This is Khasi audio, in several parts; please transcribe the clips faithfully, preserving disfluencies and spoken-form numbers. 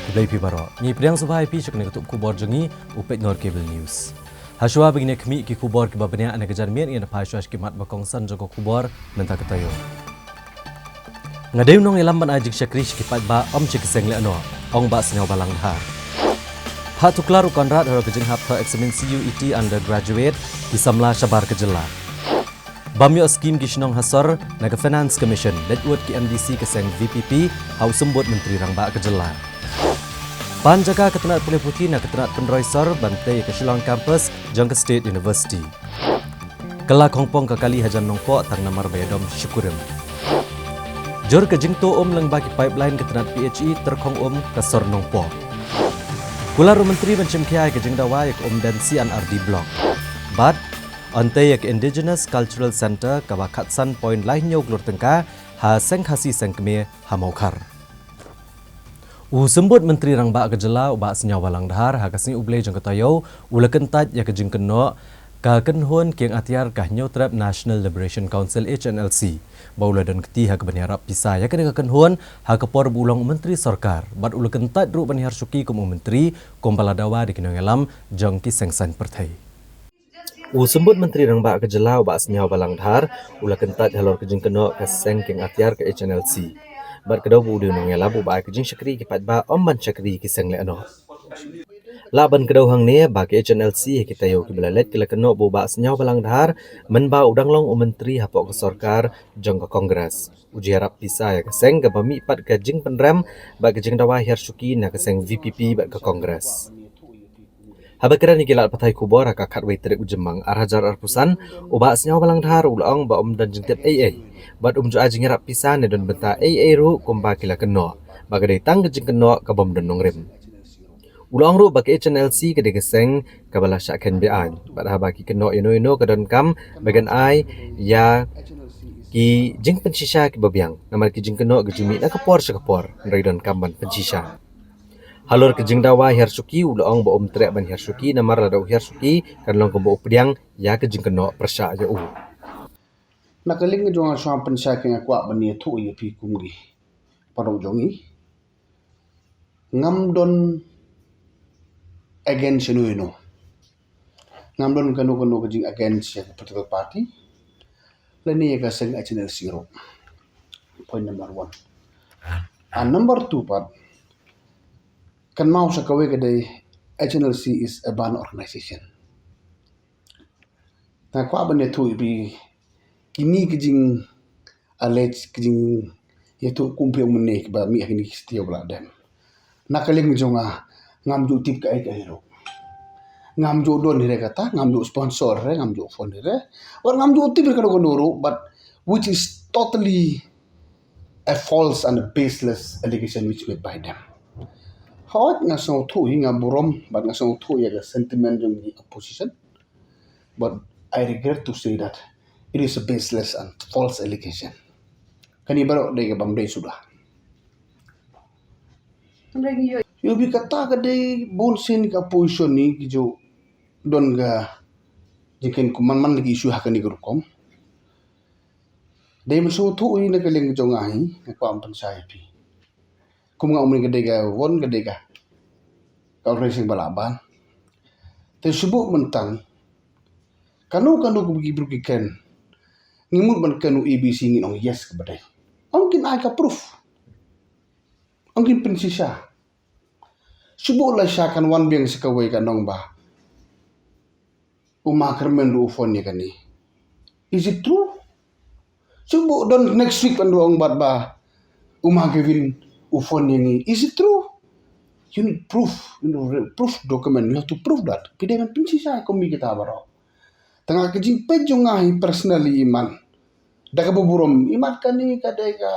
Khublei phi baroh. Ngi pdiang sngewbha ïa phi sha kane ka tup khubor jong ngi, u Peit Nor Cable News. Hashuwa ba ngin ïa khmih ki khubor kiba bniah na ka janmiet, ngin ïa phai shuwa sha ki mat ba kongsan jong ka khubor mynta ka taïew. Nga dei u nongïalam ban ai jingshakri sha ki paidbah, ym sha ki seng lehnoh, ong Bah Sniawbhalang Dhar. Phah tuklar u Conrad halor ka jinghap thoh eksamin C U E T undergraduate, ki samla shabar ka jylla. Bym ïoh skim ki shnong ha sor na ka Finance Commission, leit wut ki M D C ka seng V P P ha u Symbud Myntri Rangbah ka jylla. Pan jaka ka tnat pule puthi na ka tnat pynroi sor ban tei ïa ka Shillong Campus jong ka State University. Kylla khongpong ka kali hajan Nongpoh tang namar ba ïadom shikurim. Jur ka jingtuh um lyngba ki pipeline ka tnat P H E tyrkhong um ka sor Nongpoh. Kular u Myntri ban shim khia ïa ka jingdawa ïa ka umden C and R D Block. Bad yn tei ïa ka Indigenous Cultural Centre kaba khatsan point lai hynñiew klur tyngka ha Seng Khasi Seng Kmie ha Mawkhar. U Symbud Myntri Rangbah ka jylla u Bah Sniawbhalang Dhar ha ka Sngi U Blei jong ka taïew u la kyntait ïa ka jingkynnoh ka kynhun kieng atiar ka Hynñiewtrep National Liberation Council, H N L C, ba u la don kti ha kaban ïarap pisa ïa kane ka kynhun ha ka por ba u long u Myntri Sorkar, bad u la kyntait ruh ban hiar shuki kum u Myntri kumba la dawa da ki nongïalam jong ki seng saiñ pyrthei. U Symbud Myntri Rangbah ka jylla u Bah Sniawbhalang Dhar u la kyntait halor ka jingkynnoh ka seng kieng atiar ka H N L C. Bad ka daw ba u dei u nongïalam u ba ai ka jingshakri ki paidbah, ym ban shakri ki seng lehnoh. Lah ban kdew hangne ba ka H N L C ha ki taïew kiba la leit ki la kynnoh ba u Bah Sniawbhalang Dhar mynba u dang long u Myntri hapoh ka sorkar jong ka Congress. U ju ïarap pisa ïa ka seng kaba mih pat ka jingpynrem bad ka jingdawa hiar shuki na ka seng V P P bad ka Congress. Haba kren ïa ki lad pathai khubor ha ka khatwei tarik u Jymmang ar hajar arphew san, u Bah Sniawbhalang Dhar u la ong ba um don jingtip ei ei bad um ju ai jingïarap pisa ne don bynta ei ei ruh kumba ki la kynnoh, ba ka dei tang ka jingkynnoh kaba ym don nongrim. U la ong ruh ba ka H N L C ka dei ka seng kaba la shah kheiñ be-aiñ, bad haba ki kynnoh ïano ïano ka donkam ba kan ai ïa ki jingpynshisha kiba biang, namar ki jingkynnoh ki ju mih na ka por sha ka por, hynrei donkam ban pynshisha. Halor ka jingdawa hiar shuki u la ong ba um treh ban hiar shuki namar lada u hiar shuki kan long kumba u pdiang ïa ka jingkynnoh pyrshah ïa u. Na ka liang jong nga shuwa pynshai, nga kwah ban ïathuh ïa phi kum ki paralok jong ngi. Ngam don against ïano ïano. Ngam don kano kano ka jing against ïa ka political party lane ïa ka seng H N L C ruh. Point number one. And number two pat, kynmaw sa kawei ka dei, H N L C is a banned organization. Nga kwah ban ïathuh ïa phi, kine ki jing allege, ki jingïathuh kum phi ong mynne kiba mih ha kine ki satia ba la dem. Na ka liang jong nga, ngam ju tip kaei kaei ruh. Ngam ju don hi re kata, ngam ju sponsor hi re, ngam ju fund hi re, wat ngam ju tip hi re kano kano ruh, but which is totally a false and a baseless allegation which made by them. Hooid, nga sngewthuh hi, nga burom bad nga sngewthuh ïa ka sentiment jong ki opposition. But I regret to say that it is a baseless and false allegation. Kane baroh dei ka bym dei suda. Ïoh bi kata ka dei bun sien ka position ni ki ju don ka jingkynmaw man man la ki issue ha kane ka rukom. Dei mynsngewthuh hi na ka liang jong nga hi, nga kwah ban pynshai ïa phi. Kum nga ong mynne ka dei ka von ka dei ka, ka organization ba la ban. Te shu buh mynta kano kano kaba ki briew ki kren, ngi mut ban kren u A B C ngin ong yes kaba dei. Ong kin ai ka proof. Ong kin pynshisha. Shu buh lashai kan wan biang sa kawei ka nong ba u Ma Kyrmen ruh u phone ïa kane. Is it true? Shu buh don next week kan ruh ong bad ba u Ma Kevin u phone ïa ngi. Is it true? You need proof. You know, re-, proof document. You have to prove that. Phi dei ban pynshisha kum kita baroh. Tang ka jingpeit jong nga hi personally, imat da kaba burom, imat kane ka dei ka,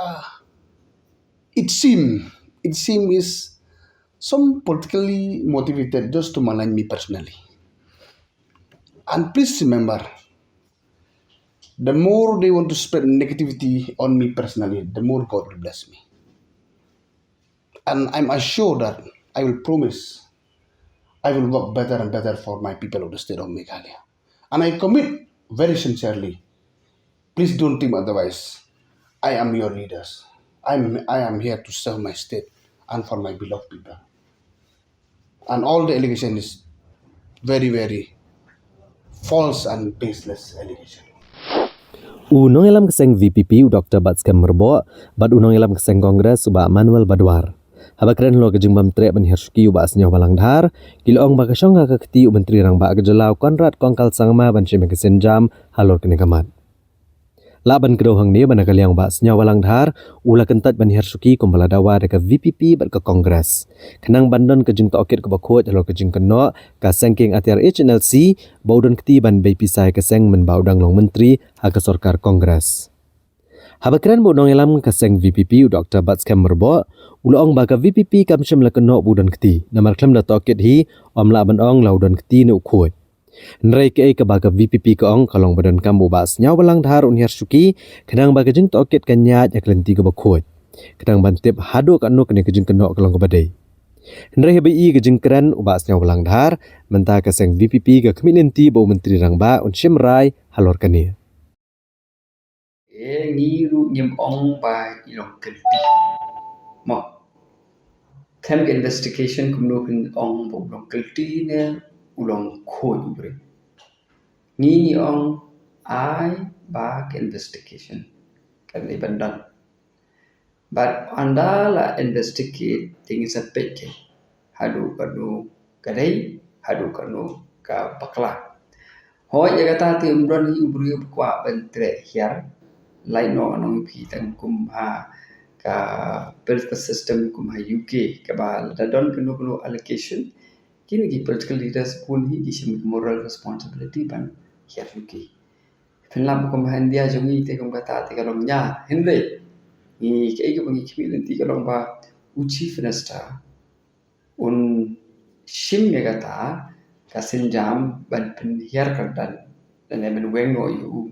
it seem, it seem is some politically motivated just to malign me personally. And please remember, the more they want to spread negativity on me personally, the more God will bless me. And I'm assured that I will promise I will work better and better for my people of the state of Meghalaya. And I commit very sincerely, please don't think otherwise. I am your leaders. I'm, I am here to serve my state and for my beloved people. And all the allegation is very, very false and baseless allegation. U nongïalam ka seng VPP u Dr Batskhem Myrboh bad u nongïalam ka seng Congress u Bah Manuel Badwar, haba kren halor ka jingbym treh ban hiar shuki u Bah Sniawbhalang Dhar, ki la ong ba ka shong ha ka kti u Myntri Rangbah ka jylla u Conrad Kongkal Sangma ban shim ka sienjam halor kane ka mat. Lah ban kdew hangne ba na ka liang u Bah Sniawbhalang Dhar u la kyntait ban hiar shuki kumba la dawa da ka VPP bad ka Congress, khnang ban don ka jingtohkit kaba khuid halor ka jingkynnoh ka seng kieng atiar HNLC ba u don kti ban bei pisa ïa ka seng mynba u dang long myntri ha ka sorkar Congress. Haba kren bad u nongïalam ka seng VPP u Dr Batskhem Myrboh u la ong ba ka VPP kam shym la kynnoh ba u don kti, namar khlem da tohkit hi ym lah ban ong la u don kti ne u khuid. Hynrei kaei kaba ka VPP ka ong ka long ba donkam ba u Bah Sniawbhalang Dhar un hiar shuki, khnang ba ka jingtohkit kan ïaid ha ka lynti kaba khuid, khnang ban tip haduh katno kane ka jingkynnoh ka long kaba dei. Hynrei haba ïohi ka jingkren u Bah Sniawbhalang Dhar, mynta ka seng VPP ka khmih lynti ba u Myntri Rangbah un shim rai halor kane. Eh, ngi ruh ngim ong ba i long guilty. Mo. Khlem ka investigation kumno phin ong ba u long guilty ne u long khuid u briew. Ngi ngi ong ai ba ka investigation kan dei ban don. Bad ynda la investigate te ngin sa peit ki haduh katno ka dei, haduh katno ka bakla. Hooid, ïa kata te ym don hi u briew ba kwah ban treh hiar. Lait noh nong phi tang kum ha ka political system kum ha UK, kaba lada don kano kano allegation, kine ki political leaders bun hi ki shim moral responsibility ban hiar shuki. Phin lap kum ha India jong ngi te kum kata te ka long nia. Hynrei ngi, kaei kaba ngi khmih lynti ka long ba u Chief Minister un shim ïa kata ka sienjam ban pynhiar kyrdan lane ban weng noh ïa u,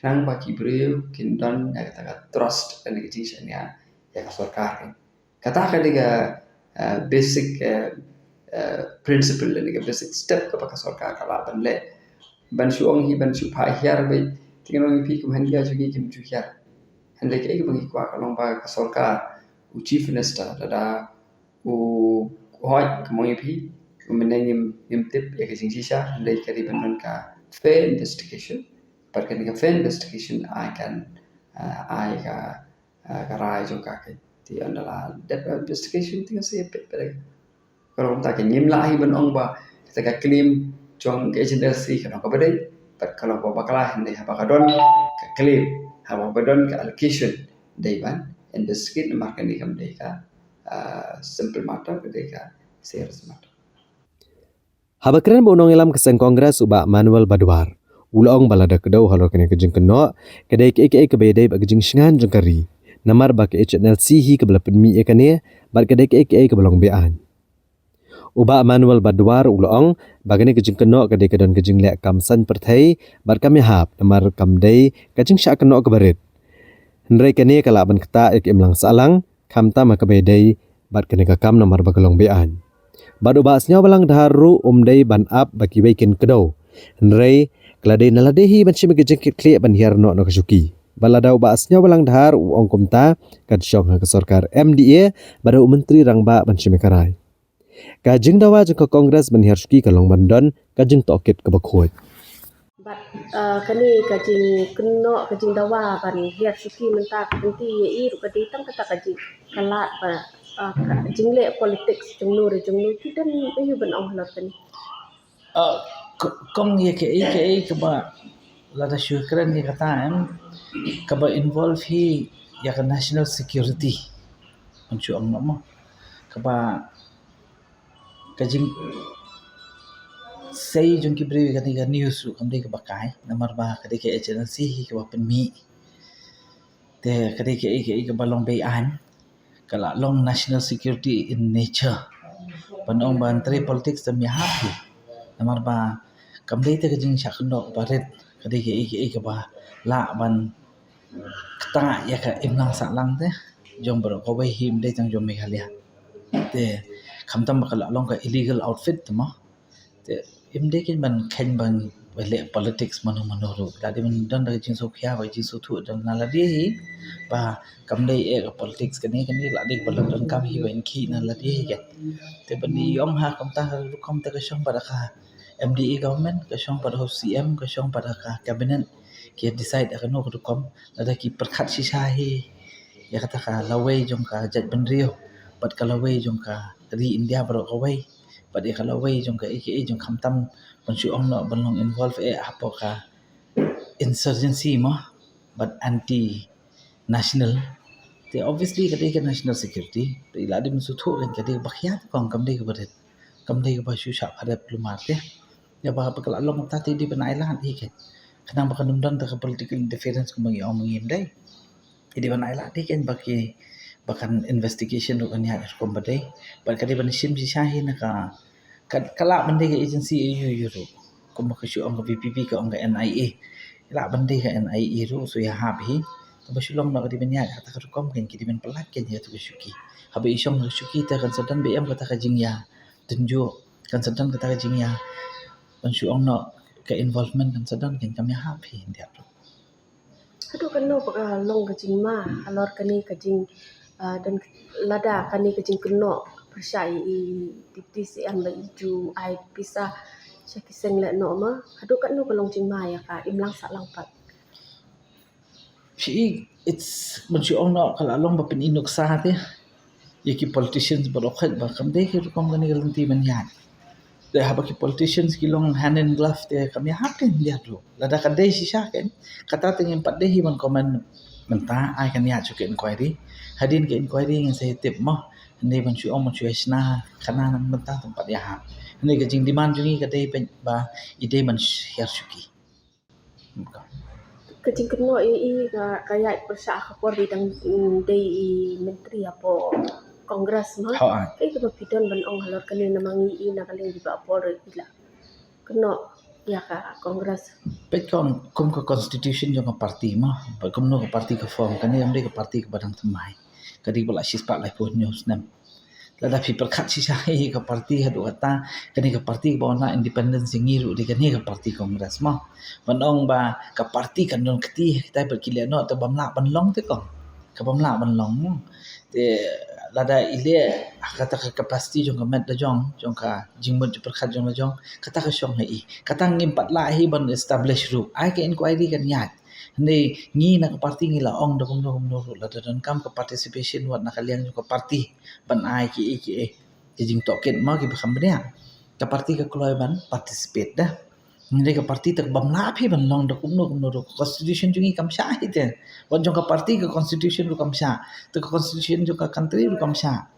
khnang ba ki briew kin don ïa kata ka trust lane ka jingshaniah ïa ka sorkar. Kata ka dei ka, eh, basic, eh, eh, principle lane ka basic step kaba ka sorkar ka lah ban leh. Ban shu ong hi, ban shu phah hiar beit, te ngan ong ïa phi kum ha India jong ngi kim ju hiar. Hynrei kaei kaba ngi kwah ka long ba ka sorkar, u Chief Minister, lada u hooid, kum ong ïa phi, u mynne ngim, ngim tip ïa ka jingshisha, hynrei ka dei ban don ka fair investigation. Bad kane ka fair investigation ai kan, eh, ai ka, eh, ka rai jong ka. Te ynda la dep investigation te ngan sa ïa peit pat. Ka long kumta, ngim lah hi ban ong ba kata ka claim jong ka HNLC ka long kaba dei, bad ka long kaba bakla, hynrei haba ka don ka claim, haba ka don ka allegation, dei ban investigate, namar kane kam dei ka, ah, simple matter, ka dei ka serious matter. Haba kren bad u nongïalam ka seng Congress u Bah Manuel Badwar, u la ong ba lada kdew halor kane ka jingkynnoh, ka dei kaei kaei kaba ïadei bad ka jingshngaiñ jong ka ri, namar ba ka HNLC hi kaba la pynmih ïa kane, bad ka dei kaei kaei kaba long be-aiñ. U Bah Manuel Badwar u la ong ba kane ka jingkynnoh ka dei ka don ka jingleh kam saiñ pyrthei bad kam ïahap, namar kam dei ka jingshah kynnoh kaba rit. Hynrei kane ka lah ban ktah ïa ka imlang sahlang, khamtam ha kaba ïadei bad kane ka kam, namar ba ka long be-aiñ. Bad u Bah Sniawbhalang Dhar ruh um dei ban ap ba kiwei kin kdew, hynrei ka la dei na lade hi ban shim ïa ka jingkitkhlieh ban hiar noh na ka shuki. Bad lada u Bah Sniawbhalang Dhar u ong kumta, kan shong ha ka sorkar MDA bad ha u Myntri Rangbah ban shim ïa ka rai. Ka jingdawa jong ka Congress ban hiar shuki ka long ban don ka jingtohkit kaba khuid. Bad, uh, kane ka jingkynnoh, ka jingdawa ban hiar shuki mynta ka lynti ïa i ruh ka dei tang kata ka jing, ka lad ba, uh, ka jingleh politics jong no re jong no, ki don aiu ban ong halor kane? Uh, k-, kong ïa kaei kaei kaba lada shu kren ïa kata, em, kaba involve hi ïa ka national security. Ban shu ong noh mo. Kaba ka jingsei jong ki briew ïa kane ka news ruh kam dei kaba kai, namar ba ka dei ka HNLC hi kaba pynmih. Te ka dei kaei kaei kaba long be-aiñ, ka la long national security in nature. Ban ong ban trei politics te ym ïahap hi, namar ba kam dei te ka jingshah kynnoh ba rit, ka dei kaei kaei kaba lah ban ktah ïa ka imlang sahlang te jong baroh kawei hi, ym dei tang jong Meghalaya. Te khamtam ba ka la long ka illegal outfit te mo, te ym dei kein ban kheiñ ba ba leh politics mano mano ruh. La dei ban don da ka jingsngewkhia bad ka jingsngewthuh da na lade hi ba kam dei eh ka politics kane kane, la dei ba la donkam hi ban khih na lade hi kan. Te ban ïoh ha kumta ka rukom te ka shong bad ka M D A government, ka shong bad ka C M, ka shong bad ka cabinet ki decide ha kano ka rukom. Lada ki pyrkhat shisha hi ïa kata ka lawei jong ka jaitbynriew bad ka lawei jong ka ri India baroh kawei bad ïa ka lawei jong ka A K A jong khamtam ban shu ong noh ban long involve eh hapoh ka insurgency mo bad anti national. Te obviously ka dei ka national security. Te la dei ban shu thuh kan ka dei ba khia te kong, kam dei ka ba rit, kam dei ka ba shu shah pharep lumar te. Ïa ba ba ka la long ta te dei ban ai lad hi kan. Khnang ba kan ym don ta ka political interference kumba ngi ong ngi ym dei. Dei ban ai lad hi kan ba ki ba kan investigation ruh kan ïaid rukom ba dei. Ba ka dei ban shim shisha hi na ka ka, ka lah ban dei ka agency aïu aïu ruh. Kumba ka shu ong ka V P P ka ong ka N I A. Lah ban dei ka N I A ruh, so ïa hap hi. Kaba shu long noh ka dei ban ïaid ha kata ka rukom kan ki dei ban pyllait kan ïa tu ka shuki. Haba i shong ka shuki te kan sa don ba em kata ka jingïa tynjuh, kan sa don kata ka jingïa ban shu ong noh ka involvement kan sa don kan, kam ïa hap hi ïa tu. Haduh katno ba ka long ka jingma halor kane ka jing, ah, don lada kane ka jingkynnoh pyrshah ïa i Deputy C M ba i ju ai pisa sha ki seng lehnoh ma, haduh katno ka long jingma ïa ka imlang sahlang pat? Shi, it's, ban shu ong noh ka la long ba pyn-i nuksa te ïa ki politicians baroh khoit ba kam dei ki rukom kane ka lynti ban ïaid. Te haba ki politicians ki long hand in glove te kam ïa hap kan ïa tu. Lada ka dei shisha kan, kata te ngim pat dei hi ban comment mynta, ai kan ïaid sha ka inquiry. Hadien ka inquiry ngin sa ïa tip mo. Hynrei ban shu ong ban shu ïa shna khana na mynta te ngim pat ïa hap. Hynrei ka jingdemand jong ngi ka dei ba i dei ban hiar shuki. Ka jingkynnoh ïa i ka, ka ïaid pyrshah ha ka por ba i dang, mm, dei i myntri hapoh Congress ma. Hooid. Kaei kaba phi don ban ong halor kane, namar ngi i na ka liang ba ha por i la kynnoh ïa ka Congress. Peit kong, kum ka constitution jong ka party ma, bad kumno ka party ka form, kane kam dei ka party kaba dang thymmai. Ka dei ba la shispah laiphew hynñiew snem. Lada phi pyrkhat shisha ïa ka party haduh katta, kane ka party ba wan la independence ïa ngi ruh dei kane ka party Congress mo. Ban ong ba ka party kan don kti kitai bad ki lehnoh te bym lah ban long te kong. Ka bym lah ban long mo. Te lada i leh ha kata ka capacity jong ka met la jong, jong ka jingmut jingpyrkhat jong la jong, kata ka shong ha i. Kata ngim pat lah hi ban establish ruh. Ai ka inquiry kan ïaid. Hynrei ngi na ka party ngi la ong da kumno kumno ruh, lada donkam ka participation wat na ka liang jong ka party ban ai kiei kiei ki jingtohkit ma kiba kham bniah, ka party ka kloi ban participate da. Hynrei ka party te ka bym lah phi ban long da kumno kumno ruh, ka constitution jong ngi kam shah hi te. Wat jong ka party ka constitution ruh kam shah, te ka constitution jong ka country ruh kam shah.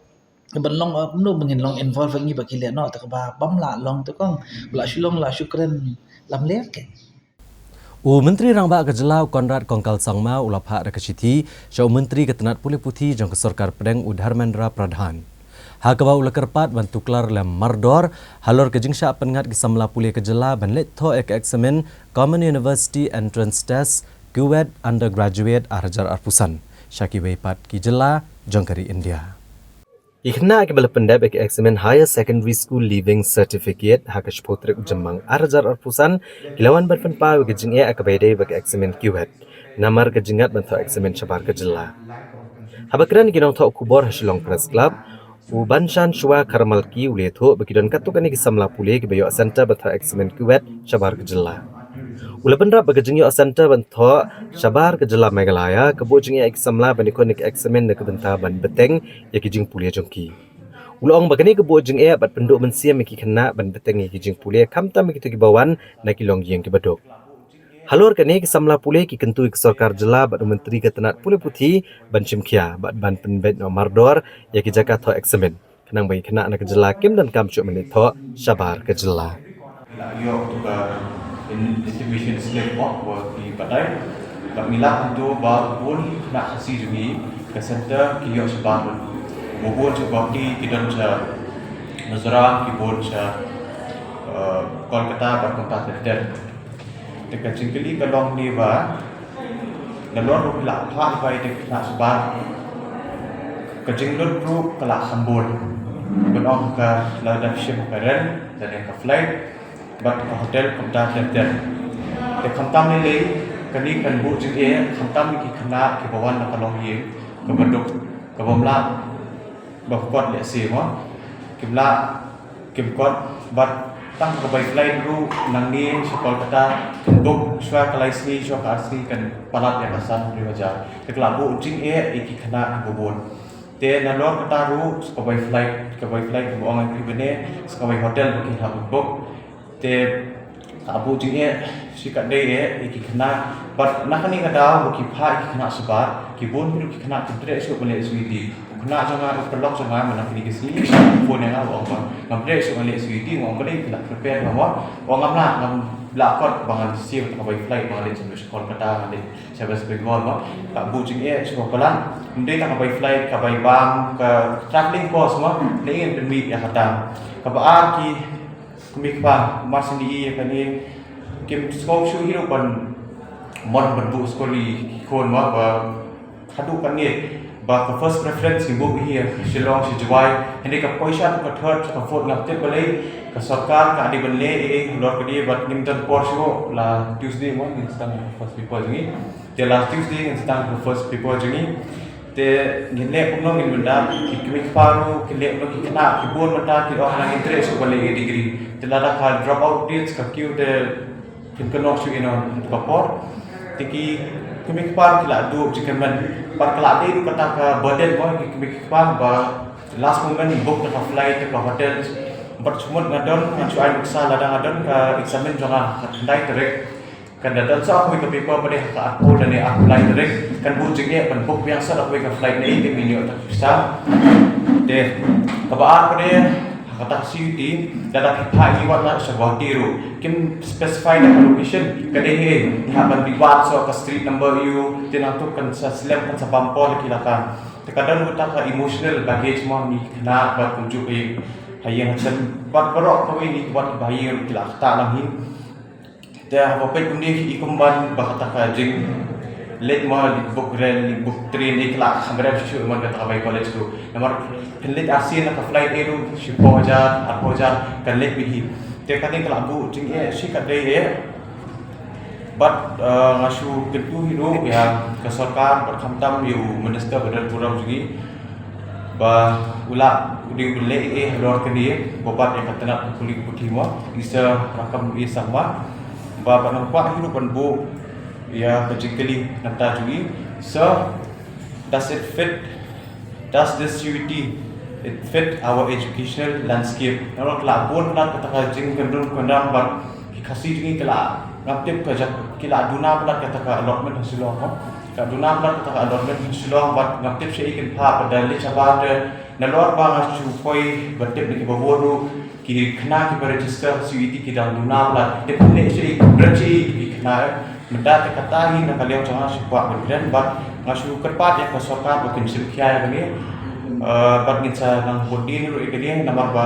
Te ban long, uh, kumno ba ngin long involve ngi ba ki lehnoh te kaba bym lah long te kong, ba la shu long la shu kren lamler kan. U Myntri Rangbah ka Jylla u Conrad Kongkal Sangma u la phah da ka shithi sha u Myntri ka tnat pule puthi jong ka Sorkar Pdeng u Dharmendra Pradhan, ha kaba u la kyrpad ban tuklar lem mardor halor ka jingshah pynngat ki samla pule ka jylla ban leit thoh ïa ka eksamin Common University Entrance Test, CUET Undergraduate ar hajar arphew san sha kiwei pat ki jylla jong ka ri India. Ki khynnah kiba la pyndep ïa ka eksamin Higher Secondary School Leaving Certificate ha ka shiphew tarik u Jymmang ar hajar arphew san ki la wan ban pynpaw ïa ka jingeh ha kaba ïadei bad ka eksamin CUET namar ka jingïaid ban thoh eksamin shabar ka jylla. Haba kren ïa ki nongthoh khubor ha Shillong Press Club, u Banshan Shwa Kharmalki u la ïathuh ba ki don katto katne ki samla pule kiba ïoh centre ban thoh eksamin CUET shabar ka jylla. U la bynrap ba ka jingïoh centre ban thoh shabar ka jylla Meghalaya ka buh jingeh ïa ki samla ban ïakhun ïa ka eksamin na ka bynta ban bteng ïa ki jingpule jong ki. U la ong ba kane ka buh jingeh bad pynduh mynsiem ïa ki khynnah ban bteng ïa ki jingpule khamtam ïa kito kiba wan na ki longïing kiba duk. Halor kane ki samla pule ki kyntu ïa ka sorkar jylla bad u myntri ka tnat pule puthi ban shim khia bad ban pynbeit noh mardor ïa ki jaka thoh eksamin. Khnang ba ki khynnah na ka jylla kim donkam shuh ban leit thoh shabar ka jylla. La ïoh tu ka in-, intimation slip, oh, wa ki batai. Bad ngi lah hangto ba bun khynnah Khasi jong ngi ka center ki ïoh shabar. Bun bun sha Guwahati, ki don sha Mizoram, ki bun sha, eh, Kolkata bad kumta ter ter. Te ka jingkylli ka long ne ba nalor ruh ki la phah bai te ki la shabar. Ka jinglut ruh ka la kham bun. Ban ong ka la dap shim ka ren, da dei ka flight. bad ka hotel kumta ter ter. Te khamtam lei lei kane kan buh jingeh khamtam ïa ki khynnah kiba wan na ka longïing kaba duk kaba mlah ba kot lehse mo. Kim lah kim kot bad tang ka bai flight ruh nangne sha Kolkata kan book shuwa ka lai sngi shuwa ka ar sngi kan palat ïa ka san hynriew hajar. Te ka la buh jingeh ïa ki khynnah kiba bun. Te nalor kata ruh sa ka bai flight, ka bai flight ba ong ïa phi bane, sa ka bai hotel ba ki hap book. Te ka buh jingeh shi katdei eh ïa ki khynnah bad na kane ka daw ba ki phah ïa ki khynnah shabar, ki bun ki ruh ki khynnah kim treh shuh ban leh C U E T. U khynnah jong nga, u paralok jong nga mynta kine ki sngi u phone ïa nga u ong ba ngam treh shuh ban leh C U E T, nga ong balei phi la prepare ba mo. U ong ngam lah, ngam lah kot ba ngan siew ta ka bai flight ba ngan leit sha Kolkata, ngan leit sha West Bengal mo. Ka buh jingeh shuwa palat. Ym dei tang ka bai flight, ka bai bam, ka travelling cost mo, ne ïa pynmih ïa kata. Kaba ar ki kmie kpa, mar shen ïa kane kim sngewsih hi ruh ban mon ban buh skul ïa ki khun mo, ba haduh kane ba ka first preference ki buh hi ïa Shillong, sha Jowai, hynrei ka poi sha ka third, ka fourth ngam tip balei ka sorkar ka dei ban leh ei ei halor kane bad ngim don por shuh. La Tuesday mo ngin sdang first paper jong ngi. Te last Tuesday ngin sdang ka first paper jong ngi. Te ngin leh kumno ngin mynta, ki kmie ki kpa ruh kin leh kumno, ki khynnah ki bun mynta ki ong nang ngin treh shuh ban leh degree. Te lada ka drop out rates ka kiew te kin kynnoh shuh ïa no ka por. Te ki kmie ki kpa ruh ki la duh jingkyrmen. Pat ka la dei ruh kata ka burden mo ki kmie ki kpa ba last moment book ta ka flight, ta ka hotel. Bad shu mut nga don, ngan shu ai nuksa lada nga don ka exam jong nga ha ka khyndai tarik. Kan da don sa kawei ka paper ba dei ha ka arphew lane arphew lai tarik, kan buh jingeh ban book biang sa da kawei ka flight ne te ngin ïoh ta ka pisa. Te kaba ar pat de ha kata ka C U E T, lada phi phah ïa ki wat na sha Guwahati ruh, kim specify da ka location, ka dei hi, ngi hap ban pynwad sa ka street number ïa u, te nangta kan sa slem kan sa bam por ki la ka. Te ka don kata ka emotional baggage mo, ngi khynnah bad kumjuh ïa ha ïing ha sem bad baroh kawei ngi wat ba ïa ki la kata lang hi. Te haba peit kumne i kumban ba kata ka jingleit mo, leit book rail, leit book train, i khlem khamrem shuh shuh man kata ka bai college ruh. Namar phin leit arsien na ka flight ei ruh shiphew hajar, arphew hajar kan leit beit hi. Te kane ka la buh jingeh shi katdei eh. Bad eh, nga shu kyntu hi ruh ïa ka sorkar bad khamtam ïa u minister ba don burom jong ngi. Ba u lah u dei u leh ei ei halor kane, ba bat ïa ka tnat ka pule ka puthi mo, i Sir Rakkam A Sangma. Ba, ba nang kwah hi ruh ban buh ïa ka jingkylli na ka bynta jong i, Sir, does it fit, does this C U E T it fit our educational landscape? Namar ka la bun palat kata ka jingkyndon kyndang bad ki Khasi jong ngi ki la, ngam tip ka jaka, ki la duna palat kata ka allotment ha Shillong mo. Ka duna palat kata ka allotment ha Shillong bad ngam tip shaei kin phah, bad da leit shabar te nalor ba nga shu poi ban tip na kiba bun ruh ki khynnah kiba register C U E T ki dang duna palat. Te pynleit shaei, pynbret shaei ki khynnah. Mynta te kata hi na ka liang jong nga shu kwah ban kren bad nga shu kyrpad ïa ka sorkar ba kin shim khia ïa kane. Eh, bad ngin sa nang bud dien ruh ïa kane namar ba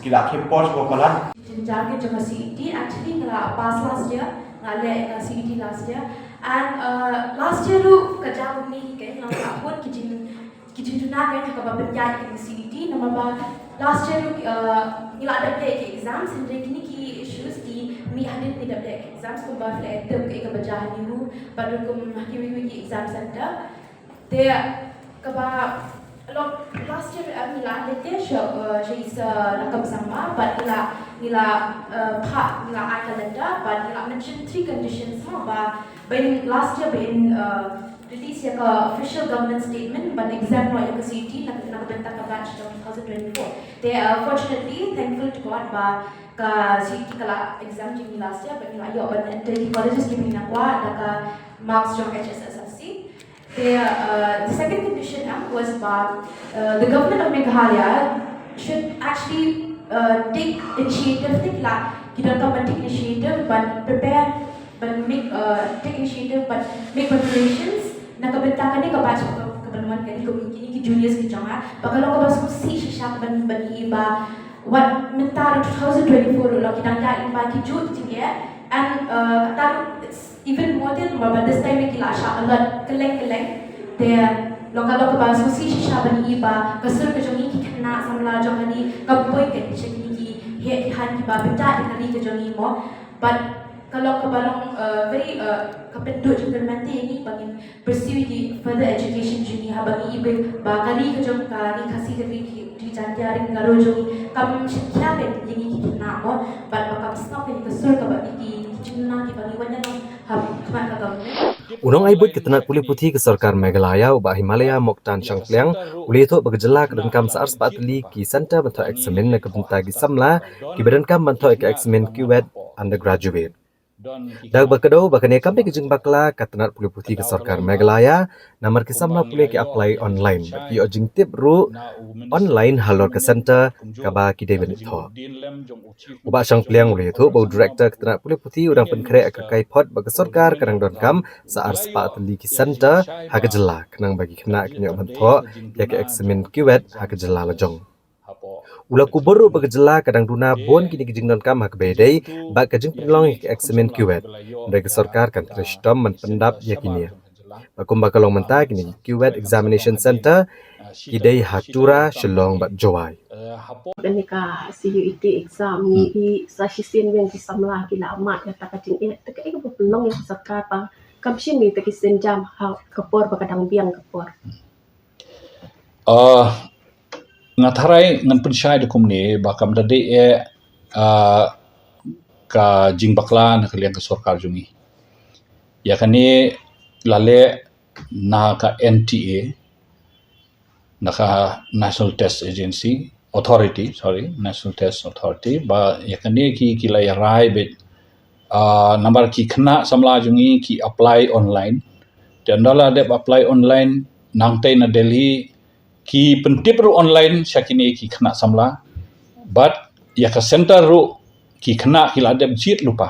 ki la khim por shuwa palat. Jynjar ka jong ka C U E T, actually nga la pass last year, nga leh ka C U E T last year. And uh, last year ruh ka jia kumne hi, ka la bun ki jing, ki jingduna ka ha kaba pynïaid ka C U E T, namar ba last year ruh uh, ngi la dep leh ki exams, hynrei kine ki issues ki mih hadien ngi dep leh ki exams, kumba phi la tip ka kaba jia ha NEHU bad ruh kum ha kiwei kiwei ki exam center. Te kaba lok last year, eh, ngi la leit te sha, eh, sha i Sir Rakkam Sangma bad ngi la, ngi la, eh, phah, ngi la ai ka letter bad ngi la mention three conditions mo ba, ba in last year ba in, eh, release ïa ka official government statement ban exempt noh ïa ka C U E T na, na ka bynta ka batch jong two thousand twenty-four. Te, eh, fortunately, thankful to God ba ka C U E T ka la exempt ïa ngi last year bad ngi la ïoh ban enter ki colleges kiba ngi kwah da ka marks jong H S S L C. The, uh, the second condition, um, was ba, uh, the government of Meghalaya should actually, uh, take initiative, te ki la, ki donkam ban take initiative ban prepare, ban make, uh, take initiative ban make preparations na ka bynta kane ka batch ka, ka ban wan kane, ka kine ki juniors ki jong nga, ba ka long kaba sngewsih shisha ka ban, ban ïohi ba wat mynta ruh two thousand twenty-four ruh la ki dang ïa, i ba ki ju jingeh, and, uh, kata ruh it's even more than, ba, ba this time ki la shah alert kylleng kylleng. Te long ka long kaba sngewsih shisha ban ïohi ba ka sur ka jong ngi ki khynnah samla jong ngi kam poi kane sha kine ki heh ki Kiba pynjah ïa ka ri ka jong ngi mo, bad ka long kaba long, uh, very, uh, ka pynduh jingkyrmen te ïa ngi ba ngin pursue ïa ki further education jong ngi, haba ngi i ba, ba ka ri ka jong ka ri Khasi ka ri ki, ri Jaiñtia ri Garo jong ngi kam shim khia ïa ngi ki khynnah mo, bad ba kam sngap ïa ka sur kaba ngi ki, ki khynnah kiba ngi wan ïa nong ha khmat ka government. U nongai buit ka tnat pule puthi ka sorkar Meghalaya, u Bah Himalaya Moktan Shangpliang, u la ïathuh ba ka jylla ka donkam sa arspah tylli ki center ban thoh eksamin na ka bynta ki samla kiba donkam ban thoh ïa ka eksamin KUET undergraduate. Da kaba kdew ba kane kam dei ka jingbakla ka tnat pule puthi ka sorkar Meghalaya, namar ki samla pule ki apply online bad ki ïoh jingtip ruh online halor ka center kaba ki dei ban leit thoh. U Bah Shangpliang u la ïathuh ba u director ka tnat pule puthi u dang pynkhreh ïa ka kaiphod ba ka sorkar ka dang donkam sa arspah tylli ki center ha ka jylla, khnang ba ki khynnah kin ïoh ban thoh ïa ka eksamin KUET ha ka jylla lajong. U la kubur ruh ba ka jylla ka dang duna bun kine ki jingdonkam ha kaba ïadei bad ka jingpynlong ïa ka eksamin KUET, hynrei ka sorkar kan trei shitom ban pyndap ïa kine. Bad kumba ka long mynta, kine ki KUET examination center ki dei ha Tura, Shillong bad Jowai. Kane ka CUET exam ngi i sa shisien ïa ki samla ki la mad ïa kata ka jingeh, te kaei kaba pynlong ïa ka sorkar ba kam shim ïa kita ki sienjam ha ka por ba ka dang biang ka por? Uh, nga tharai ngan pynshai da kumne ba kam da dei eh, uh, ka jingbakla na ka liang ka sorkar jong ngi. Ïa kane la leh na ka NTA, na ka National Test Agency, Authority, sorry, National Test Authority, ba ïa kane ki, ki la ïa rai beit, uh, namar ki khynnah samla jong ngi ki apply online. Te ynda la dep apply online, nangtei na Delhi ki pyntip ruh online sha kine ki khynnah samla. Bad ïa ka center ruh ki khynnah ki la dep jied lypa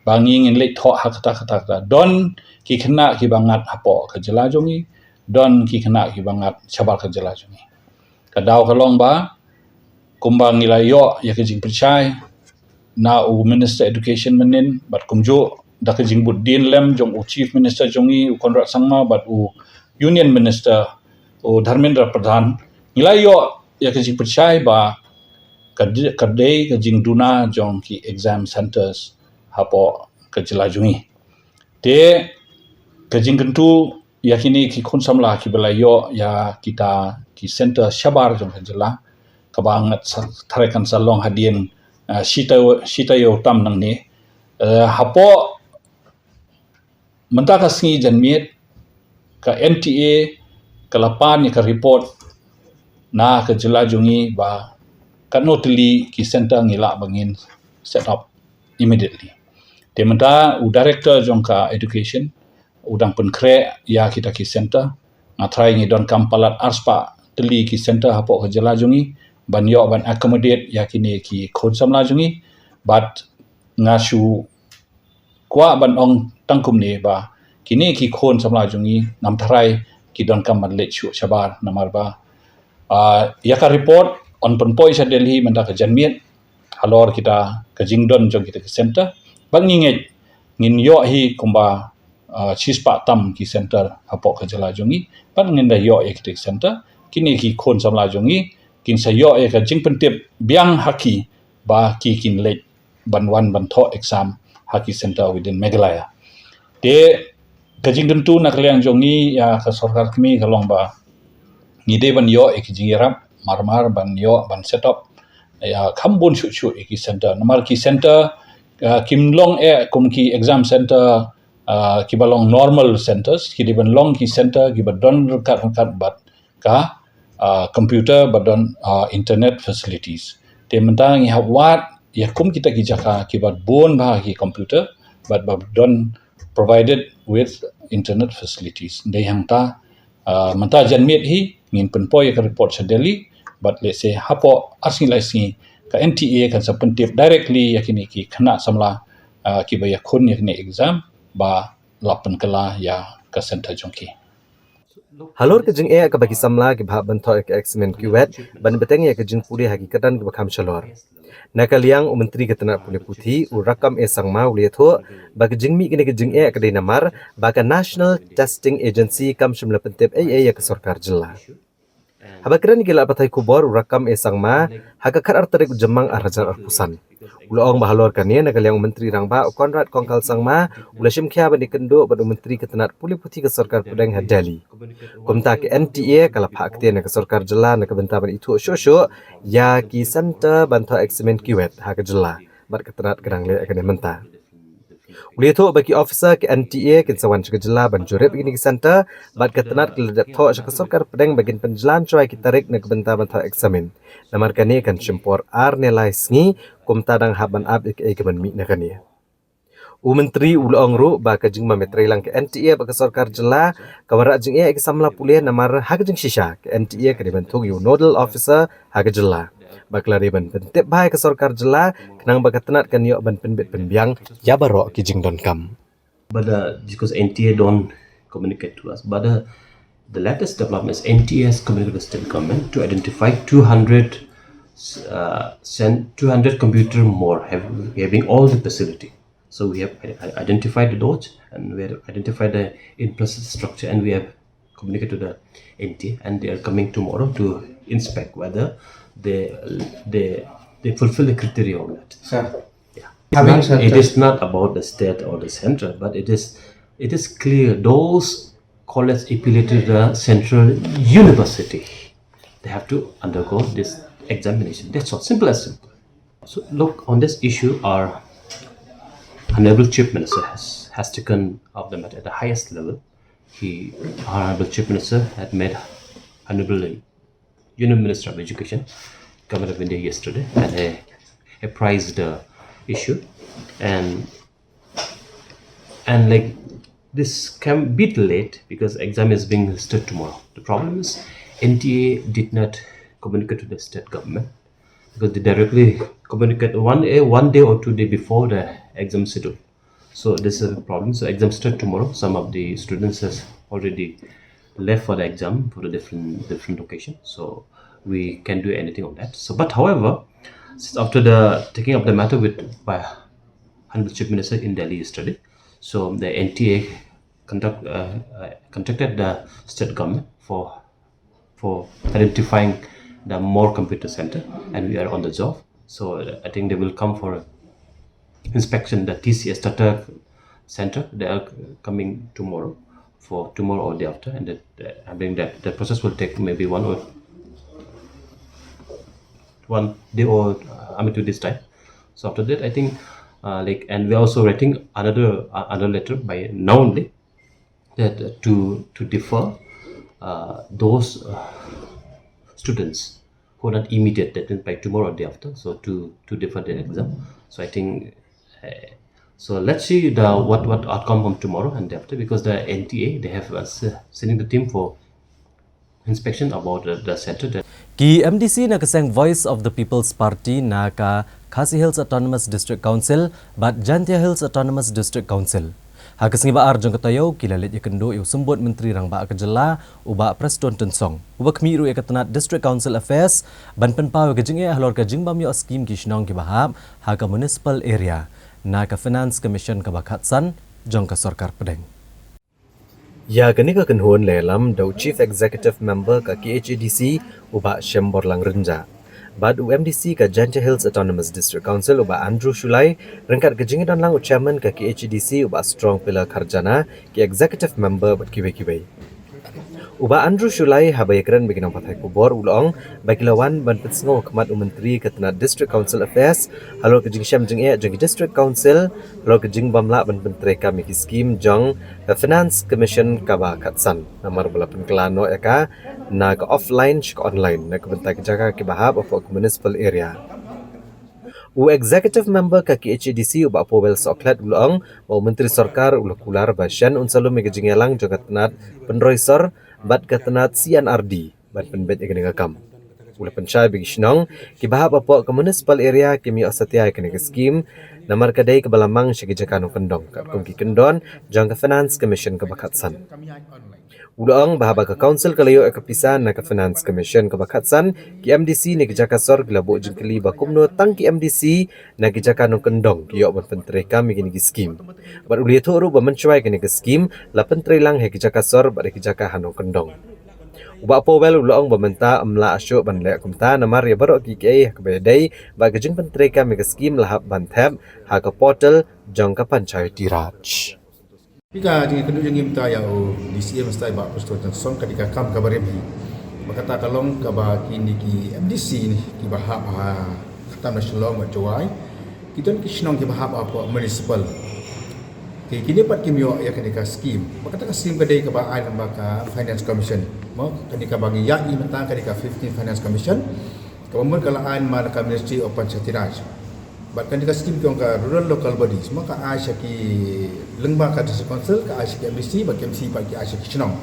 ba ngi ngin leit thoh ha kata kata kata. Don ki khynnah kiba ngat hapoh ka jylla jong ngi, don ki khynnah kiba ngat shabar ka jylla jong ngi. Ka daw ka long ba kumba ngi la ïoh ïa ka jingpynshai na u Minister Education mynnin, bad kumjuh da ka jingbud dien lem jong u Chief Minister jong ngi, u Conrad Sangma, bad u Union Minister, u Dharmendra Pradhan, ngi la ïoh ïa ka jingpynshai ba ka di-, ka dei ka jingduna jong ki exam centers hapoh ka jylla jong ngi. Te ka jingkyntu ïa kine ki khun samla kiba la ïoh ïa kita ki center shabar jong ka jylla, kaba ngat sa, tharai kan sa long hadien, uh, shi ta, shi taïew tam nangne. Uh, hapoh mynta ka sngi janmiet, ka NTA ka la pan ïa ka report na ka jylla jong ngi ba katno tylli ki center ngi lah ba ngin set up immediately. Te mynta u director jong ka education u dang pynkhreh ïa kita ki center. Nga tharai ngi donkam palat arspah tylli ki center hapoh ka jylla jong ngi ban ïoh ban accommodate ïa kine ki khun samla jong ngi. Bad nga shu kwah ban ong tang kumne ba kine ki khun samla jong ngi ngam tharai ki donkam ban leit shuh shabar, namar ba, ah, ïa ka report yn pynpoi sha Delhi mynta ka janmiet halor kita ka jingdon jong kita ki center. Bad ngi ngeit ngin ïoh hi kumba, ah, shispah tam ki center hapoh ka jylla jong ngi. Bad ngin da ïoh ïa kita ki center, kine ki khun samla jong ngi kin sa ïoh ïa ka jingpyntip biang ha ki ba ki kin leit ban wan ban thoh exam ha ki center within Meghalaya. Te ka jingkyntu na ka liang jong ngi ïa ka sorkar kmie ka long ba ngi dei ban ïoh ïa ki jingïarap marmar ban ïoh ban set up ïa kham bun shuh shuh ïa ki center. Namar ki center, ah, kim long eh kum ki exam center, ah, kiba long normal centers, ki dei ban long ki center kiba don ryngkat ryngkat bad ka, ah, computer bad don, ah, internet facilities. Te mynta ngi hap wad ïa kum kita ki jaka kiba bun bha ki computer bad ba don provided with internet facilities. Dei hangta, ah, mynta janmiet hi ngin pynpoi ïa ka report sha Delhi, bad lehse hapoh ar sngi lai sngi ka NTA kan sa pyntip directly ïa kine ki khynnah samla, ah, kiba ïakhun ïa kine exam ba la pynkylla ïa ka center jong ki. Halor ka jingeh kaba ki samla kiba hap ban thoh ïa ka eksamin KUET ban bteng ïa ka jingpule ha ki kyrdan kiba kham shalor. Na ka liang u Myntri ka tnat pule puthi, u Rakkam A Sangma, u la ïathuh ba ka jingmih kane ka jingeh ka dei namar ba ka National Testing Agency kam shym la pyntip ei ei ïa ka sorkar jylla. Haba kren ïa ki lad pathai khubor u Rakkam A Sangma ha ka khatar tarik u Jymmang arhajar arphew san, u la ong ba halor kane na ka liang u Myntri Rangbah u Conrad Kongkal Sangma u la shim khia ban ïakynduh bad u Myntri ka tnat pule puthi ka sorkar pdeng ha Delhi. Kumta ka N T A ka la phah ktien na ka sorkar jylla na ka bynta ban ithuh shuh shuh ïa ki centre ban thoh eksamin KUET ha ka jylla bad ka tnat ka dang leh ïa kane mynta. U la ïathuh ba ki officer ka N T A kin sa wan sha ka jylla ban jurip ïa kine ki centre bad ka tnat ka la dep thoh sha ka sorkar pdeng ba kin pynjlan shuwa ïa ki tarik na ka bynta ban thoh eksamin. Namar kane kan shim por ar ne lai sngi, kumta dang hap ban ap ïa kaei kaban mih na kane. U Myntri u la ong ruh ba ka jingbym ïatreilang ka N T A bad ka sorkar jylla ka wanrah jingeh ïa ki samla pule, namar ha ka jingshisha ka N T A ka dei ban thung ïa u nodal officer ha ka jylla. Ba ka la dei ban pyntip bha ïa ka sorkar jylla khnang ba ka tnat kan ïoh ban pynbit pynbiang ïa baroh ki jingdonkam. But uh, because N T A don't communicate to us, but uh, the latest development is N T A has communicated to the state government to identify two hundred uh, send two hundred computer more have, having all the facility. So we have i- identified the those and we have identified the infrastructure and we have communicated to the N T A and they are coming tomorrow to inspect whether they they they fulfill the criteria or not. Sir. Yeah. Having said it that, is not about the state or the center, but it is it is clear those college affiliated to the central university, they have to undergo this examination. That's all. Simple as simple. So look, on this issue, our Honorable Chief Minister has, has taken up the matter at the highest level. He, our Honorable Chief Minister had met Honorable Union Minister of Education, Government of India yesterday, and he apprised the issue. And and like this can be delayed because exam is being hosted tomorrow. The problem is N T A did not communicate to the state government because they directly communicate one day, one day or two day before the exam schedule. So this is a problem. So exam start tomorrow. Some of the students has already left for the exam for the different different location. So we can do anything on that. So but however, since after the taking up the matter with by Honorable Chief Minister in Delhi yesterday, so the N T A conduct uh, uh, contacted the state government for for identifying the more computer center, and we are on the job. So uh, I think they will come for inspection, the T C S Tata center. They are coming tomorrow for tomorrow or day after, and that, uh, I think that the process will take maybe one or one day or uh, I mean to this time. So after that, I think uh, like, and we are also writing another uh, another letter by now only that uh, to to defer uh, those uh, students who are not immediate, that means by tomorrow or day after, so to to defer their exam. So I think uh, so let's see the what what outcome from tomorrow and day after, because the N T A, they have uh, s- sending the team for inspection about the, the center that Ki M D C na ka seng Voice of the People's Party na ka Khasi Hills Autonomous District Council bad Jaintia Hills Autonomous District Council ha ka sngi ba ar jong ka taïew ki la leit ïakynduh ïa u Symbud Myntri Rangbah ka jylla, u Bah Prestone Tynsong, uba khmih ruh ïa ka tnat District Council Affairs, ban pynpaw ïa ka jingeh halor ka jingbym ïoh skim ki shnong kiba hap ha ka Municipal Area na ka Finance Commission kaba khatsan jong ka sorkar pdeng. Ïa kane ka kynhun la ïalam da u Chief Executive Member ka K H A D C, u Bah Shemborlang Rynjah, bad u M D C ka Jaintia Hills Autonomous District Council, u Bah Andrew Shullai, ryngkat ka jingïadonlang u Chairman ka K H A D C, u Bah Strong Pillar Kharjana, ki Executive Member bad kiwei kiwei. U Bah Andrew Shullai, haba ïakren bad ki nongpathai khubor, u la ong ba ki la wan ban pynsngew khmat u Myntri ka tnat District Council Affairs halor ka jingshem jingeh jong ki District Council halor ka jingbym lah ban pyntreikam ïa ki skim jong ka Finance Commission kaba khatsan, namar ba la pynkylla noh ïa ka na ka offline sha ka online na ka bynta ki jaka kiba hap hapoh ka Municipal Area. U Executive Member ka K H A D C, u Bah Powell Sohkhlet, u la ong ba u Myntri Sorkar u la kular ba shen un sa lum ïa ka jingïalang jong ka tnat pynroi sor bad ka tnat C and R D ban pynbeit ïa kane ka kam. U la pynshai ba ki shnong kiba hap hapoh ka Municipal Area kim ïoh satia ïa kane ka skim, namar ka dei kaba la mang sha ki jaka nongkyndong katkum ki kyndon jong ka Finance Commission kaba khatsan. U la ong ba haba ka Council ka la ïoh ïa ka pisa na ka Finance Commission kaba khatsan, ki M D C na ki jaka sor ki la buh jingkylli ba kumno tang ki M D C na ki jaka nongkyndong ki ïoh ban pyntreikam ïa kine ki skim. Bad u la ïathuh ruh ba mynshuwa ïa kane ka skim la pyntreilang ha ki jaka sor bad ha ki jaka ha nongkyndong. U Bah Powell u la ong ba mynta ym lah shuh ban leh kumta namar ïa baroh kiei kiei ha kaba ïadei bad ka jingpyntreikam ïa ka skim la hap ban thep ha ka portal jong ka Panchayati Raj. Phi ka jingkynduh jong ngi mynta ïa u D C M mynta i Bah Prestone Tynsong ka dei ka kam kaba rim hi. Ba kata ka long kaba kine ki M D C kiba hap ha kata na Shillong bad Jowai. Ki don ki shnong kiba hap hapoh municipal. Te kine pat kim ïoh ïa kane ka skim. Ba kata ka skim ka dei kaba ai lyngba ka Finance Commission. Mo, kane kaba ngi ïa i mynta ka dei ka fifteen Finance Commission. Kaba mut ka la ai lyngba ka Ministry of Panchayati Raj. Bad kane ka skim ki ong ka Rural Local Bodies. Mo, ka ai sha ki lyngba ka District Council, ka ai sha ki M D C, bad ki M D C pat ki ai sha ki shnong.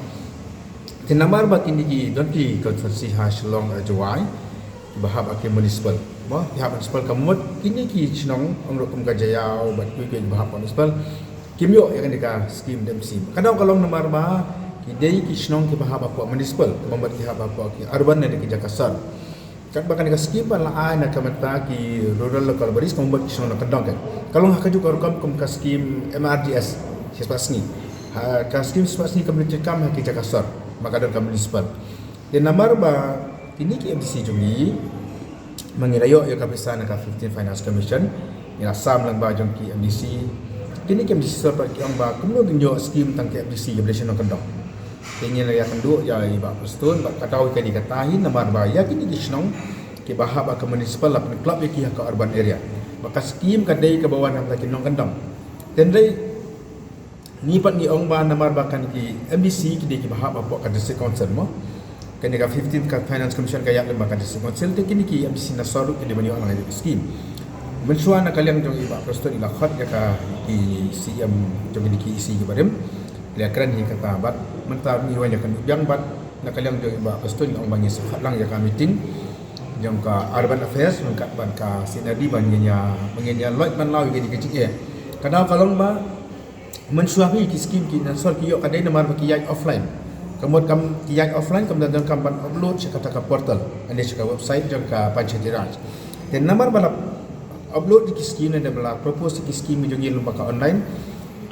Te namar ba kine ki don ki constituency ha Shillong, eh, Jowai, kiba hap ha ki municipal. Mo, ki hap municipal ka mut kine ki shnong ong ruh kum ka Jaïaw bad kiwei kiwei kiba hap municipal. Kim ïoh ïa kane ka skim dem sim. Ka daw ka long namar ba ki dei ki shnong kiba hap hapoh municipal, kaba mut ki hap hapoh ki urban ne ki jaka sor. Katba kane ka skim ba la ai na ka bynta ki rural local bodies, kaba mut ki shnong na kyndong ka. Ka long ha kajuh ka rukom kum ka skim M R D S, shispah sngi. Ha, ka skim shispah sngi ka mut treikam ha ki jaka sor, ma ka don ka municipal. Te namar ba kine ki M D C jong ngi, ma ngi la ïoh ïa ka pisa na ka fifteen Finance Commission, ngi la sam lyngba jong ki M D C. Kine ki M D C sor pat ki ong ba kumno ngin ïoh skim tang ki M D C kiba dei shnong kyndong. Te ngi la ïakynduh ïa i Bah Prestone, bad ka daw ka dei kata hi namar ba ïa kine ki shnong kiba hap ha ka municipal la pynklop ïa ki ha ka urban area. Ba ka skim ka dei kaba wan na ka bynta ki nongkyndong. Te hynrei ngi pat ngi ong ba namar ba kane ki M D C ki dei kiba hap hapoh ka District Council mo. Kane ka fifteen ka Finance Commission ka ïaid lyngba ka District Council, te kine ki M D C na sor ruh ki dei ban ïoh lang ïa ka skim. Mynshuwa na ka liang jong i Bah Prestone i la khot ïa ka, ki C M jong kine ki E C kiba rim. Ki la kren hi kata bad mynta ngi wan ïakynduh biang bad na ka liang jong i Bah Prestone i ong ba ngin sa khot lang ïa ka meeting jong ka Urban Affairs ryngkat bad ka C and R D ban ngin ïa, ban ngin ïa lait ban law ïa kane ka jingeh. Ka daw ka long ba mynshuwa hi ki skim ki na sor ki ïoh ka dei namar ba ki ïaid offline. Ka mut kam ki ïaid offline, kam don donkam ban upload sha kata ka portal, lane sha ka website jong ka Panchayati Raj. Te namar ba la upload ïa ki skim ne ba la propose ïa ki skim jong ngi lyngba ka online,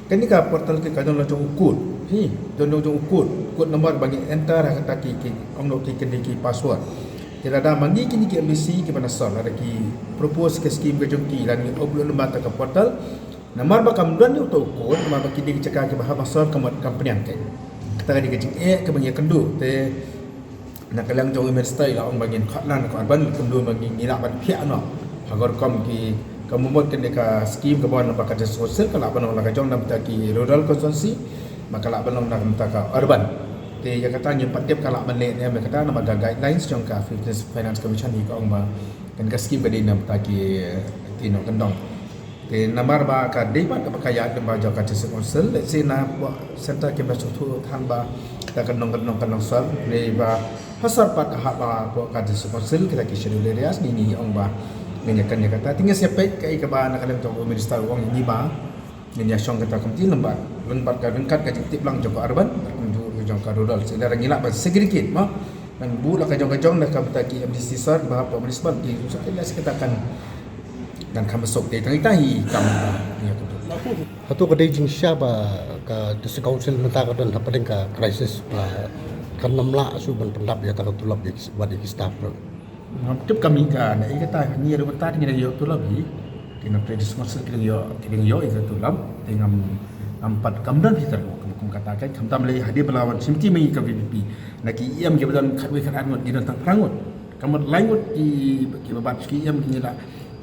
kane ka portal ka don la jong u code. Hi, don la jong u code. Code number ba ngi enter ha kata ki, ki, ong noh ki, kine ki password. Te lada ma ngi kine ki M D C kiba na sor, lada ki propose ka skim ka jong ki, lada ngi upload lyngba kata ka portal, namar ba kam don ïa uta u code, namar ba ki dei ki jaka kiba hap ha sor, ka mut kam pynïaid. Kata ka dei ka jingeh kaba ngi ïakynduh. Te na ka liang jong u Minister i la ong ba ngin khot lang na ka urban, kumno ba ngi, ngi lah ban phiah noh ha ka rukom ki, ka mut kane ka skim kaba wan na ka District Council ka lah ban long na ka jong na bynta ki rural constituency, ma ka lah ban long na bynta ka urban. Te ïa kata ngim pat tip ka lah ban leh ne em ïa kata, namar ka guidelines jong ka fifteen Finance Commission hi ka ong ba kane ka skim ka dei na bynta ki, ki nongkyndong. Te namar ba ka dei pat kaba ka ïaid lyngba jong ka District Council, lehse na pdeng centre kim da sngewthuh than ba ka kyndong kyndong kyndong sor, ne ba ha sor pat ka hap ba pdeng ka District Council kita ki schedule areas, ngi ngi ong ba ngin ïa kane kata. Te ngin sa peit kaei kaba na ka liang jong u Minister u ong ïa ngi ba ngin ïa shong kata ka committee lyngba, lyngba ka ryngkat ka jingtip lang jong ka urban, kumjuh jong ka rural. Seh lada ngi lah ban segregate ma, ban buh la ka jong ka jong na ka bynta ki M D C sor ba hap municipal ki, so ka ïa sa kata kan Kan kham suk te tang ita hi kam ïa ka. Hato ka dei jingshisha ba ka District Council mynta ka don hapdeng ka crisis ba kan ym lah shuh ban pyndap ïa ta ka tulop ïa ki, bad ïa ki staff ruh? Ngam tip kam ïa ka, na ïa kata ngi ruh mynta ngi dang ïoh tulop hi. Ki nongtrei District Council ki dang ïoh, ki dang ïoh ïa ka tulop. Te ngam, ngam pat kam don hi tar kum, kum kata ka, khamtam lei hadien ba la wan shim ti ma ïa ka V P P. Na ki E M kiba don khatwei khatar ngut, ki don tang phra ngut. Ka mut lai ngut ki, kiba bat ki E M ki ngi la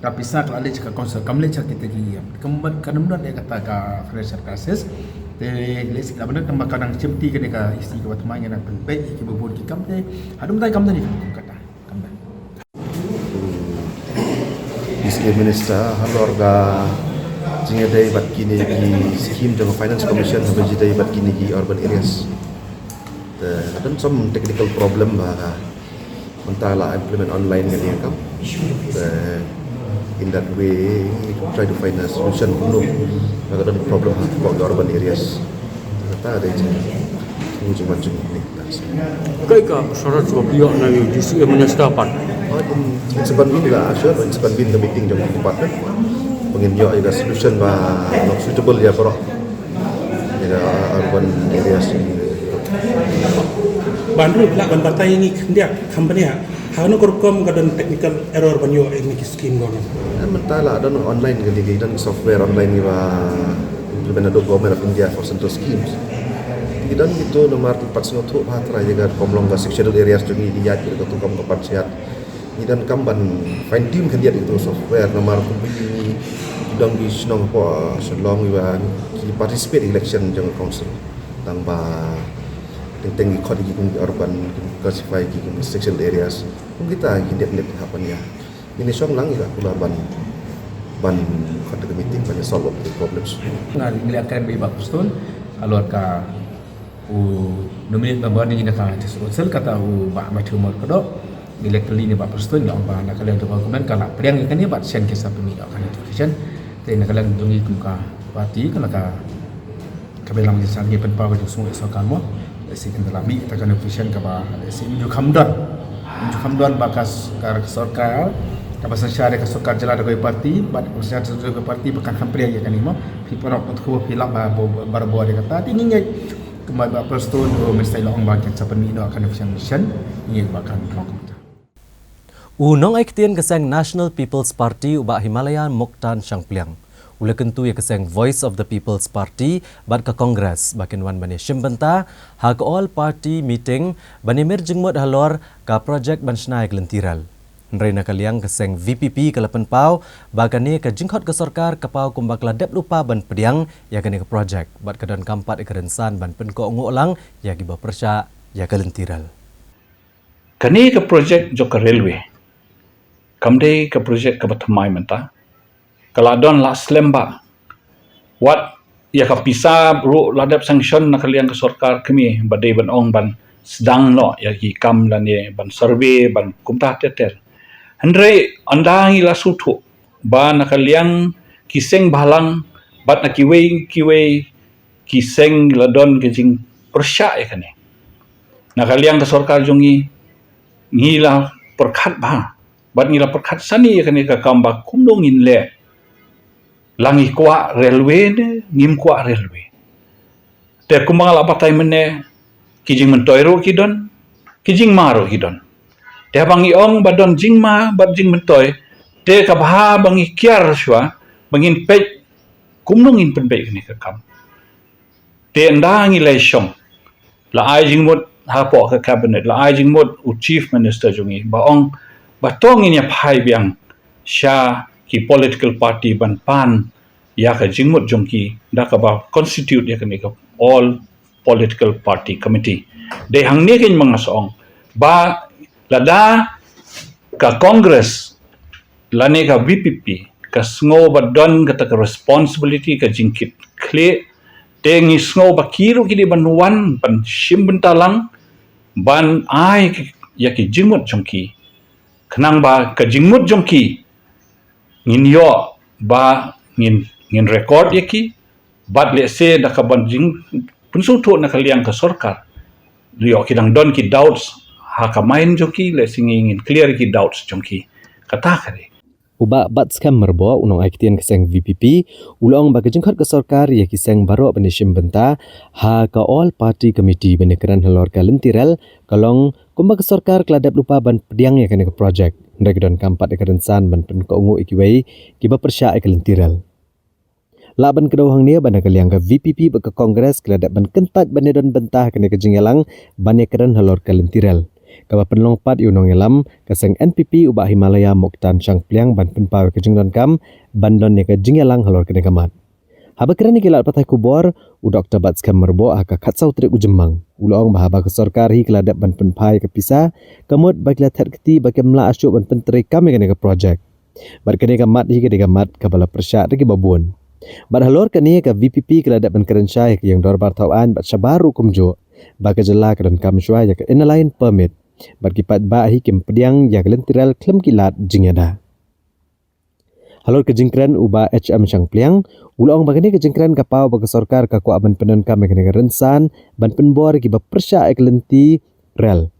Ka pisa ka la leit sha ka council, kam leit sha kita ki E M. Ka mut, kan ym don ïa kata ka financial crisis. Te lehse ka la ban don, tang ba ka dang shim ti kane ka E C kaba thymmai, ngi dang pynbeit ïa kiba bun ki kam te. Haduh mynta kam don ïa ka kata. Kam don. Displaced Minister halor ka jingïadei bad kine ki scheme jong ka Finance Commission haba jingïadei bad kine ki urban areas. Te ka don some technical problem ba ka Mynta la implement online kane ka kam. Te in that way we try to find a solution kumno ba ka don problem ha ka urban areas. Kata ka dei jingmut jingmut jong ngi. Kaei ka assurance ba phi ïoh na u D C M Minister pat? Oh, in, in sa convene ka, sure, in sa convene ka meeting jong ka department. Ba ngin ïoh ïa ka solution ba long suitable ïa baroh. Ïa ka urban areas. Ban ruh lah ban batai ngi khyndiat kham bniah. Ha kano ka rukom ka don technical error ban ïoh ïa kine ki scheme government. Mynta la don online ka dei, ka don software online kiba implement da Government of India for central schemes. Ki don kito namar ki pat sngewthuh ba ha trai ïa ka rukom long ka sectional areas jong ngi, ki ïaid ka rukom ka panchayat. Ngi donkam ban fine tune khyndiat ïa kito software namar kumba ngi don ki shnong hapoh Shillong kiba ki participate election jong ka council. Tang ba teng teng ki khot ki kum ki urban, ki classify ki kum sectional areas. Kum kita ki dep dep hapdeng ïa. Ngi shong lang ïa ka kular ban ban khot ka meeting ban solve the problems. Nga ngi la kren bad i Bah Prestone, halor ka u nominate member na ka District Council kata u Bah Matthew Myrkadok. Ngi la kylli na i Bah Prestone, ong ba na ka liang jong ka government ka la pdiang ïa kane bad shen ki sa pynmih ïa ka notification. Te na ka liang jong ngi kum ka party ka la ka Ka bilang jingsan ngi pynpaw ka jingsngew ïa sorkar mo. Lehse kin da la mih ta ka notification kaba lehse ym ju kham don. Ym ju kham don ba ka s-, ka sorkar, kaba synshar ïa ka sorkar jylla da kawei party, bad kaba synshar da kawei party ba kan kham pdiang ïa kane mo. Phi paralok pat khubor phi lap ba bo-, barabor ïa kata. Te ngi ngeit kumba Bah Prestone u Minister la ong ba kin sa pynmih noh ka notification. Ngi ngeit ba kan long kumta. U nongai ktien ka seng National People's Party u Bah Himalaya Muktan Shangpliang u la kyntu ïa ka seng Voice of the People's Party bad ka Congress ba kin wan ban ïashim bynta ha ka All Party Meeting ban ïamir jingmut halor ka project ban shna ïa ka lynti rel. Hynrei na ka liang ka seng V P P ka la pynpaw ba kane ka jingkhot ka sorkar ka paw kumba ka la dep lypa ban pdiang ïa kane ka project bad ka donkam pat ïa ka rynsan ban pynkohnguh lang ïa kiba pyrshah ïa ka lynti rel. Kane ka project jong ka railway kam dei ka project kaba thymmai mynta. Ka la don la slem bha. Wat ïa ka pisa ruh la dep sanction na ka liang ka sorkar kmie ba dei ban ong ban sdang noh ïa ki kam lane ban survey ban kumta ter ter. Hynrei ynda ngi la sngewthuh ba na ka liang ki seng bhalang bad na kiwei kiwei ki seng la don ka jingpyrshah ïa kane. Na ka liang ka sorkar jong ngi, ngi la pyrkhat bha bad ngi la pyrkhat sani ïa kane ka kam ba kumno ngin leh. La ngi kwah railway ne ngim kwah railway. Te kumba nga la batai mynne, ki jingmyntoi ruh ki don, ki jingma ruh ki don. Te haba ngi ong ba don jingma bad jingmyntoi, te ka bha ba ngi kiar shuwa ba ngin peit kumno ngin pynbeit kane ka kam. Te ynda ngi la shong, la ai jingmut hapoh ka cabinet, la ai jingmut u chief minister jong ngi ba ong ba to ngin ïa phai biang sha ki political party ban pan ïa ka jingmut jong ki da kaba constitute ïa kane ka all political party committee. Dei hangne kein ma nga sa ong ba lada ka Congress lane ka V P P ka sngew ba don kata ka responsibility, ka jingkit khlieh, te ngi sngew ba ki ruh ki dei ban wan ban shim bynta lang ban ai ki, ïa ki jingmut jong ki. Khnang ba ka jingmut jong ki ngin ïoh ba ngin, ngin record ïa ki, bad lehse da kaban jingpynsngewthuh na ka liang ka sorkar. Ïoh ki dang don ki doubts ha ka mind jong ki, lehse ngi ngin clear ki doubts jong ki. Kata ka dei. U Bah Batskhem Myrboh, u nongai ktien ka seng V P P, u la ong ba ka jingkhot ka sorkar ïa ki seng baroh ban ïashim bynta ha ka All Party Committee ban ïakren halor ka lynti rel ka long kumba ka sorkar ka la dep lypa ban pdiang ïa kane ka project. Hynrei ka donkam pat ïa ka rynsan ban pynkohnguh ïa kiwei kiba pyrshah ïa ka lynti rel. Lah ban kdew hangne ba na ka liang ka V P P bad ka Congress ki la dep ban kyntait ban ïadon bynta ha kane ka jingïalang ban ïakren halor ka lynti rel. Kaba pynlong pat ïa u nongïalam ka seng N P P u Bah Himalaya Muktan Shangpliang ban pynpaw ïa ka jingdonkam ban don ïa ka jingïalang halor kane ka mat. Haba kren ïa ki lad pathai khubor, u Doktor Batskhem Myrboh ha ka khatsaw tarik u Jymmang u la ong ba haba ka sorkar hi ka la dep ban pynphai ïa ka pisa, ka mut ba ki la thet kti ba kim lah shuh ban pyntreikam ïa kane ka project. Bad kane ka mat hi ka dei ka mat kaba la pyrshah da kiba bun. Bad halor kane ka V P P ka la dep ban kren shai ha ka ïing dorbar thaw aiñ bad shabar ruh kumjuh ba ka jylla ka donkam shuwa ïa ka Inner Line Permit. Bad ki paidbah hi kim pdiang ïa ka lynti rel khlem ki lad jingïada. Halor ka jingkren u Bah H M Shangpliang u la ong ba kane ka jingkren ka paw ba ka sorkar ka kwah ban pyndonkam ïa kane ka rynsan ban pynbor ïa kiba pyrshah ïa ka lynti rel.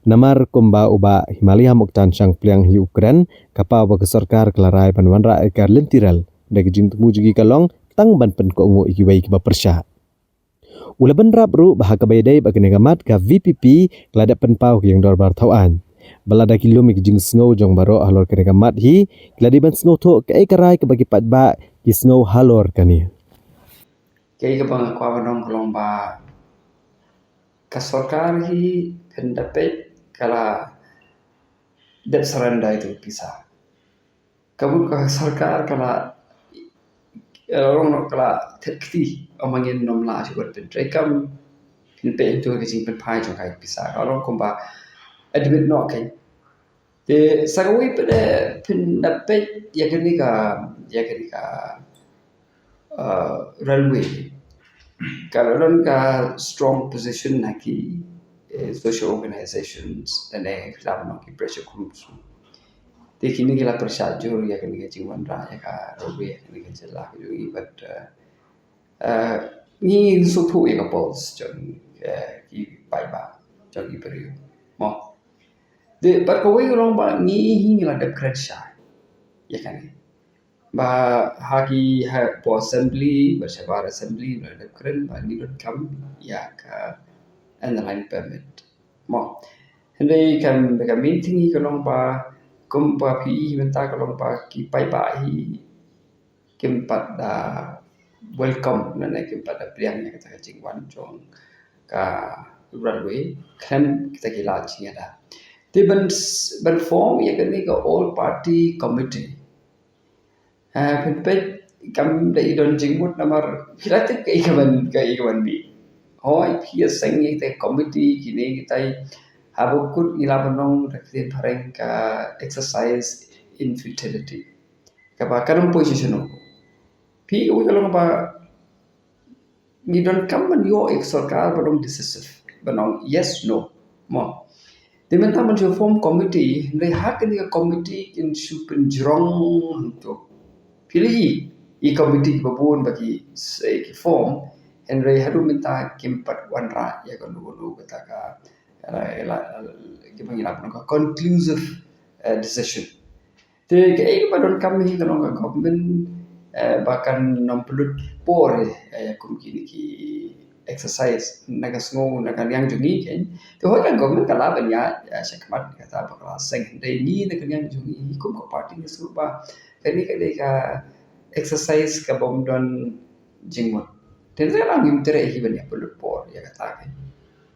Namar kumba u Bah Himalaya Muktan Shangpliang hi u kren, ka paw ba ka sorkar ka la rai ban wanrah ïa ka lynti rel. Da ka jingthmu jong ki ka long tang ban pynkohnguh ïa kiwei kiba pyrshah. U la bynrap ruh ba ha kaba ïadei bad kane ka mat ka VPP ka la dep pynpaw ha ka ïing dorbar thaw aiñ. Ba lada ki lum ïa ki jingsngew jong baroh halor kane ka mat hi, ki la dei ban sngewthuh kaei ka rai kaba ki paidbah ki sngew halor kane. Kaei kaba nga kwah ban ong ka long ba ka sorkar hi phin da peit ka la dep surrender ïa ka pisa. Ka mut ka sorkar ka la, eh, long noh ka la thep kti, ym ma ngin nym lah shuh ban pyntreikam, phin peit hangto ka jingpynphai jong ka pisa. Ka long kumba admit noh kein. Te sa kawei pat de phin da peit ïa kane ka, ïa kane ka, uh, railway. Ka la don ka strong position na ki, eh, social organizations, lane ki la ban ong ki pressure groups. Te kine ki la pyrshah jur ïa kane ka jingwanrah ïa ka railway ha kane ka jylla ka jong ngi, but, uh, uh, ngi ngin sngewthuh ïa ka pulse jong, eh, ki paidbah, jong ki briew. Mo. Te bad kawei ka long ba ngi hi ngi la dep kren shai ïa kane. Ba ha ki, hapoh assembly, ba shabar assembly, ba dep kren ba ngi donkam ïa ka inner line permit. Mo. Hynrei ka, ka main thing hi ka long ba kumba phi i mynta ka long ba ki paidbah hi kim pat da welcome, lane kim pat da pdiang ïa kata ka jingwan jong ka railway khlem kita ki lad jingïada. Te ban s-, ban form ïa kane ka all party committee. Ha, phin peit kam da i don jingmut namar phi la tip kaei ka ban, kaei ka ban mih. Hooid, phi ïa seng ïa kita committee kine kita, haba kut ngi la ban ong da ka ktien phareng ka exercise in futility. Kaba kan ym poi shisha no. Phi, uwi ka long ba ngi donkam ban ïoh ïa ka sorkar ba long decisive, ban ong yes, no. Mo. Te mynta ban shu form committee, hynrei ha kane ka committee kin shu pynjrong hangto. Phi la i, i committee kiba bun ba ki s-, ki form, hynrei haduh mynta kim pat wanrah ïa kano kano kata ka, eh, la, kiba ngi lah ban ong ka conclusive, eh, decision. Te kaei kaba donkam hi ka long ka government, eh, ba kan nym pynlut por, eh, kum kine ki exercise na ka sngew, na ka liang jong ngi kein. Te hooid ka government ka lah ban ïaid, eh, shakhmat kata ba ka la seng, hynrei ngi na ka liang jong ngi kum ka party ngi sngew ba kane ka dei ka exercise kaba ym don jingmut. Te hynrei la ngim treh hi ban ïa pynlut por ïa kata kein.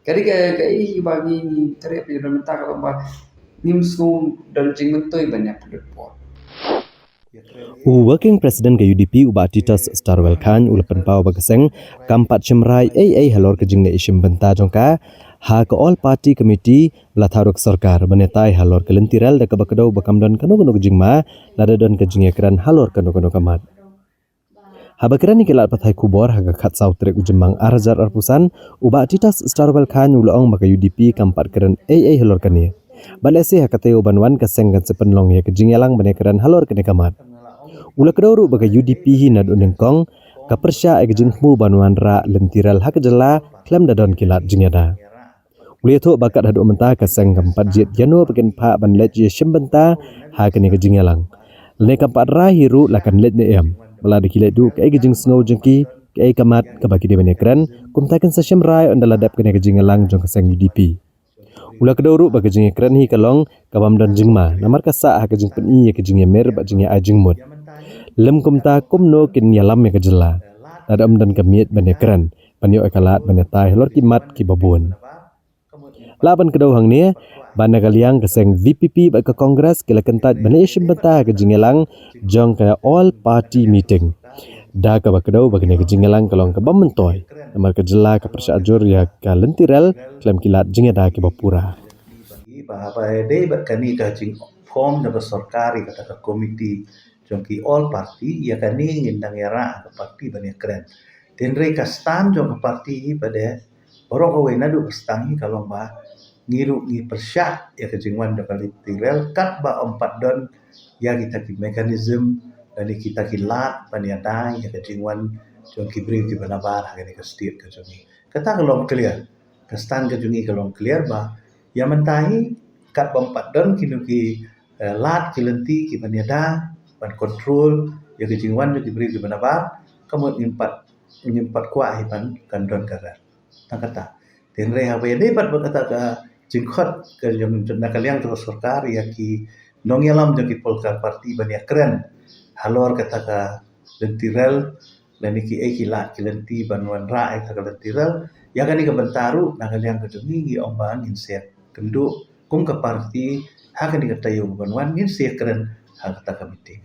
Ka dei ka, kaei ba ngi, ngim treh hi ban mynta ka long ba ngim sngew don jingmyntoi ban ïa pynlut por. U Working President ka UDP u Bah Titus Starwell Chyne u la pynpaw ba ka seng kam pat shim rai ei ei halor ka jingleh ïashim bynta jong ka ha ka All Party Committee ba la thaw da ka sorkar ban ïatai halor ka lynti rel, da kaba kdew ba kam don kano kano ka jingma lada don ka jingïakren halor kano kano ka mat. Haba kren ïa ki lad pathai khubor ha ka khatsaw tarik u Jymmang ar hajar arphew san, u Bah Titus Starwell Chyne u la ong ba ka UDP kam pat kren ei ei halor kane. Bad lehse ha ka taïew ban wan ka seng kan sa pynlong ïa ka jingïalang ban ïakren halor kane ka mat. U la kdew ruh ba ka UDP hi naduh nyngkong ka pyrshah ïa ka jingthmu ban wanrah lynti rel ha ka jylla khlem da don ki lad jingïada. U la ïathuh ba kat haduh mynta ka seng kam pat jied ïano ba kin phah ban leit ïashim bynta ha kane ka jingïalang. Lane kam pat rai hi ruh la kan leit ne em. Ba lada ki leit duh kaei ka jingsngew jong ki, kaei ka mat kaba ki dei ban ïakren, kumta kin sa shim rai ynda la dep kane ka jingïalang jong ka seng UDP. U la kdew ruh ba ka jingïakren hi ka long kabym don jingma, namar ka sah ha ka jingpyni ïa ka jingïamir bad jingïa-ai jingmut. Lym kumta kumno kin ïalam ïa ka jylla lada ym don ka miej ban ïakren, ban ïoh ïa ka lad ban ïatai halor ki mat kiba bun. Lah ban kdew hangne ba na ka liang ka seng VPP bad ka Congress ki la kyntait ban ïashim bynta ha ka jingïalang jong ka All Party Meeting, da kaba kdew ba kane ka jingïalang ka long kabym myntoi namar ka jylla ka pyrshah jur ïa ka lynti rel khlem ki lad jingïada kiba pura. Ba haba ïadei bad kane ka jingform da ka sorkar ïa kata ka committee jong ki All Party, ïa kane ngin dang ïarah ka party ban ïakren. Hynrei ka stand jong ka party hi pat de, baroh kawei naduh ba sdang hi ka long ba ngi ruh ngi pyrshah ïa ka jingwan jong ka lynti rel katba ym pat don ïa kita ki mechanism lane kita ki lad ban ïada ïa ka jingwan jong ki briew kiba nabar ha kane ka state ka jong ngi. Kata ka long clear. Ka stand ka jong ngi ka long clear ba ïa mynta hi katba ym pat don kino ki, eh, lad ki lynti kiban ïada ban control ïa ka jingwan jong ki briew kiba nabar, ka mut ngim pat ngim pat kwah hi ban kan don ka rel. Tang kata. Te hynrei haba ïadei pat bad kata ka jingkhot ka jong na ka liang jong ka sorkar ïa ki nongïalam jong ki political party ban ïakren halor kata ka lynti rel lane ki ei ki lad ki lynti ban wanrah ïa kata ka lynti rel. Ïa kane ka bynta ruh na ka liang ka jong ngi ngi ong ba ngin sa ïakynduh kum ka party ha kane ka taïew ban wan ngin sa ïakren ha kata ka meeting.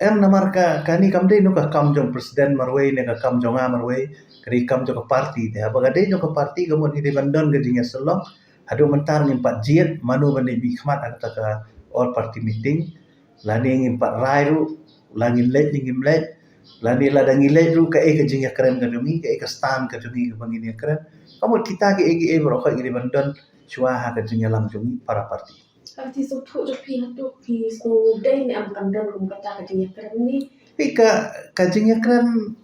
Em namar ka kane kam dei noh ka kam jong president marwei ne ka kam jong nga marwei, ka dei kam jong ka party. Te haba ka dei jong ka party ka mut ngi dei ban don ka jingïasyllok. Haduh mynta ngim pat jied mano ban dei mihkhmat ha kata ka all party meeting. Lane ngim pat rai ruh, la ngin leit ne ngim leit. Lane lada ngi leit ruh kaei ka jingïakren ka jong ngi, kaei ka stand ka jong ngi kaba ngin ïakren. Ka mut kita kiei kiei baroh khoit ngi dei ban don shuwa ha ka jingïalam jong ngi para party. Ka jingïathuh jong phi hato phi sngewdei ne em kan don kum kata ka jingïakren ne? Phi ka, ka jingïakren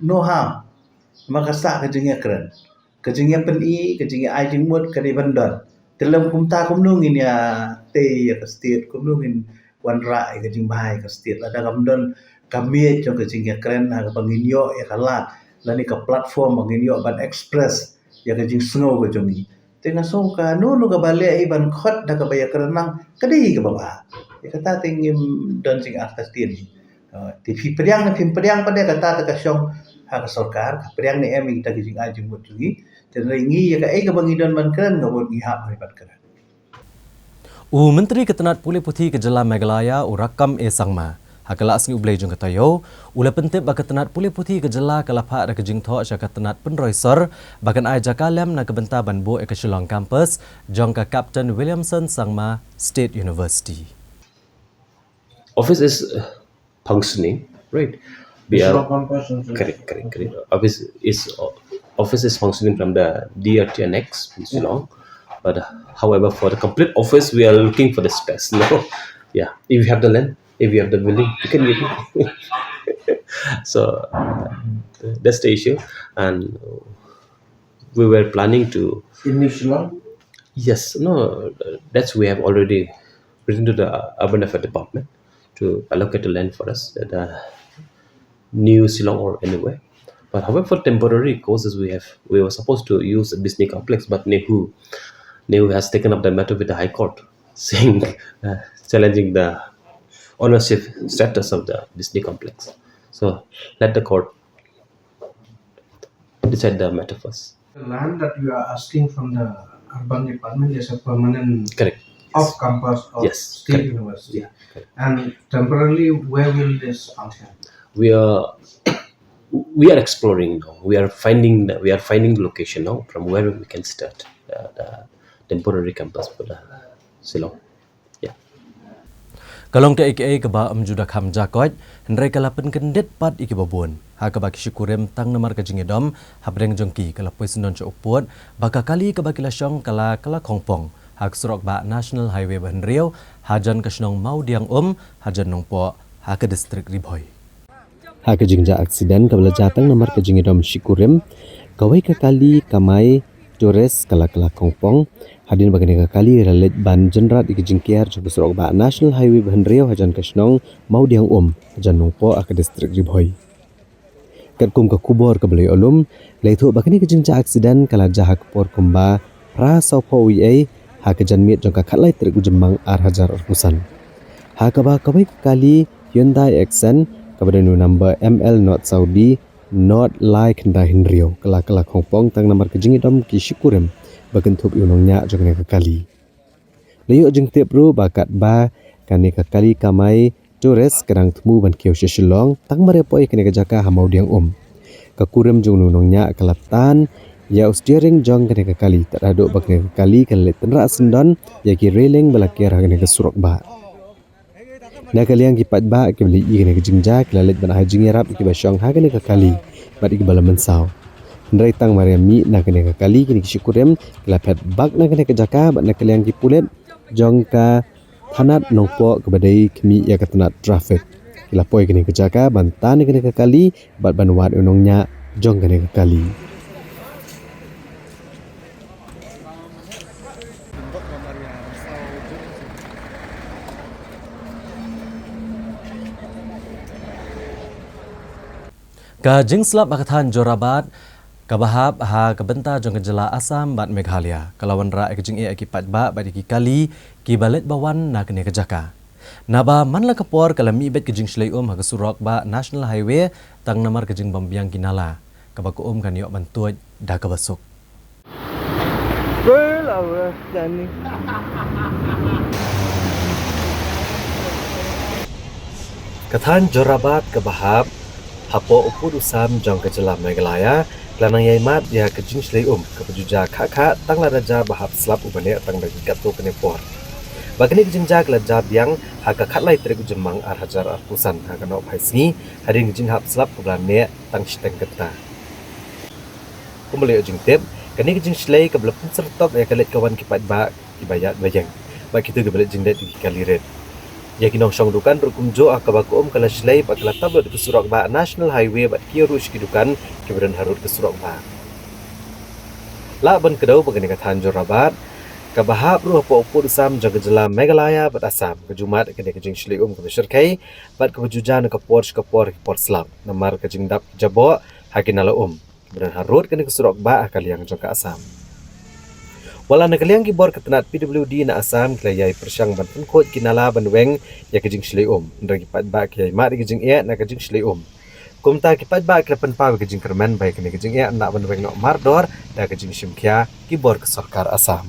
no harm. Ma ka sah ka jingïakren. Ka jingïapyni, ka jingïa-ai jingmut ka dei ban don. Te lem kumta kumno ngin ïatei ïa ka state, kumno ngin wanrah ïa ka jingbha ïa ka state. Lada kam don ka miej jong ka jingïakren ha kaba ngin ïoh ïa ka lad lane ka platform ba ngin ïoh ban express ïa ka jingsngew ka jong ngi. Te nga sngew kano kano kaba leh hi ban khot da kaba ïakren lang ka dei kaba bha. Ïa kata te ngim don jingartatien. Uh, te phi pdiang ne phim pdiang pat ïa kata te ka shong ha ka sorkar, ka pdiang ne em ïa kita ki jingai jingmut jong ngi. Te hynrei ngi ïa kaei kaba ngi don ban kren nga mut ngi hap ban kren. U Myntri ka tnat pule puthi ka jylla Meghalaya u Rakkam A Sangma ha ka la sngi U Blei jong ka taïew u la pyntip ba ka tnat pule puthi ka jylla ka la phah da ka jingthoh sha ka tnat pynroi sor ba kan ai jaka lem na ka bynta ban buh ïa ka Shillong campus jong ka Captain Williamson Sangma State University. Office is uh, functioning, right? We are correct, correct, correct. Office is uh, office is functioning from the D R T annex in Shillong, but uh, however, for the complete office, we are looking for the space. No, yeah, if you have the land, if you have the building, you can give it. So uh, that's the issue, and we were planning to in New Shillong. Yes, no, that's we have already written to the Urban Affairs Department to allocate the land for us at the New Shillong or anywhere. But however, for temporary causes, we have we were supposed to use the Bishnee complex, but NEHU NEHU has taken up the matter with the High Court, saying uh, challenging the ownership status of the Bishnee complex. So let the court decide the matter first. The land that you are asking from the urban department is a permanent correct off campus of yes, State correct. University. Yeah, correct. And temporarily, where will this function? We are we are exploring now. We are finding the, we are finding the location now from where we can start uh, the temporary campus for the Shillong. Ka long kaei kaei kaba ym ju da kham jakoit, hynrei ka la pynkyndit pat ïa kiba bun. Ha kaba ki shikurim tang namar ka jingïadom hapdeng jong ki ka la poi syndon sha u pud ba ka kali kaba ki la shong ka la ka la khongpong ha ka surok bah National Highway ba hynriew hajan ka shnong Mawdiangum hajan Nongpoh ha ka distrik Ri Bhoi. Ha ka jingjia aksiden kaba la jia tang namar ka jingïadom shikurim, kawei ka kali kamai Torres ka la ka la khongpong hadien ba kane ka kali ka la leit ban jynrat ïa ka jingkiar jong ka surok bah National Highway ba hynriew hajan ka shnong Mawdiangum hajan Nongpoh ha ka distrik Ri Bhoi. Katkum ka khubor kaba la ïoh lum la ïathuh ba kane ka jingjia aksiden ka la jia ha ka por kumba phra sawphew wei ei ha ka janmiet jong ka khatlai tarik u Jymmang ar hajar arphew san. Ha kaba kawei ka kali Hyundai Accent kaba don u number M L not Saudi not lai khyndai hynriew ka la ka la khongpong tang namar ka jingïadom ki shikurim ba kynthup ïa u nongñiah jong kane ka kali. La ïoh jingtip ruh ba katba kane ka kali kamai Torres ka dang thmu ban kiew sha Shillong tang mar ïa poi kane ka jaka ha Mawdiangum. Ka kurim jong u nongñiah ka la tan ïa u steering jong kane ka kali tad haduh ba kane ka kali ka la leit tynrah syndon ïa ki railing ba la kiar ha kane ka surok bah. Na ka liang ki paidbah kiba la ïohi ïa kane ka jingjia ki la leit ban ai jingïarap ïa kiba shong ha kane ka kali bad ïa kiba la mynsaw. Hynrei tang mar ïa mih na kane ka kali kine ki shikurim ki la phet bak na kane ka jaka bad na ka liang ki pulit jong ka thanat Nongpoh kaba dei khmih ïa ka tnat traffic ki la poi kane ka jaka ban tan ïa kane ka kali bad ban wad ïa u nongñiah jong kane ka kali. Ka jingslap ha ka thaiñ Jorabat, kaba hap ha ka bynta jong ka jylla Assam bad Meghalaya, ka la wanrah ïa ka jingeh ïa ki paidbah bad ïa ki kali kiba leit ba wan na kane ka jaka. Naba man la ka por ka la mih beit ka jingshlei um ha ka surok bah National Highway, tang namar ka jingbym biang ki nala, kaba ka um kan ïoh ban tuid da kaba suk. Ka thaiñ Jorabat kaba hap hapoh u pud u sam jong ka jylla Meghalaya, ka la nang ïai mad ïa ka jingshlei um kaba ju jia khah khah tang lada jia ba hap slap u bneng tang da ki katto katne por. Ba kane ka jingjia ka la jia biang ha ka khatlai tarik u Jymmang ar hajar arphew san ha ka nohphai sngi, hadien ka jinghap slap kaba la neh tang shiteng kynta. Kumba la ïoh jingtip, kane ka jingshlei kaba la pynsyrtok ïa ka leit ka wan ki paidbah kiba ïaid ba ïeng bad kito kiba leit jingleit da ki kali rit. Ïa ki nongshong dukan ruh kumjuh, ha kaba ka um ka la shlei bad ka la tap lut da ka surok bah National Highway bad kiew ruh sha ki dukan kiba don harud ka surok bah. Lah ban kdew ba kane ka thaiñ Jorabat kaba hap ruh hapoh u pud u sam jong ka jylla Meghalaya bad Assam, ka ju mad ïa kane ka jingshlei um kaba shyrkhei bad kaba ju jia na ka por sha ka por ha ki por slap namar ka jingdap ki jaboh ha ki nala um kiba don harud kane ka surok bah ha ka liang jong ka Assam. Wat la na ka liang ki bor ka tnat P W D na Assam ki la ïai pyrshang ban pynkhuid ki nala ban weng ïa ka jingshlei um, hynrei ki paidbah ki ïai mad ïa ka jingeh na ka jingshlei um. Kumta ki paidbah ki la pynpaw ïa ka jingkyrmen ba ïa kane ka jingeh yn lah ban weng noh mardor da ka jingshim khia ki bor ka sorkar Assam.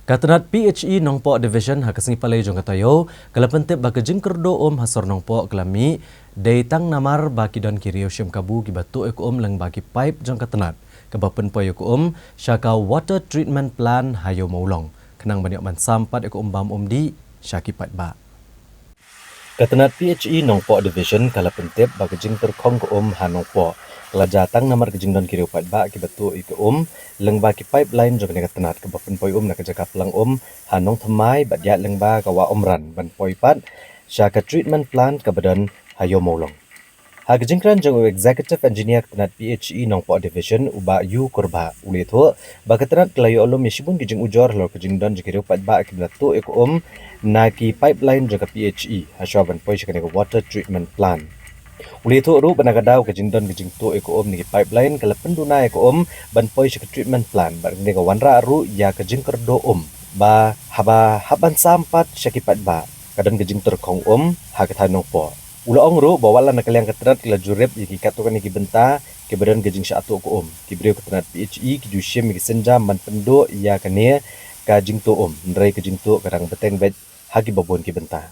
Ka tnat P H E Nongpoh Division ha ka sngi Palei jong ka taïew ka la pyntip ba ka jingkyrduh um ha sor Nongpoh ka la mih dei tang namar ba ki don ki riew shim kabu kiba tuh ïa ka um lyngba ki paip jong ka tnat kaba pynpoi ïa ka um sha ka water treatment plant ha Ïew Mawlong, khnang ban ïoh ban sam pat ïa ka um bam um dih sha ki paidbah. Ka tnat P H E Nongpoh Division ka la pyntip ba ka jingtyrkhong ka um ha Nongpoh ka la jia tang namar ka jingdon ki riew paidbah kiba tuh ïa ka um lyngba ki pipeline jong kane ka tnat kaba pynpoi um na ka jaka plang um ha Nongthymmai bad ïaid lyngba ka Wah Umran ban poi pat sha ka treatment plant kaba don ha Ïew Mawlong. Ha ka jingkren jong u Executive Engineer ka tnat P H E Nongpoh Division, u Bah U Kurbah, u la ïathuh ba ka tnat ka la ïoh lum ïa shibun ki jingujor halor ka jingdon jong ki riew paidbah kiba la tuh ïa ka um na ki pipeline jong ka P H E hashwa ban poi sha kane ka water treatment plant. U la ïathuh ruh ba na ka daw ka jingdon ka jingtuh ïa ka um na ki pipeline ka la pynduna ïa ka um ban poi sha ka treatment plant bad kane ka wanrah ruh ïa ka jingkyrduh um ba haba hap ban sam pat sha ki paidbah ka don ka jingtyrkhong um ha ka thaiñ Nongpoh. U la ong ruh ba wat la na ka liang ka tnat ka la jurip ïa ki katto katne ki bynta kiba don ka jingshah tuh ka um, ki briew ka tnat P H E ki ju shim ïa ki sienjam ban pynduh ïa kane ka jingtuh um, hynrei ka jingtuh ka dang bteng beit ha kiba bun ki bynta.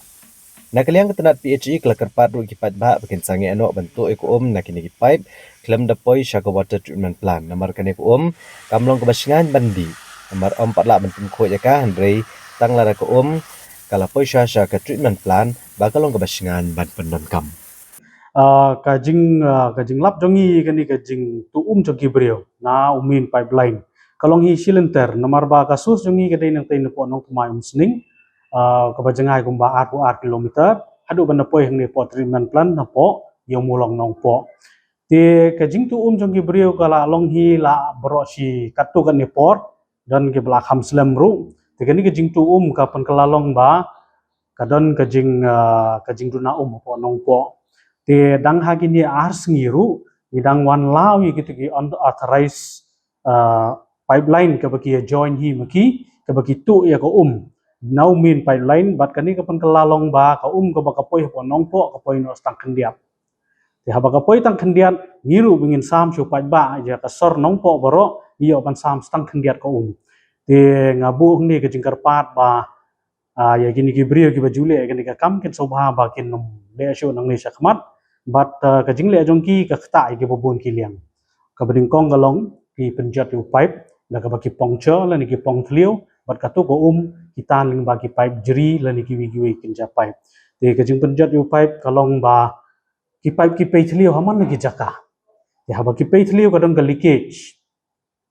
Na ka liang ka tnat P H E ka la kyrpad ruh ïa ki paidbah ba kin sangeh noh ban tuh ïa ka um na kine ki paip khlem da poi sha ka water treatment plant namar kane ka um kam long kaba shngaiñ ban dih namar ym pat lah ban pynkhuid ïa ka, hynrei tang lada ka um ka la poi sha sha ka treatment plant ba ka long kaba shngaiñ ban pyndonkam. Ah, ka jing, ah, ka jinglap jong ngi kane ka jingtuh um jong ki briew na u main pipeline ka long hi shilynter namar ba ka source jong ngi ka dei nangtei napoh Nongthymmai Umsning, ah, kaba jngai kumba arphew ar kilometer haduh ban da poi hangne hapoh treatment plant napoh Ïew Mawlong Nongpoh. Te ka jingtuh um jong ki briew ka la long hi la baroh shi katto katne por, don kiba la kham slem ruh. Te kane ka jingtuh um ka pynkylla long ba ka don ka jing, ah, ka jingduna um hapoh Nongpoh. Te dang ha kine ar sngi ruh ngi dang wan law ïa kito ki unauthorized, ah, pipeline kaba ki ïa join hi ma ki, kaba ki tuh ïa ka um na u main pipeline, bad kane ka pynkylla long ba ka um kaba ka poi hapoh Nongpoh ka poi noh tang khyndiat. Te haba ka poi tang khyndiat, ngi ruh ba ngin sam sha u paidbah ïa ka sor Nongpoh baroh ngi ïoh ban sam tang khyndiat ka um. Te nga buh hangne ka jingkyrpad ba, ah, ïa kine ki briew kiba ju leh ïa kane ka kam kin sngewbha ba kin nym leh shuh nangne sha khmat. Bad, ah, ka jingleh jong ki ka ktah ïa kiba bun ki liang. Kaba nyngkong ka long ki pynjot ïa u paip da kaba ki pong sha lane ki pong thliew, bad katto ka um ki tan lyngba ki paip jri lane kiwei kiwei ki kynja paip. Te ka jingpynjot ïa u paip ka long ba ki paip ki pei thliew ha man la ki jaka. Te haba ki pei thliew ka don ka leakage.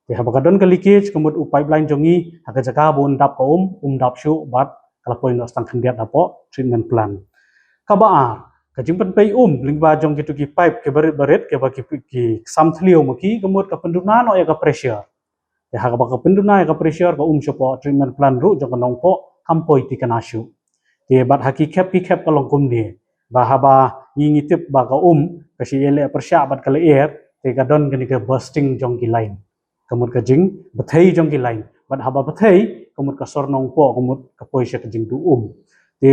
Te haba ka don ka leakage ka mut u pipeline jong ngi ha ka jaka ba un dap ka um, um dap shuh bad ka la poi noh tang khyndiat hapoh treatment plant. Kaba ar, Ka jingpynpei um lyngba jong kitu ki pipe ki barit barit ki ba ki, ki ksam thliew ma ki ka mut ka pynduna noh ïa ka pressure. Te ha kaba ka pynduna ïa ka pressure ka um shapoh treatment plant ruh jong ka Nongpoh kam poi thikna shuh. Te bad ha ki khep ki khep ka long kumne, ba haba ngi ngi tip ba ka um ka shi ïaleh pyrshah bad ka lyer, te ka don kane ka bursting jong ki line, ka mut ka jingbthei jong ki line. Bad haba bthei ka mut ka sor Nongpoh ka mut ka poi sha ka jingduh um. Te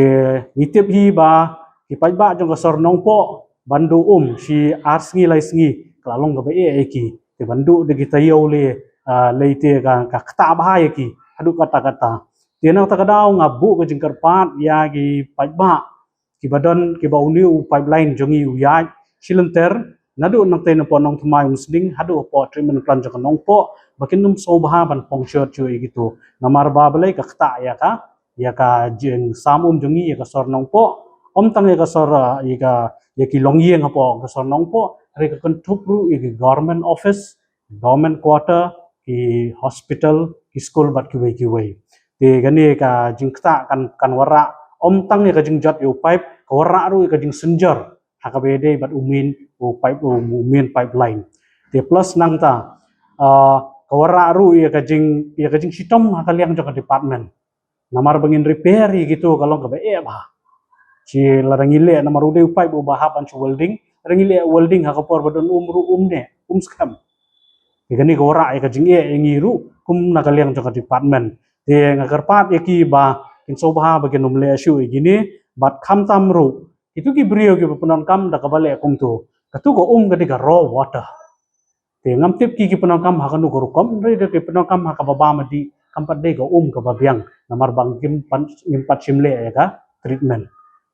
ngi tip hi ba ki paidbah jong ka sor Nongpoh ban duh um shi ar sngi lai sngi ka la long kaba eh ïa ki. Te ban duh da ki taïew lei, ah, lei te ka, ka ktah bha ïa ki haduh katta katta. Te na kata ka daw nga buh ka jingkyrpad ïa ki paidbah kiba don, kiba une u pipeline jong ngi u ïaid shi lynter naduh nangtei napoh Nongthymmai Umsning haduh hapoh treatment plant jong ka Nongpoh ba kin ym sngewbha ban puncture shuh ïa kitu. Namar ba balei, ka ktah ïa ka, ïa ka jingsam um jong ngi ïa ka sor Nongpoh. Ym tang ïa ka sor, ah, ïa ka, ïa ki longïing hapoh ka sor Nongpoh, hynrei ka kynthup ruh ïa ki government office, government quarter, ki hospital, ki skul bad kiwei kiwei. Te kane ka jingktah kan, kan wanrah ym tang ïa ka jingjot ïa u pipe, ka wanrah ruh ïa ka jingsynjor ha kaba ïadei bad u main, u pipe, u main pipeline. Te plus nangta, ah, ka wanrah ruh ïa ka jing, ïa ka jingshitom ha ka liang jong ka department. Namar ba ngin repair ïa kitu ka long kaba eh bha. Shi lada ngi leh, namar u dei u pipe uba hap ban shu welding, lada ngi leh welding ha ka por ba don um ruh um ne, um skhem. Te kane ka wanrah ïa ka jingeh ïa ngi ruh kum na ka liang jong ka department. Te nga kyrpad ïa ki ba kin sngewbha ba kin ym leh shuh ïa kine, bad khamtam ruh kitu ki briew kiba pyndonkam da kaba leh kumtu, katu ka um ka dei ka raw water. Te ngam tip ki ki pyndonkam ha kano ka rukom, hynrei da ki pyndonkam ha kaba bam dih, kam pat dei ka um kaba biang, namar ba ngim pat, ngim pat shim leh ïa ka treatment.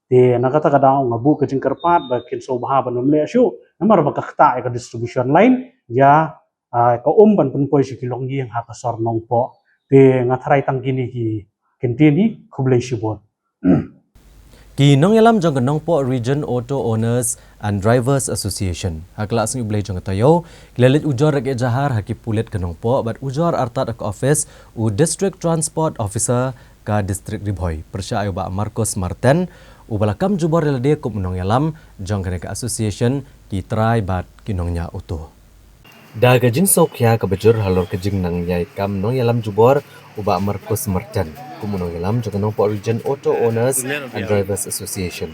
Te na kata ka daw nga buh ka jingkyrpad ba kin sngewbha ban ym leh shuh, namar ba ka ktah ïa ka distribution line ïa, ah, ka um ban pynpoi sha ki longïing ha ka sor Nongpoh. Te nga tharai tang kine ki kyntien hi, khublei shibun. Ki nongïalam jong ka Nongpoh Region Auto Owners and Drivers Association ha ka la sngi U Blei jong ka taïew ki la leit ujor da ka ejahar ha ki pulit ka Nongpoh bad ujor artat ha ka office u District Transport Officer ka District Ri Bhoi, pyrshah ïa u Bah Marcos Marten, uba la kam jubor ïa lade kum u nongïalam jong kane ka association, ki trai bad ki nongñiah auto. Da ka jingsngewkhia kaba jur halor ka jingnang ïai kam nongïalam jubor u Bah Marcos Marten kum u nongïalam jong ka Nongpoh Region Auto Owners and Drivers Association.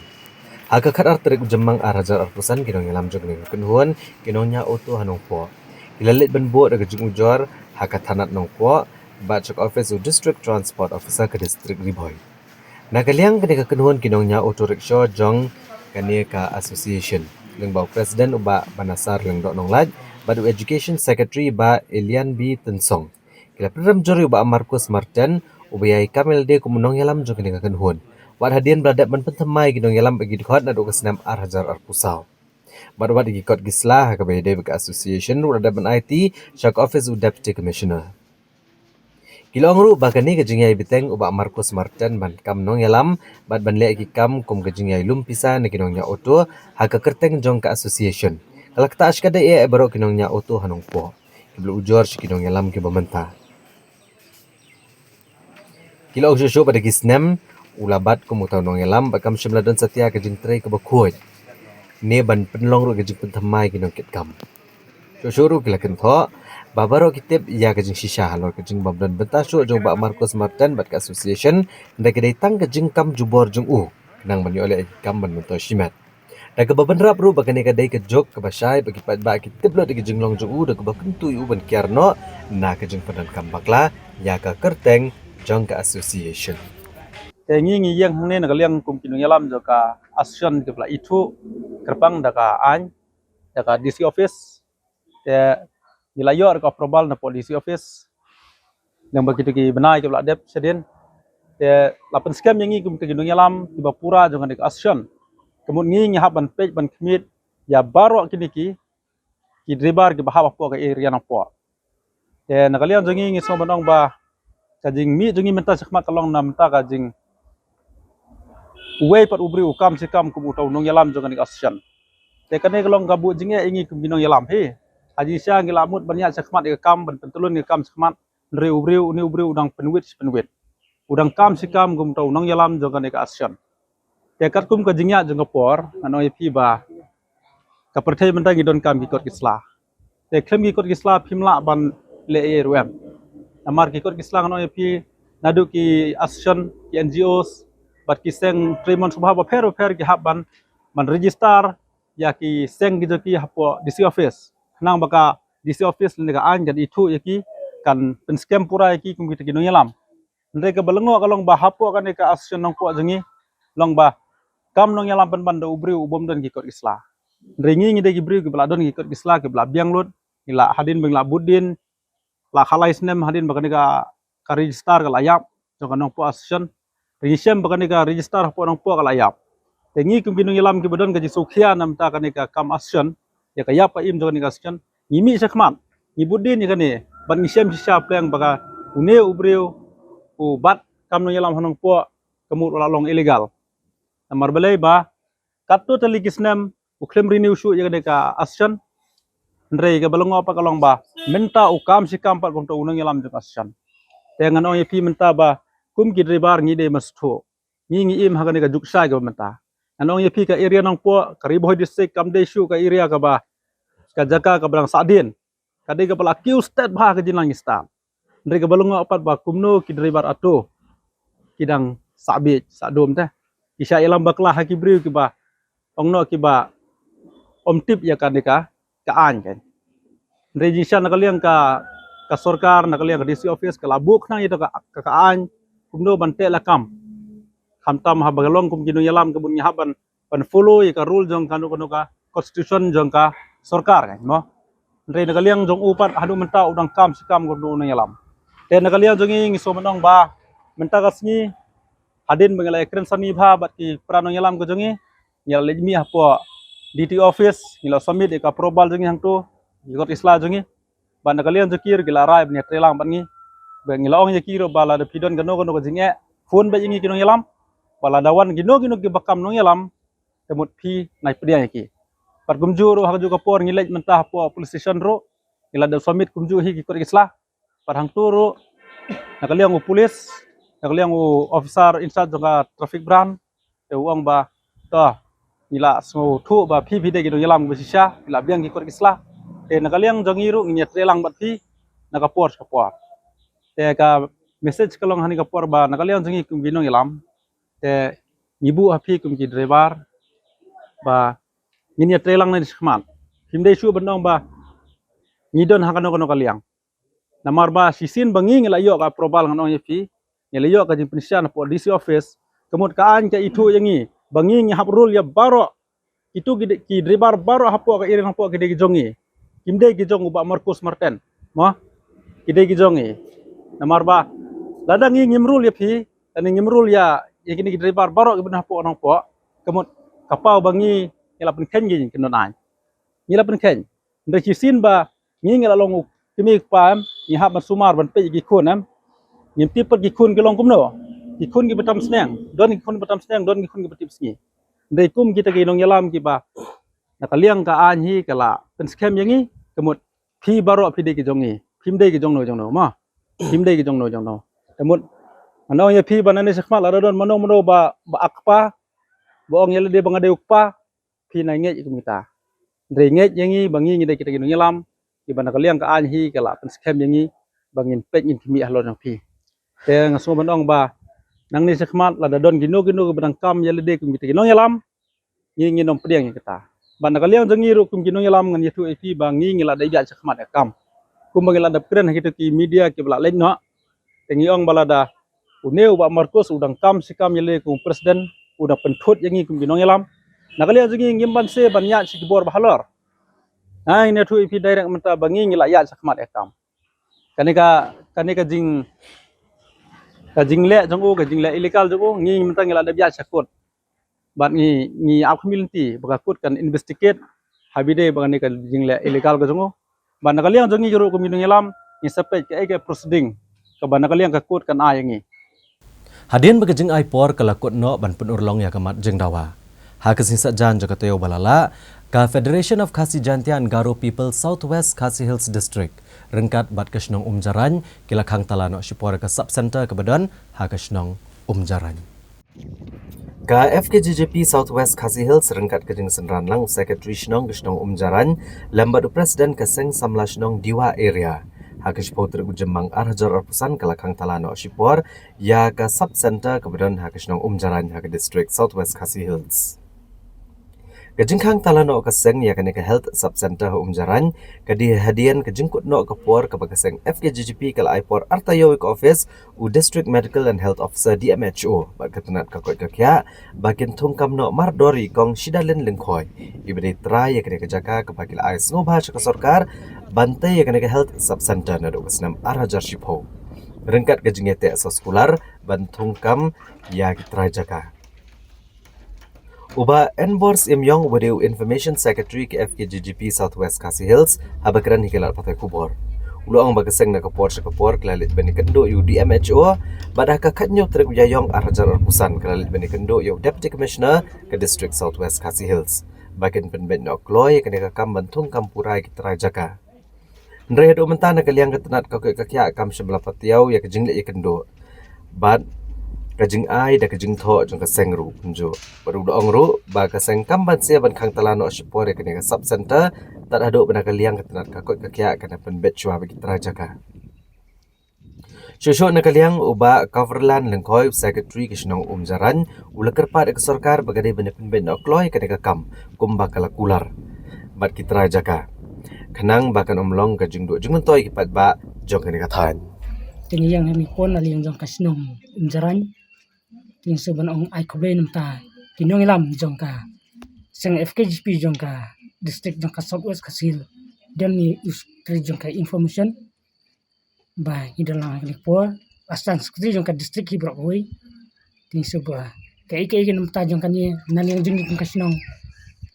Ha ka khatar tarik u Jymmang ar hajar arphew san, ki nongïalam jong kane ka kynhun ki nongñiah auto ha Nongpoh ki la leit ban buh da ka jingujor ha ka thanat Nongpoh bad sha ka office u District Transport Officer ka District Ri Bhoi. Na ka liang kane ka kynhun ki nongñiah auto rickshaw jong kane ka association, lyngba u President u Bah Banasar Lyngdoh Nonglait bad u Education Secretary Bah Elian B Tynsong, ki la pynrem jur ïa u Bah Marcos Marten, uba ïai kam ïa lade kum u nongïalam jong kane ka kynhun, wat hadien ba la dep ban pynthymmai ki nongïalam ba ki dkhot naduh ka snem ar hajar arphew saw. Bad wat ïa ki kot ki sla ha kaba ïadei bad ka association ruh la dep ban aiti sha ka office u Deputy Commissioner. Ki la ong ruh ba kane ka jingïai bteng u Bah Marcos Marten ban kam nongïalam bad ban leh ki kam kum ka jingïai lum pisa na ki nongñiah auto ha ka kyrteng jong ka association ka la ktah shikatdei ïa baroh ki nongñiah auto ha Nongpoh kiba la ujor sha ki nongïalam kiba mynta. Ki la ong shuh shuh ba da ki snem u la bat kum uta u nongïalam bad kam shym la don satia ka jingtrei kaba khuid ne ban pynlong ruh ka jingpynthymmai ki nongkitkam. Shuh shuh ruh ki la kynthoh ba baroh ki tip ïa ka jingshisha halor ka jingbym don bynta shuh jong u Bah Marcos Marten bad ka association, hynrei ka dei tang ka jingkam jubor jong u khnang ban ïoh leh ki kam ban myntoi shimet. Da kaba bynrap ruh ba kane ka dei ka juk kaba shai ba ki paidbah ki tip lut ïa ka jinglong jong u, da kaba kyntu ïa u ban kiar noh na ka jingpyndonkam bakla ïa ka kyrteng jong ka association. Te ngi ngi ïeng hangne na ka liang kum ki nongïalam jong ka association kiba la ithuh kyrpang da ka aiñ, da ka D C office. Te ngi la ïoh ka approval napoh D C office lyngba kitu ki bnai kiba la dep shadien. Te la pynskhem ïa ngi kum ki nongïalam kiba pura jong kane ka association. Ka mut ngi ngi hap ban peit ban khmih ïa baroh kine ki, ki driver kiba hap hapoh ka area Nongpoh. Te na ka liang jong ngi ngi sngew ban ong ba ka jingmih jong ngi mynta shakhmat ka long na mynta ka jing uwei pat u briew u kam shi kam kum uta u nongïalam jong kane ka association. Te kane ka long ka buh jingeh ïa ngi kum ki nongïalam hi. Ha jingshisha ngi la mut ban ïaid shakhmat ïa ka kam, ban pyntylun ïa ka kam shakhmat, hynrei u briew, une u briew u dang pynwit shi pynwit, u dang kam shi kam kum uta u nongïalam jong kane ka association. Te katkum ka jingïaid jong ka por, ngan ong ïa phi ba ka pyrthei mynta ngi donkam ki kot ki sla. Te khlem ki kot ki sla phim lah ban leh ei ei ruh em. Namar ki kot ki sla, ngan ong ïa phi, naduh ki association, ki N G Os, bad ki seng trei mon sngewbha bapher bapher ki hap ban, ban register ïa ki seng ki jong ki hapoh D C office. Khnang ba ka D C office lane ka aiñ kan ithuh ïa ki, kan pynskhem pura ïa ki kum kita ki nongïalam. Hynrei kaba lyngngoh ka long ba hapoh kane ka association Nongpoh jong ngi, long ba kam nongïalam pynban da u briew u bym don ki kot ki sla. Hynrei ngi ngi dei ki briew kiba la don ki kot ki sla, kiba la biang lut, ngi la, hadien ba ngi la bud dien, la khalai snem hadien ba kane ka, ka register ka la ïap jong ka Nongpoh association. Te ngi shem ba kane ka register hapoh Nongpoh ka la ïap. Te ngi kum ki nongïalam kiba don ka jingsngewkhia na bynta kane ka kam association, ïa ka ïap ka im jong kane ka association, ngi mih shakhmat, ngi bud dien ïa kane, bad ngi shem shisha pleng ba ka, une u briew u bat kam nongïalam ha Nongpoh, ka mut u la long illegal. Namar balei ba katto tylli ki snem u khlem renew shuh ïa kane ka association. Hynrei kaba lyngngoh pat ka long ba mynta u kam shi kam pat kum uta u nongïalam jong ka association. Te ngan ong ïa phi mynta ba kum ki driver ngi dei ban sngewthuh. Ngi ngi im ha kane ka juk shai kaba mynta. Ngan ong ïa phi ka area Nongpoh, ka Ri Bhoi District, kam dei shuh ka area kaba, ka jaka kaba dang sahdien. Ka dei kaba la kiew stet bha ka jinglong ngi stad. Hynrei kaba lyngngoh pat ba kumno ki driver auto ki dang sah bieit sah dum te. Ki shah ïalam bakla ha ki briew kiba, ong noh, kiba ym tip ïa kane ka, ka aiñ kein. Hynrei jingshisha na ka liang ka, ka sorkar, na ka liang ka D C office ka la buh khnang ïa ka, ka, ka aiñ kumno ban teh lakam. Khamtam haba ka long kum ki nongïalam ka bun ngi hap ban, ban follow ïa ka rule jong kano kano ka constitution jong ka sorkar kein mo. Hynrei na ka liang jong u pat haduh mynta u dang kam shi kam kum uta u nongïalam. Te na ka liang jong ngi ngi sngewbha ban ong ba mynta ka sngi, hadien ba ngi la ïakren sani bha bad ki para nongïalam ka jong ngi, ngi la leit mih hapoh D T office, ngi la submit ïa ka approval jong ngi hangto, ïa ki kot ki sla jong ngi. Bad na ka liang jong ki ruh ki la rai ban ïatreilang bad ngi. Ba ngi la ong ïa ki ruh ba lada phi don kano kano ka jingeh, phone beit ïa ngi ki nongïalam. Ba lada wan kino kino kiba kam nongïalam, te mut phi nai pdiang ïa ki. Bad kumjuh ruh ha kajuh ka por ngi leit mynta hapoh police station ruh, ngi la dep submit kumjuh hi ki kot ki sla. Bad hangto ruh, na ka liang u police, na ka liang u officer in charge jong ka traffic branch, te u ong ba, to, ngi la sngewthuh ba phi phi dei ki nongïalam ba shisha, phi la biang ki kot ki sla. Te na ka liang jong ngi ruh ngin ïatreilang bad phi na ka por sha ka por. Te ka message ka long ha kane ka por ba na ka liang jong ngi kum ki nongïalam, te ngi buh ha phi kum ki driver ba ngin ïatreilang na shakhmat. Phim dei shuh ban ong ba ngi don ha kano kano ka liang. Namar ba shisien ba ngi ngi la ïoh ka approval, ngan ong ïa phi, ngi la ïoh ka jingpynshisha napoh D C office, ka mut ka aiñ ka ithuh ïa ngi ba ngi ngi hap rule ïa baroh. Kito ki de-, ki driver baroh hapoh ka area hapoh ki dei ki jong ngi. Kim dei ki jong u Bah Marcus Marten. Mo? Ki dei ki jong ngi. Namar ba lada ngi ngim rule ïa phi, lane ngim rule ïa, ïa kine ki driver baroh kiba don hapoh Nongpoh, ka mut ka paw ba ngi ngi la pynkheiñ ki jingkynnoh aiñ. Ngi la pynkheiñ. Hynrei shisien ba ngi ngi la long u kmie u kpa em, ngi hap ban sumar ban peit ïa ki khun em. Ngim tip pat ki khun ki long kumno. Ki khun kiba tam sneng, don ki khun kiba tam sneng, don ki khun kiba tip sngi. Hynrei kum kita ki nongïalam kiba na ka liang ka aiñ hi ka la pynskhem ïa ngi, ka mut phi baroh phi dei ki jong ngi. Phim dei ki jong no jong no mo. Phim dei ki jong no jong no. Te mut ngan ong ïa phi ba nangne shakhmat lada don mano mano ba, ba a kpa, ba ong ïa lade ba nga dei u kpa, phi nai ngeit kum kita. Hynrei ngeit ïa ngi ba ngi ngi dei kita ki nongïalam kiba na ka liang ka aiñ hi ka la pynskhem ïa ngi ba ngin peit ngin khmih halor jong phi. Te nga sngewbha ban ong ba nangne shakhmat lada don kino kino kiba dang kam ïa lade kum kita ki nongïalam, ngi ngin ym pdiang ïa kata. Bad na ka liang jong ngi ruh kum ki nongïalam ngan ïathuh ïa phi ba ngi ngi la dep ïaid shakhmat ïa ka kam. Kumba ngi la dep kren ha kito ki media kiba la leit noh, te ngi ong ba lada une u Bah Marcus u dang kam shi kam ïa lade kum president, u dang pynthut ïa ngi kum ki nongïalam, na ka liang jong ngi ngim banse ban ïaid sha ki bor ba halor. Nga ngin ïathuh ïa phi direct mynta ba ngi ngi la ïaid shakhmat ïa ka kam. Kane ka, kane ka jing, ka jingleh jong u, ka jingleh illegal jong u, ngi mynta ngi la dep ïaid sha court. Bad ngi, ngi ap khmih lynti ba ka court kan investigate ha ba dei ba kane ka jingleh illegal ka jong u. Bad na ka liang jong ngi ruh kum ki nongïalam, ngi sa peit kaei ka proceeding kaba na ka liang ka court kan ai ïa ngi. Hadien ba ka jingai por ka la kut noh ban pynurlong ïa ka mat jingdawa, ha ka sngi Saitjaiñ jong ka taïew ba la lah, ka Federation of Khasi Jaintia and Garo People South West Khasi Hills District ryngkat bad ka shnong Umjarain ki la khang tala noh shipor ïa ka sub centre kaba don ha ka shnong Umjarain. Ka F K G G P South West Khasi Hills ryngkat ka jingsynran lang u Secretary Shnong ka shnong Umjarain lem bad u President ka Seng Samla Shnong Dewa Area ha ka shiphew tarik u Jymmang ar hajar arphew san ka la khang tala noh shipor ïa ka Sub Centre kaba don ha ka shnong Umjarain ha ka District South West Khasi Hills. Ka jingkhang tala noh ka seng ïa kane ka Health Sub Centre ha Umjarain ka dei hadien ka jingkut noh ka por kaba ka seng F K G G P ka la ai por arta ïoh ïa ka office u District Medical and Health Officer, D M H O, bad ka tnat ka koit ka khiah ba kin thungkam noh mardor ïa i Kong Shidalin Lyngkhoi, iba dei trai ïa kane ka jaka kaba ki la ai sngewbha sha ka sorkar ban tei ïa kane ka Health Sub Centre naduh ka snem ar hajar shiphew ryngkat ka jingïateh soskular ban thungkam ïa ki trai jaka. U Bah Enbor Syiem Ïong uba dei u Information Secretary ka F K G G P South West Khasi Hills haba kren ha ki lad pathai khubor, u la ong ba ka seng na ka por sha ka por ka la leit ban ïakynduh ïa u D M H O bad ha ka khathynñiew tarik u Ïaïong ar hajar arphew san ka la leit ban ïakynduh ïa u Deputy Commissioner ka District South West Khasi Hills ba kin pynbeit noh kloi ïa kane ka kam ban thungkam pura ïa ki trai jaka. Hynrei haduh mynta na ka liang ka tnat ka koit ka khiah kam shym la patiaw ïa ka jingleit ïakynduh bad ka jingai da ka jingthoh jong ka seng ruh kumjuh. Bad u la ong ruh ba ka seng kam banse ban khang tala noh shipor ïa kane ka Sub Centre tad haduh ba na ka liang ka tnat ka koit ka khiah kan pynbeit shuwa bad ki trai jaka. Shuh shuh na ka liang u Bah Coverland Lyngkhoi, u Secretary ka shnong Umjarain, u la kyrpad ïa ka sorkar ba ka dei ban pynbeit noh kloi ïa kane ka kam kumba ka la kular bad ki trai jaka khnang ba kan ym long ka jingduh jingmyntoi ïa ki paidbah jong kane ka thaiñ. Te ngi ïeng ha mih pon na liang jong ka shnong Umjarain, te ngi shu ban ong ai khublei na bynta ki nongïalam jong ka seng F K G P jong ka district jong ka South West Khasi Hills. Don ni u Secretary jong ka Information ba ngi don lang ha kane ka por, Assistant Secretary jong ka district hi baroh kawei. Te ngi shu ba kaei kaei ka na bynta jong kane na liang jong ngi kum ka shnong,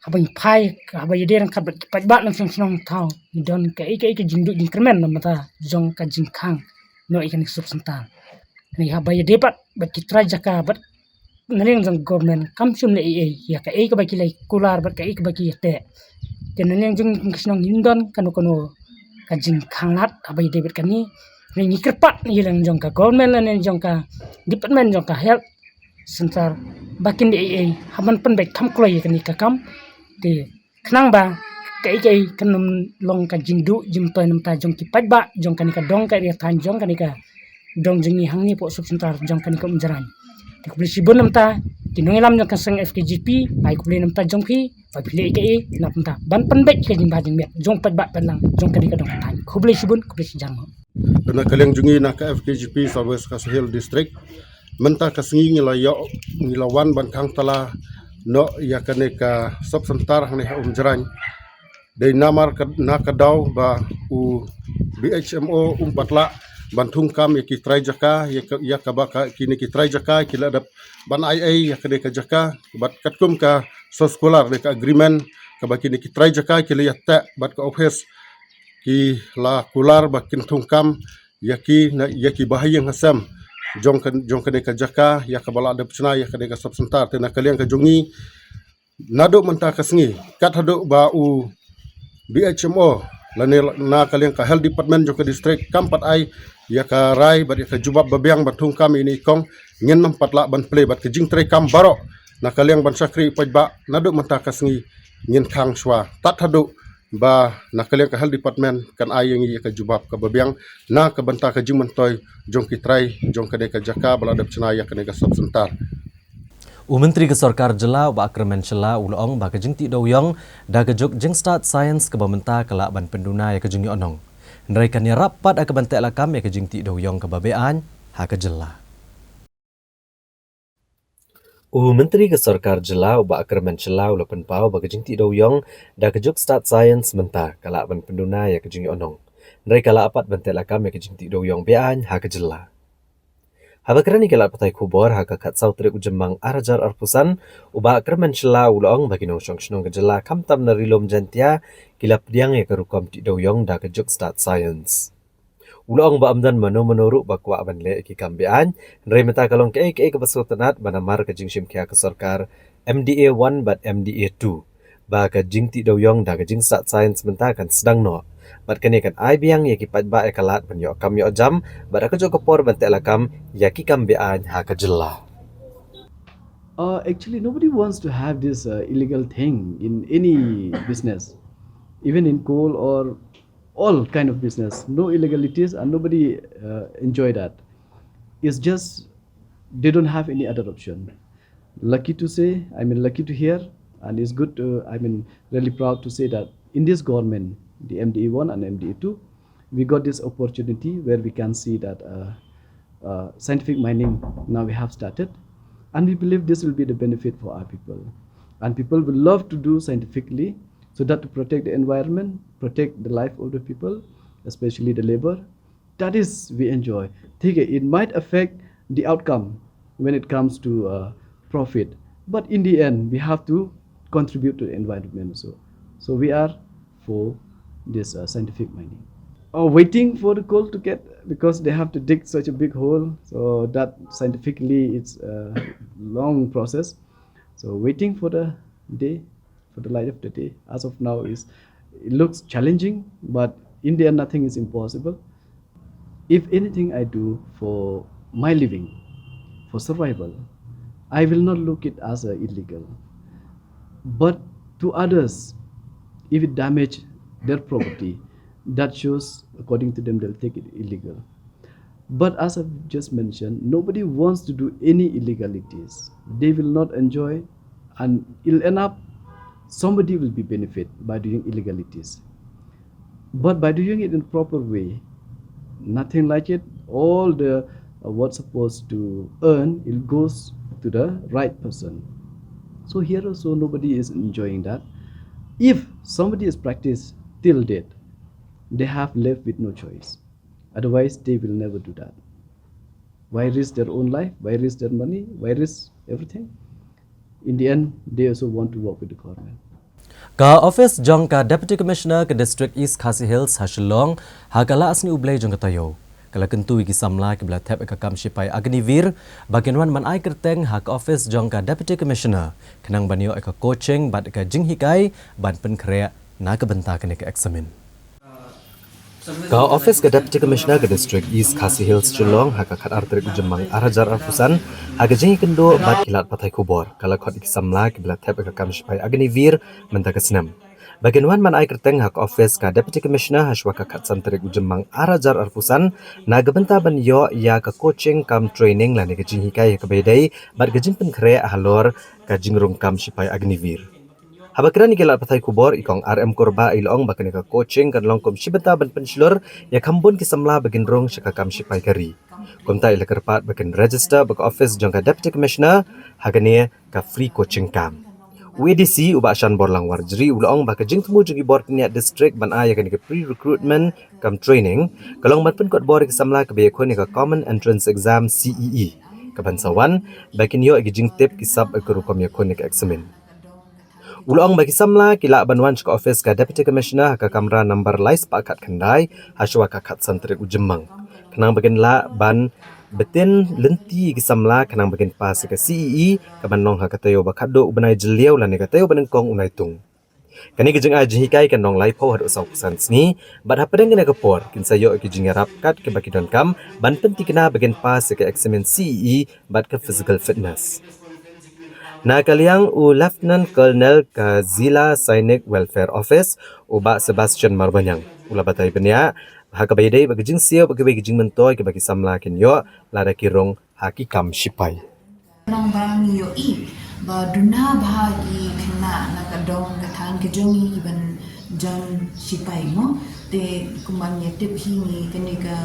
haba ngi phai, haba ïadei ryngkat bad ki paidbah na shnong shnong thaw, ngi don kaei kaei ka jingduh jingkyrmen na bynta jong ka jingkhang noh ïa kane ka Sub Centre. Ngi haba ïadei bad bad ki trai jaka bad na liang jong government kam shym leh ei ei ïa kaei kaba ki la kular bad kaei kaba ki ïateh. Te na liang jong ngi kum ka shnong ngim don kano kano ka jingkhang lad haba ïadei bad kane. Ngi kyrpad na liang jong ka government lane jong ka department jong ka health centre ba kin leh ei ei ha ban pynbeit kham kloi ïa kane ka kam. Te khnang ba kaei kaei kan ym long ka jingduh jingmyntoi na bynta jong ki paidbah jong kane ka dong ka ri thaiñ jong kane ka dong jong ngi hangne hapoh Sub Centre jong kane ka Umjarain. Te khublei shibun na bynta ki nongïalam jong ka seng F K G P, ai khublei na bynta jong phi ba phi leh kaei na bynta ban pynbeit ka jingbha jingmiat jong paidbah paidlang jong kane ka dong ka thaiñ. Khublei shibun, khublei shihajar nguh. Na ka liang jong ngi na ka F K G P South West Khasi Hills District, mynta ka sngi ngi la ïoh, ngi la wan ban khang tala noh ïa kane ka Sub Centre hangne ha Umjarain. Dei namar ka, na ka daw ba u B H M O um pat lah ban thungkam ïa ki trai jaka, ïa ka, ïa kaba ka, kine ki trai jaka ki la dep ban ai ei ïa kane ka jaka bad katkum ka soskular ne ka agreement kaba kine ki trai jaka ki la ïateh bad ka office, ki la kular ba kin thungkam ïa ki na, ïa ki bahaïing hasem jong ka, jong kane ka jaka ïa kaba la dep shna ïa kane ka Sub Centre. Te na ka liang ka jong ngi, naduh mynta ka sngi kat haduh ba u B H M O lane na ka liang ka health department jong ka district kam pat ai ïa ka rai bad ïa ka jubab babiang ban thungkam ïa ine i kong, ngin ym pat lah ban plie bad ka jingtrei kam baroh na ka liang ban shakri paidbah naduh mynta ka sngi ngin khang shuwa tad haduh ba na ka liang ka health department kan ai ïa ngi ïa ka jubab kaba biang na ka bynta ka jingmyntoi jong ki trai jong kane ka jaka ba la dep shna ïa kane ka Sub Centre. U Myntri ka Sorkar Jylla u Bah Kyrmen Shylla u la ong ba ka jingtih dewiong da ka juk jingstad science kaba mynta ka lah ban pynduna ïa ka jingïohnong. Hynrei kan ïarap pat ha ka ban teh lakam ïa ka jingtih dewiong kaba beaiñ ha ka jylla. U Myntri ka Sorkar Jylla u Bah Kyrmen Shylla u la pynpaw ba ka jingtih dewiong da ka juk stad science mynta ka lah ban pynduna ïa ka jingïohnong. Hynrei ka lah pat ban teh lakam ïa ka jingtih dewiong beaiñ ha ka jylla. Haba kren ïa ki lad pathai khubor ha ka khatsaw tarik u Jymmang ar hajar arphew san, u Bah Kyrmen Shylla u la ong ba ki nongshong shnong ka jylla khamtam na Ri Lum Jaiñtia ki la pdiang ïa ka rukom tih dewiong da ka juk stad science. U la ong ba ym don mano mano ruh ba kwah ban leh ïa ki kam beaiñ, hynrei mynta ka long kaei kaei kaba sngewtynnat ba namar ka jingshim khia ka sorkar M D A one bad M D A two ba ka jingtih dewiong da ka jingstad science mynta kan sdang noh. Bad kane kan ai biang ïa ki paidbah ïa ka lad ban ïoh kam ïoh jam bad ha kajuh ka por ban teh lakam ïa ki kam beaiñ ha ka jylla. Uh, actually, nobody wants to have this uh, illegal thing in any business, even in coal or all kind of business. No illegalities, and nobody uh, enjoy that. It's just they don't have any other option. Lucky to say, I mean, lucky to hear, and it's good to, I mean, really proud to say that in this government, the M D A one and M D A two, we got this opportunity where we can see that uh, uh, scientific mining now we have started, and we believe this will be the benefit for our people. And people will love to do scientifically so that to protect the environment, protect the life of the people, especially the labor. That is, we enjoy. Okay, it might affect the outcome when it comes to uh, profit, but in the end, we have to contribute to the environment. So, so we are for this uh, scientific mining. Or waiting for the coal to get, because they have to dig such a big hole. So that scientifically, it's a long process. So waiting for the day, for the light of the day, as of now, is, it looks challenging, but in the end, nothing is impossible. If anything I do for my living, for survival, I will not look it as a illegal. But to others, if it damage their property, that shows, according to them, they'll take it illegal. But as I've just mentioned, nobody wants to do any illegalities. They will not enjoy, and it'll end up somebody will be benefit by doing illegalities. But by doing it in proper way, nothing like it. All the uh, what's supposed to earn, it goes to the right person. So here also, nobody is enjoying that. If somebody is practiced till date, they have left with no choice. Otherwise, they will never do that. Why risk their own life? Why risk their money? Why risk everything? In the end, they also want to work with the government. Ka office jong ka Deputy Commissioner ka District East Khasi Hills ha Shillong, ha ka la sngi U Blei jong ka taïew, ka la kyntu ïa ki samla kiba la thep ïa ka kam shipai Agniveer ba kin wan ban ai kyrteng ha ka office jong ka Deputy Commissioner, khnang ban ïoh ïa ka coaching bad ka jinghikai ban pynkhreh na ka bynta kane ka eksamin. Ka office ka Deputy Commissioner ka District East Khasi Hills Shillong ha ka khatar tarik u Jymmang ar hajar arphew san, ha ka jingïakynduh bad ki lad pathai khubor, ka la khot ïa ki samla kiba la thep ïa ka kam shipai Agniveer mynta ka snem ba kin wan ban ai kyrteng ha ka office ka Deputy Commissioner hashwa ka khatsan tarik u Jymmang ar hajar arphew san, na ka bynta ban ïoh ïa ka coaching cum training lane ka jinghikai ha kaba ïadei bad ka jingpynkhreh halor ka jingrung kam shipai Agniveer. Haba kren ïa ki lad pathai khubor, i Kong R M Kurbah i la ong ba kane ka coaching kan long kum shi bynta ban pynshlur ïa kham bun ki samla ba kin rung sha ka kam shipai ka ri. Kumta i la kyrpad ba kin register bad ka office jong ka Deputy Commissioner ha kane ka free coaching camp. U A D C, u Bah Shanborlang Warjri, u la ong ba ka jingthmu jong ki bor pynïaid district ban ai ïa kane ka pre-recruitment cum training ka long ban pynkot bor ïa ki samla kiba ïakhun ïa ka Common Entrance Exam, C E E, kaban sa wan ba kin ïoh ïa ki jingtip ki sap ïa ka rukom ïakhun ïa ka eksamin. U la ong ba ki samla ki lah ban wan sha ka office ka Deputy Commissioner ha ka kamra number lai spah khatkhyndai hashwa ka khatsan tarik u Jymmang, khnang ba kin lah ban btin lynti ïa ki samla khnang ba kin pass ïa ka C E E, kaban long ha ka taïew ba khatduh u bnai Jylliew lane ka taïew ba nyngkong u Naitung. Kane ka jingai jinghikai kan long laiphew haduh sawphew san sngi, bad hapdeng kane ka por kin sa ïoh ïa ki jingïarap kat kiba ki donkam ban pynthikna ba kin pass ïa ka eksamin C E E bad ka physical fitness. Na ka liang u Lieutenant Colonel ka Zilla Sainik Welfare Office, u Bah Sebastian Marbaniang, u la batai bniah ha kaba ïadei bad ka jingsiew bad kiwei ki jingmyntoi kiba ki samla kin ïoh lada ki rung ha ki kam shipai. Nang ba ngi ïohi ba duna bha ki khynnah na ka dong ka thaiñ ka jong ngi kiban jan shipai mo. Te kumba ngi tip hi ngi kane ka,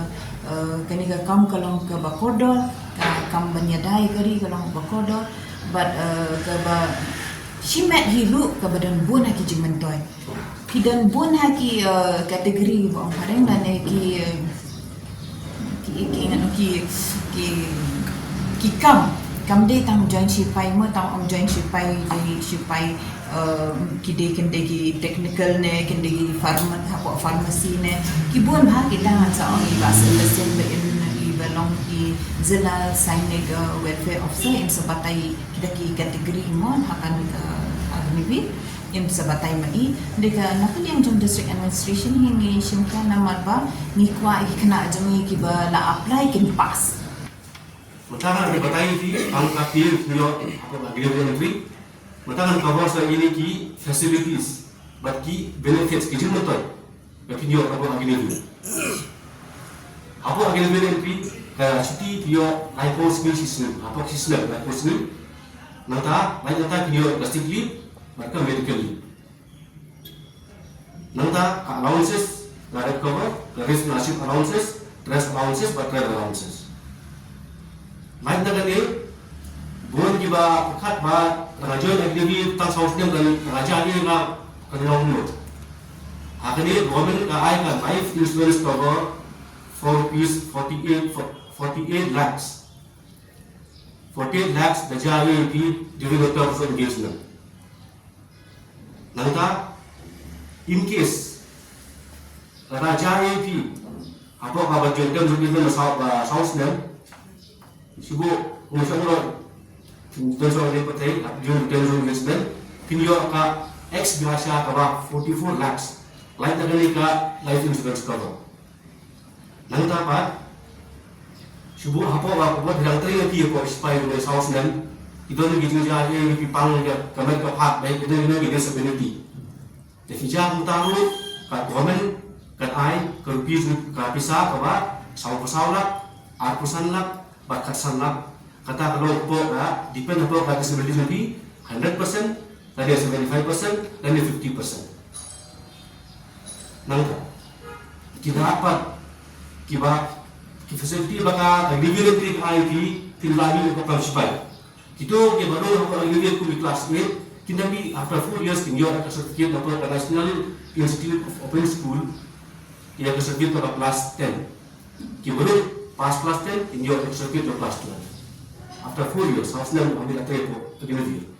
eh, kane ka kam ka long kaba kordor, ka kam ban ïada ïa ka ri ka long kaba kordor. Bad, eh, kaba shimet hi ruh kaba don bun ha ki jingmyntoi. Ki don bun ha ki, eh, category ba ong phareng lane ki, eh, ki, ki, ki, ki, ki kam. Kam dei tang join shipai mo, tang ong join shipai, dei shipai, eh, ki dei, kin dei ki technical ne, kin dei ki pharma-, hapoh pharmacy ne. Ki bun ha ki tang sa ong i ba sel lesen ba in i ba long ki Zilla Sainik, eh, Welfare Officer in sa batai kita ki category mo ha kane ka Agniveer. Im sa batai ma i, dei ka na ka liang jong district administration hi ngi shim ka namar ba ngi kwah ki khynnah jong ngi kiba la apply kin pass. Mynta ngan batai ïa phi tang ka phi ïoh hapoh ka Agreement Entry. Mynta ngan cover sa ïa kine ki facilities bad ki benefits ki jingmyntoi ba phin ïoh hapoh ka Agreement Entry. Hapoh ka Agreement Entry ka chuti phi ïoh laiphew sngi shi snem, hapoh shi snem laiphew sngi. Nangta, lait nangta phin ïoh ka sick leave bad ka medical leave. Nangta ka allowances, ka red cover, ka risk and hardship allowances, stress allowances bad travel allowances. Lait na kane, bun kiba pyrkhat ba nga join Agnivi tang saw snem, kan nga jia ïa nga kan long lut. Ha kane government ka ai ka life insurance cover for rupees forty-eight, forty-eight lakhs. Forty-eight lakhs da jia ïa phi during the terms of engagement. Nangta, in case lada jia ïa phi hapoh kaba join terms of engagement ba saw, ba saw snem, shu buh kumba shong ruh, terms of engagement, during terms of engagement, phin ïoh ka ex gratia kaba forty-four lakhs. Lait na kane ka life insurance cover. Nangta pat, shu buh hapoh ba, ba phi dang trei ïa phi hapoh sipai ruh saw snem, ki don ki jingjia ïa phi pang ïa ka met ka phad, ba ki don ki disability. Te phi jia kumta ruh, ka government kan ai ka rupees, ka pisa kaba saw phew saw lak, arphew san lak bad khatsan lak. Kata ka long hapoh ka, depend hapoh ka disability jong phi, hundred percent lane seventy-five percent lane fifty percent. Nangta, ki da pat kiba, ki facility ba ka Agnivi Entry ka ai phi, phin lah ïoh ïa ka kam sipai. Kito kiba don hapoh Agnivi kum ki class eight, kin da mih after four years kin ïoh ka certificate hapoh ka National Institute of Open School, ïa ka certificate kaba class ten. Kiba don pass class ten kin ïoh ka certificate kaba class twelve. After four years, saw snem, ha kaba trei hapoh Agnivi.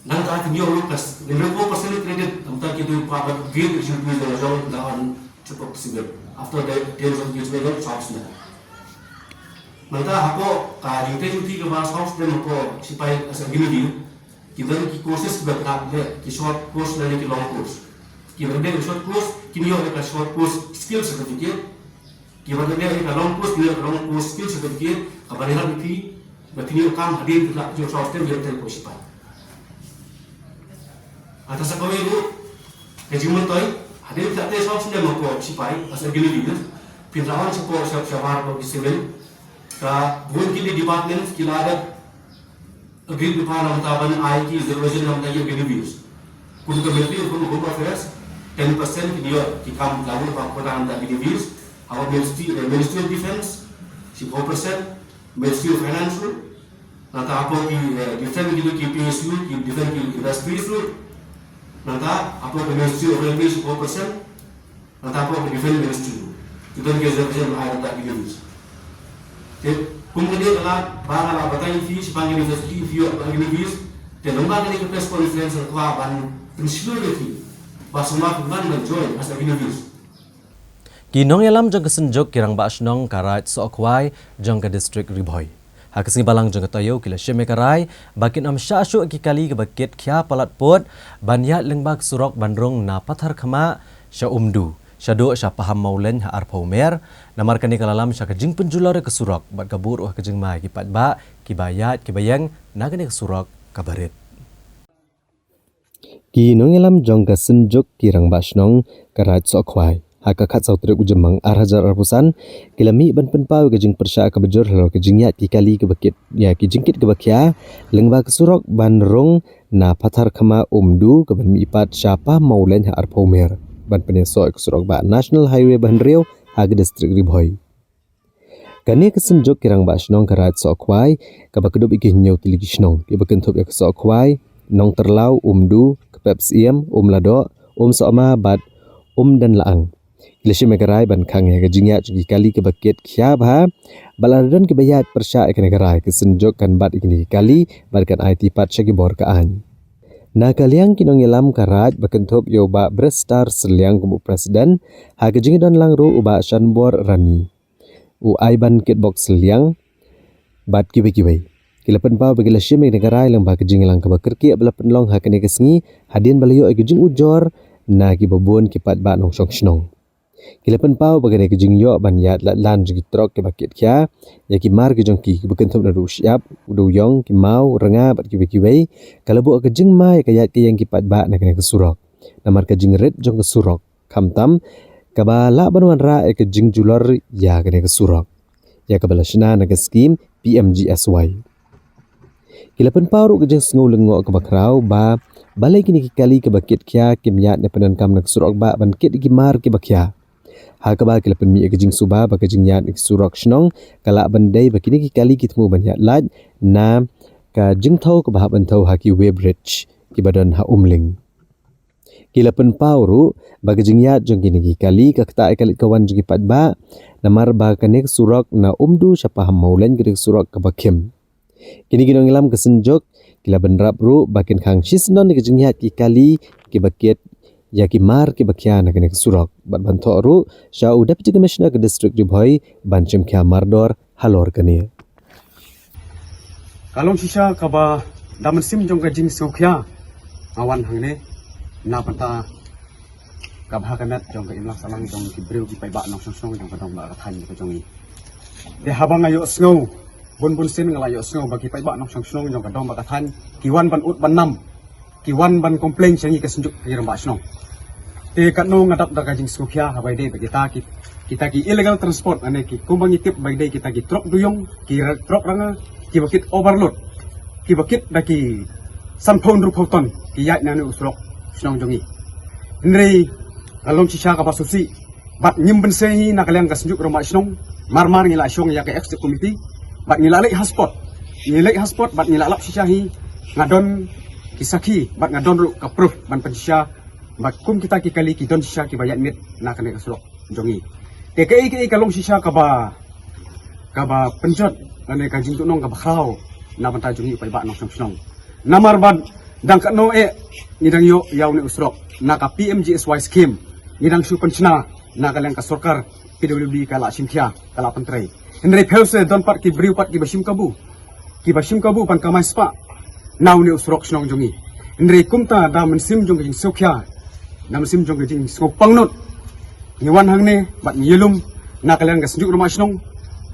Nangta kin ïoh ruh ka hynriewphew percent credit, nangta kito kiba pat grade ka jingpoi jong la jong, nangta on check up sibit. After the ten of years, nangta saw snem. Nangta hapoh ka jingtrei duty kaba saw snem hapoh sipai as a Agnivi, ki don ki courses kiba kynhap leh, ki short course lane ki long course. Kiba don ki short course kin ïoh ka short course skill certificate. Kiba don ka long course, kin ïoh ka long course skill certificate, kaba ïarap ïa phi ba phin ïoh kam hadien phi la ïoh saw snem ïoh trei hapoh sipai. Kata sa kawei ruh ka jingmyntoi, hadien phi la trei saw snem hapoh sipai as a Agnivi, phin la wan shapoh, sha, shabar hapoh ki civil, ka bun ki department ki la dep agree bha na ka bynta ban ai ki reservation na ka bynta ki Agnivis. Kum ka Ministry of Home Affairs, ten percent kin ïoh ki kam labour ba quota na ka bynta ki Agnivis. Hapoh Ministry, eh, Ministry of Defence, shiphew percent, Ministry of Finance ruh, nangta hapoh ki, eh, different ki, ki P S U, ki different ki industries ruh, nangta hapoh ki Ministry of Railways, shiphew percent, nangta hapoh ka Defence Ministry ruh ki don ki reservation ba ai na ka bynta ki Agnivis. Te kum kane ka lad ba nga la batai ïa phi shaphang ka University of Agnivis. Te lyngba kane ka press conference nga kwah ban pynshlur ïa phi ba sngewbha phin wan ban join as Agnivis. Ki nongïalam jong ka Synjuk ki Rangbah Shnong ka Raid Sohkhwai jong ka District Ri Bhoi, ha ka sngi Balang jong ka taïew, ki la shim ïa ka rai ba kin ym shah shuh ïa ki kali kiba kit khia palat pud ban ïaid lyngba ka surok ban rung na Patharkhmah sha Umdu, shaduh sha Pahammawlein ha Arphawmer. Namar kane ka la lam sha ka jingpynjulor ïa ka surok bad ka buh ruh ha ka jingma ïa ki paidbah kiba ïaid kiba ïeng na kane ka surok kaba rit. Ki nongïalam jong ka Synjuk ki Rangbah Shnong ka Raid Sohkhwai, ha ka khatsaw tarik u Jymmang ar hajar arphew san, ki la mih ban pynpaw ïa ka jingpyrshah kaba jur halor ka jingïaid ki kali kiba kit, ïa ki jingkit kiba khia lyngba ka surok ban rung na Patharkhmah Umdu, kaban mih pat sha Pahammawlein ha Arphawmer, ban pynïasoh ïa ka surok bah National Highway ba hynriew ha ka District Ri Bhoi. Kane ka Synjuk ki Rangbah Shnong ka Raid Sohkhwai, kaba kdup ïa ki hynñiew tylli ki shnong, kiba kynthup ïa ka Sohkhwai, Nongtyrlaw, Umdu, Kpepsyiem, Umladoh, Umsohma bad Umdenlaang, ki la shim ïa ka rai ban khang ïa ka jingïaid jong ki kali kiba kit khia bha. Bad lada don kiba ïaid pyrshah ïa kane ka rai, ka Synjuk kan bat ïa kine ki kali bad kan aiti pat sha ki bor ka aiñ. Na ka liang ki nongïalam ka Raid, ba kynthup ïa u Bah Bristar Sylliang kum u President, ha ka jingdon lang ruh u Bah Shanbor Rani, u Aiban Kitbok Sylliang bad kiwei kiwei, ki la pynpaw ba ki la shim ïa kane ka rai lyngba ka jingïalang kaba kyrkieh ba la pynlong ha kane ka sngi, hadien ba la ïoh ïa ka jingujor na kiba bun ki paidbah nongshong shnong. Ki la pynpaw ba kane ka jingïoh ban ïaid lad lan jong ki trok kiba kit khia ïa ki mar ki jong ki, kiba kynthup naduh u shyiap, u dewïong, ki maw, rnga bad kiwei kiwei, ka la buh ka jingma ïa ka ïaid ka ïeng ki paidbah na kane ka surok. Namar ka jingrit jong ka surok, khamtam kaba lah ban wanrah ïa ka jingjulor ïa kane ka surok, ïa kaba la shna na ka skim P M G S Y. Ki la pynpaw ruh ka jingsngew lyngngoh kaba khraw ba balei kine ki kali kiba kit khia kim ïaid ne pyndonkam na ka surok bah ban kit ïa ki mar kiba khia. Ha kaba ki la pynmih ïa ka jingsuba ba ka jingïaid na ki surok shnong ka lah ban dei ba kine ki kali ki thmu ban ïaid lait na ka jingthew kaba hap ban thew ha ki weighbridge kiba don ha Umling. Ki la pynpaw ruh ba ka jingïaid jong kine ki kali ka ktah ïa ka leit ka wan jong ki paidbah, namar ba kane ka surok na Umdu sha Pahammawlein kane ka surok kaba khim. Kine ki nongïalam ka synjuk ki la bynrap ruh ba kin khang shisyndon ïa ka jingïaid ki kali kiba kit ïa ki mar kiba khia na kane ka surok bad ban thoh ruh sha u Deputy Commissioner ka District Ri Bhoi ban shim khia mardor halor kane. Ka long shisha kaba da mynsiem jong ka jingsngewkhia nga wan hangne na bynta ka bha ka met jong ka imlang sahlang jong ki briew ki paidbah nongshong shnong jong ka dong bad ka thaiñ ka jong ngi. Te haba nga ïohsngew, bun bun sien nga la ïohsngew ba ki paidbah nongshong shnong jong ka dong bad ka thaiñ ki wan ban ud ban nam, ki wan ban complain sha ngi ka synjuk ki rangbah shnong. Te katno nga dap da ka jingsngewkhia haba ïadei bad kita ki, kita ki illegal transport, ane ki kumba ngi tip ba ïadei kita ki trok dewïong, ki ra-, trok rnga, kiba kit overload, kiba kit da ki sanphew hynriewphew ton ki ïaid na une u surok shnong jong ngi. Hynrei ka long shisha kaba sngewsih bad ngim bynse hi na ka liang ka synjuk rangbah shnong, mar mar ngi la shong ïa ka executive committee bad ngi la leit ha spot. Ngi leit ha spot bad ngi la lap shisha hi, nga don ki sakhi bad nga don ruh ka proof ban pynshisha ba kum kita ki kali ki don shisha kiba ïaid miet na kane ka surok jong ngi. Te kaei kaei ka long shisha kaba, kaba pynjot lane ka jingtuhnong kaba khraw na bynta jong ngi u paidbah nongshong shnong. Namar ba dang katno eh ngi dang ïoh ïa une u surok na ka P M G S Y scheme, ngi dang shu pynshna na ka liang ka sorkar P W D ka la shim khia, ka la pyntrei. Hynrei phew se don pat ki briew pat kiba shim kabu, kiba shim kabu ban kamai spah na une u surok shnong jong ngi. Hynrei kumta da mynsiem jong ka jingsngewkhia, da mynsiem jong ka jingsngewpangnud, ngi wan hangne bad ngi ïalum na ka liang ka synjuk rangbah shnong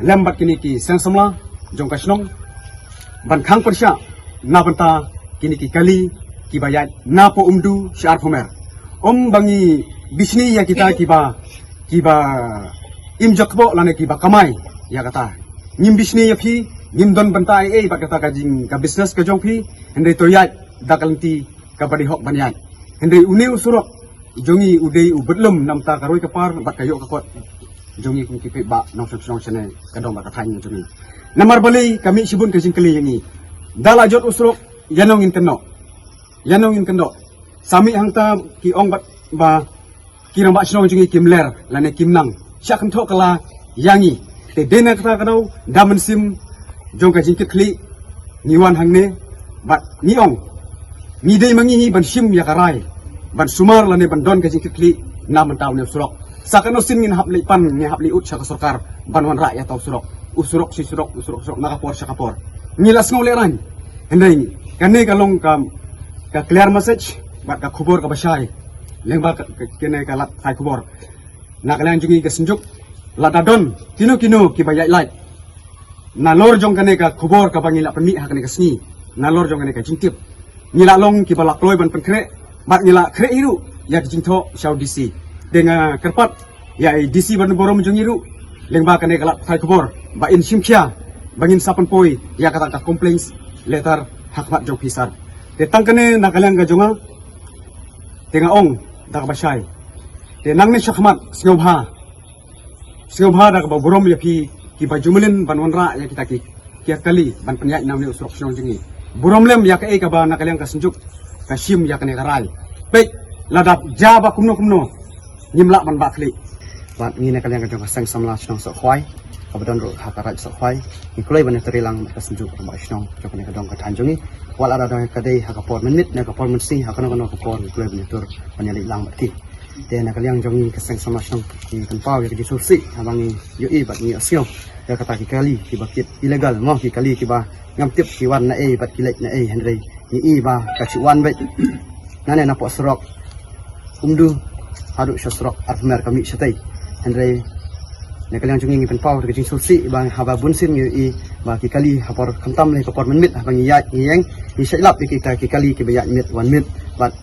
lem bad kine ki seng samla jong ka shnong ban khang pyrshah na bynta kine ki kali kiba ïaid na Umdu sha Arphumer. Ym ba ngi bishni ïa kita kiba, kiba im jakboh lane kiba kamai ïa kata. Ngim bishni ïa phi, ngim don bynta ei ei bad kata ka jing ka business ka jong phi, hynrei to ïaid da ka lynti kaba dei hok ban ïaid. Hynrei une u surok jong ngi u dei u bad lum namar ka roi ka par bad ka ïoh ka kot jong ngi kum ki paidbah nongshong shnong shane ka dong bad ka thaiñ jong ngi. Namar balei ka mih shibun ka jingkylli ïa ngi. Da la jot u surok ïa nongin kynnoh. Ïa nongin kynnoh. Sa mih hangta ki ong bad ba ki rangbah shnong jong ngi kim ler lane kim nang. Sha kynthoh ka la ïa ngi. Te dei na kata ka daw da mynsiem jong ka jingkitkhlieh ngi wan hangne bad ngi ong, ngi dei ma ngi hi ban shim ïa ka rai ban sumar lane ban don ka jingkitkhlieh na bynta une u surok. Sa katno sien ngin hap leit pan, ngin hap leit ud sha ka sorkar ban wanrah ïa uta u surok. U surok shi surok, u surok surok na ka por sha ka por. Ngi la sngew lehraiñ. Hynrei kane ka long ka, ka clear message bad ka khubor kaba shai lyngba ka, ka, kane ka lad pathai khubor. Na ka liang jong ngi ka synjuk, lada don kino kino kiba ïaid lait nalor jong kane ka khubor kaba ngi la pynmih ha kane ka sngi, nalor jong kane ka jingtip, ngi la long kiba la kloi ban pynkhreh bad ngi la khreh hi ruh ïa ka jingthoh sha u D C. Te nga kyrpad ïa i D C ba don burom jong ngi ruh lyngba kane ka lad pathai khubor ba in shim khia ba ngin sa pynpoi ïa kata ka complaints letter ha khmat jong phi sir. Te tang kane na ka liang ka jong nga, te nga ong da kaba shai, te nangne shakhmat sngewbha, sngewbha da kaba burom ïa phi kiba ju mlien ban wanrah ïa kita ki, ki kali ban pynïaid na une u surok shnong jong ngi. Burom lem ïa kaei kaba na ka liang ka synjuk ka shim ïa kane ka rai. Peit, lada jia ba kumno kumno ngim lah ban bah khlieh. Bad ngi na ka liang ka jong ka seng samla shnong Sohkhwai kaba don ruh ha ka raid Sohkhwai, ngi kloi ban ïatreilang bad ka synjuk rangbah shnong jong kane ka dong ka thaiñ jong ngi. Wat la da ka dei ha ka por mynmiet ne ka por mynsngi, ha kano kano ka por ngi kloi ban ïatur ban ïaleit lang bad ki. Te na ka liang jong ngi ka seng samla shnong ngi pynpaw ïa ka jingsngewsih haba ngi ïohi bad ngi ïohsngew ïa kata ki kali kiba kit illegal mo, ki kali kiba ngam tip ki wan naei bad ki leit naei, hynrei ngi i ba ka shu wan beit nane napoh surok Umdu haduh sha surok Arphumer ka mih shatei. Hynrei na ka liang jong ngi ngi pynpaw ka jingsngewsih ba haba bun sien ngi ïohi ba ki kali ha por khamtam lei ka por mynmiet haba ngi ïaid ngi ïeng ngi shait lap ïa kita ki kali kiba ïaid miet wan miet bad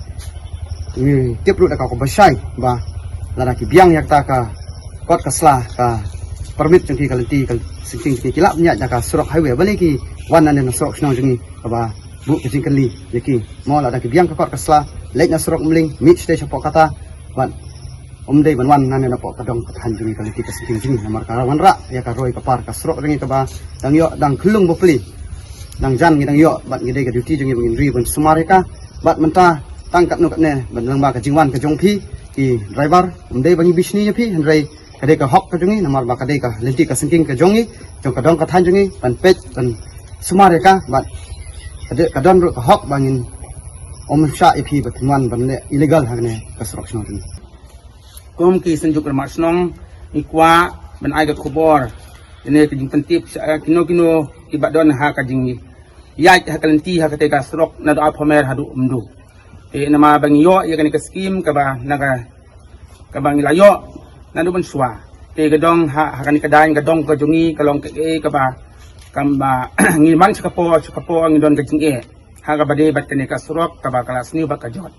ngi tip ruh da ka kaba shai ba lada ki biang ïa kata ka kot ka sla ka permit jong ki ka lynti ka syngkien jong ki ki lah ban ïaid da ka surok highway balei ki wan nangne na surok shnong jong ngi kaba buh ka jingkylli ïa ki mo lada ki biang ka kot ka sla leit na surok Umling mih shatei shapoh kata bad um dei ban wan nangne napoh ka dong ka thaiñ jong ngi ka lynti ka syngkien jong ngi namar ka wanrah ïa ka roi ka par ka surok jong ngi kaba dang ïoh dang khyllung bapli dang jan ngi dang ïoh bad ngi dei ka duty jong ngi ba ngin ri ban sumar ïa ka bad mynta tang katno katne ban lyngba ka jingwan ka jong phi ki driver um dei ba ngi bishni ïa phi hynrei ka dei ka hok ka jong ngi namar ba ka dei ka lynti ka syngkien ka jong ngi jong ka dong ka thaiñ jong ngi ban peit ban sumar ïa ka bad ka dei ka don ruh ka hok ba ngin um shah ïa phi ba phin wan ban leh illegal hangne ka surok shnong jong ngi. Kum ki synjuk rangbah shnong ngi kwah ban ai ka khubor ïa kane ka jingpyntip sha kino kino kiba don ha ka jingïaid ha ka lynti ha katei ka surok naduh Upper Mer haduh Umdu. Te namar ba ngi ïoh ïa kane ka skim kaba na ka kaba ngi la ïoh naduh mynshuwa. Te ka dong ha ha kane ka daiñ ka dong ka jong ngi ka long kaei kaba kaba ngi man sha ka por sha ka por ngi don ka jingeh ha kaba dei bad kane ka surok kaba ka la sniew bad ka jot.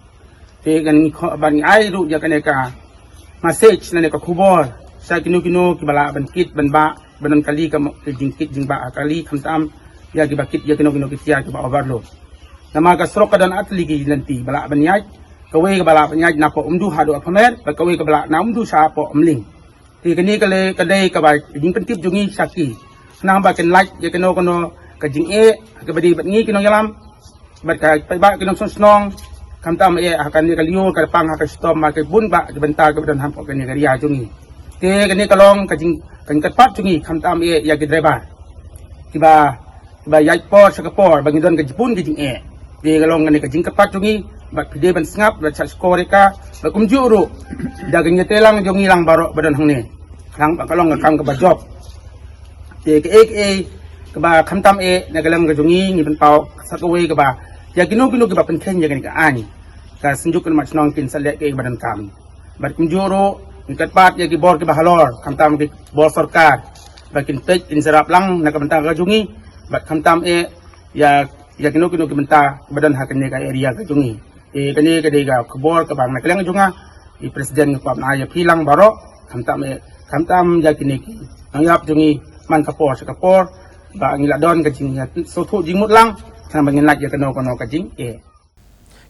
Te kan ngi kho ban ngi ai ruh ïa kane ka message lane ka khubor sha kino kino kiba lah ban kit ban bah ban don kali ka mo- ka jingkit jingbah ha kali khamtam ïa kiba kit ïa kino kino ki tiar kiba overload. Namar ka surok ka don ar tylli ki lynti ba lah ban ïaid kawei kaba lah ban ïaid napoh Umdu haduh Upper Mer bad kawei kaba lah na Umdu shapoh Umling. Te kane ka le ka dei kaba jingpyntip jong ngi sha ki khnang ba kin lait ïa kano kano ka jingeh kaba dei bad ngi ki nongïalam bad ka paidbah ki nongshong shnong khamtam eh ha kane ka lyiur ka pang ha ka shitom ha ka bun bah ki bynta kaba don hapoh kane ka ria jong ngi. Te kane ka long ka jing ka jingkyrpad jong ngi khamtam eh ïa ki driver kiba ba ïaid por sha ka por ba ngi don ka jingpun ka jingeh. Te ka long kane ka jingkyrpad jong ngi bad phi dei ban sngap bad shah shkor ïa ka bad kumjuh ruh da ka ngi te lang jong ngi lang baroh ba don hangne. Khnang ba ka long ka kam kaba jop. Te kaei kaei kaba khamtam eh na ka liang ka jong ngi ngi pynpaw sa kawei kaba ïa kino kino kiba pynkheiñ ïa kane ka aiñ ka synjuk rangbah shnong kin sa leh kaei kaba donkam. Bad kumjuh ruh ngi kyrpad ïa ki bor kiba halor khamtam ki bor sorkar ba kin peit kin syrap lang na ka bynta ka jong ngi bad khamtam eh ïa ïa kino kino ki bynta ba don ha kane ka area ka jong ngi. Te kane ka dei ka khubor kaba na ka liang jong nga i president ngi kwah ban ai ïa phi lang baroh khamtam eh khamtam ïa kine ki nongïarap jong ngi man ka por sha ka por ba ngi la don ka jingïasngewthuh jingmut lang khnang ba ngin lait ïa kano kano ka jingeh.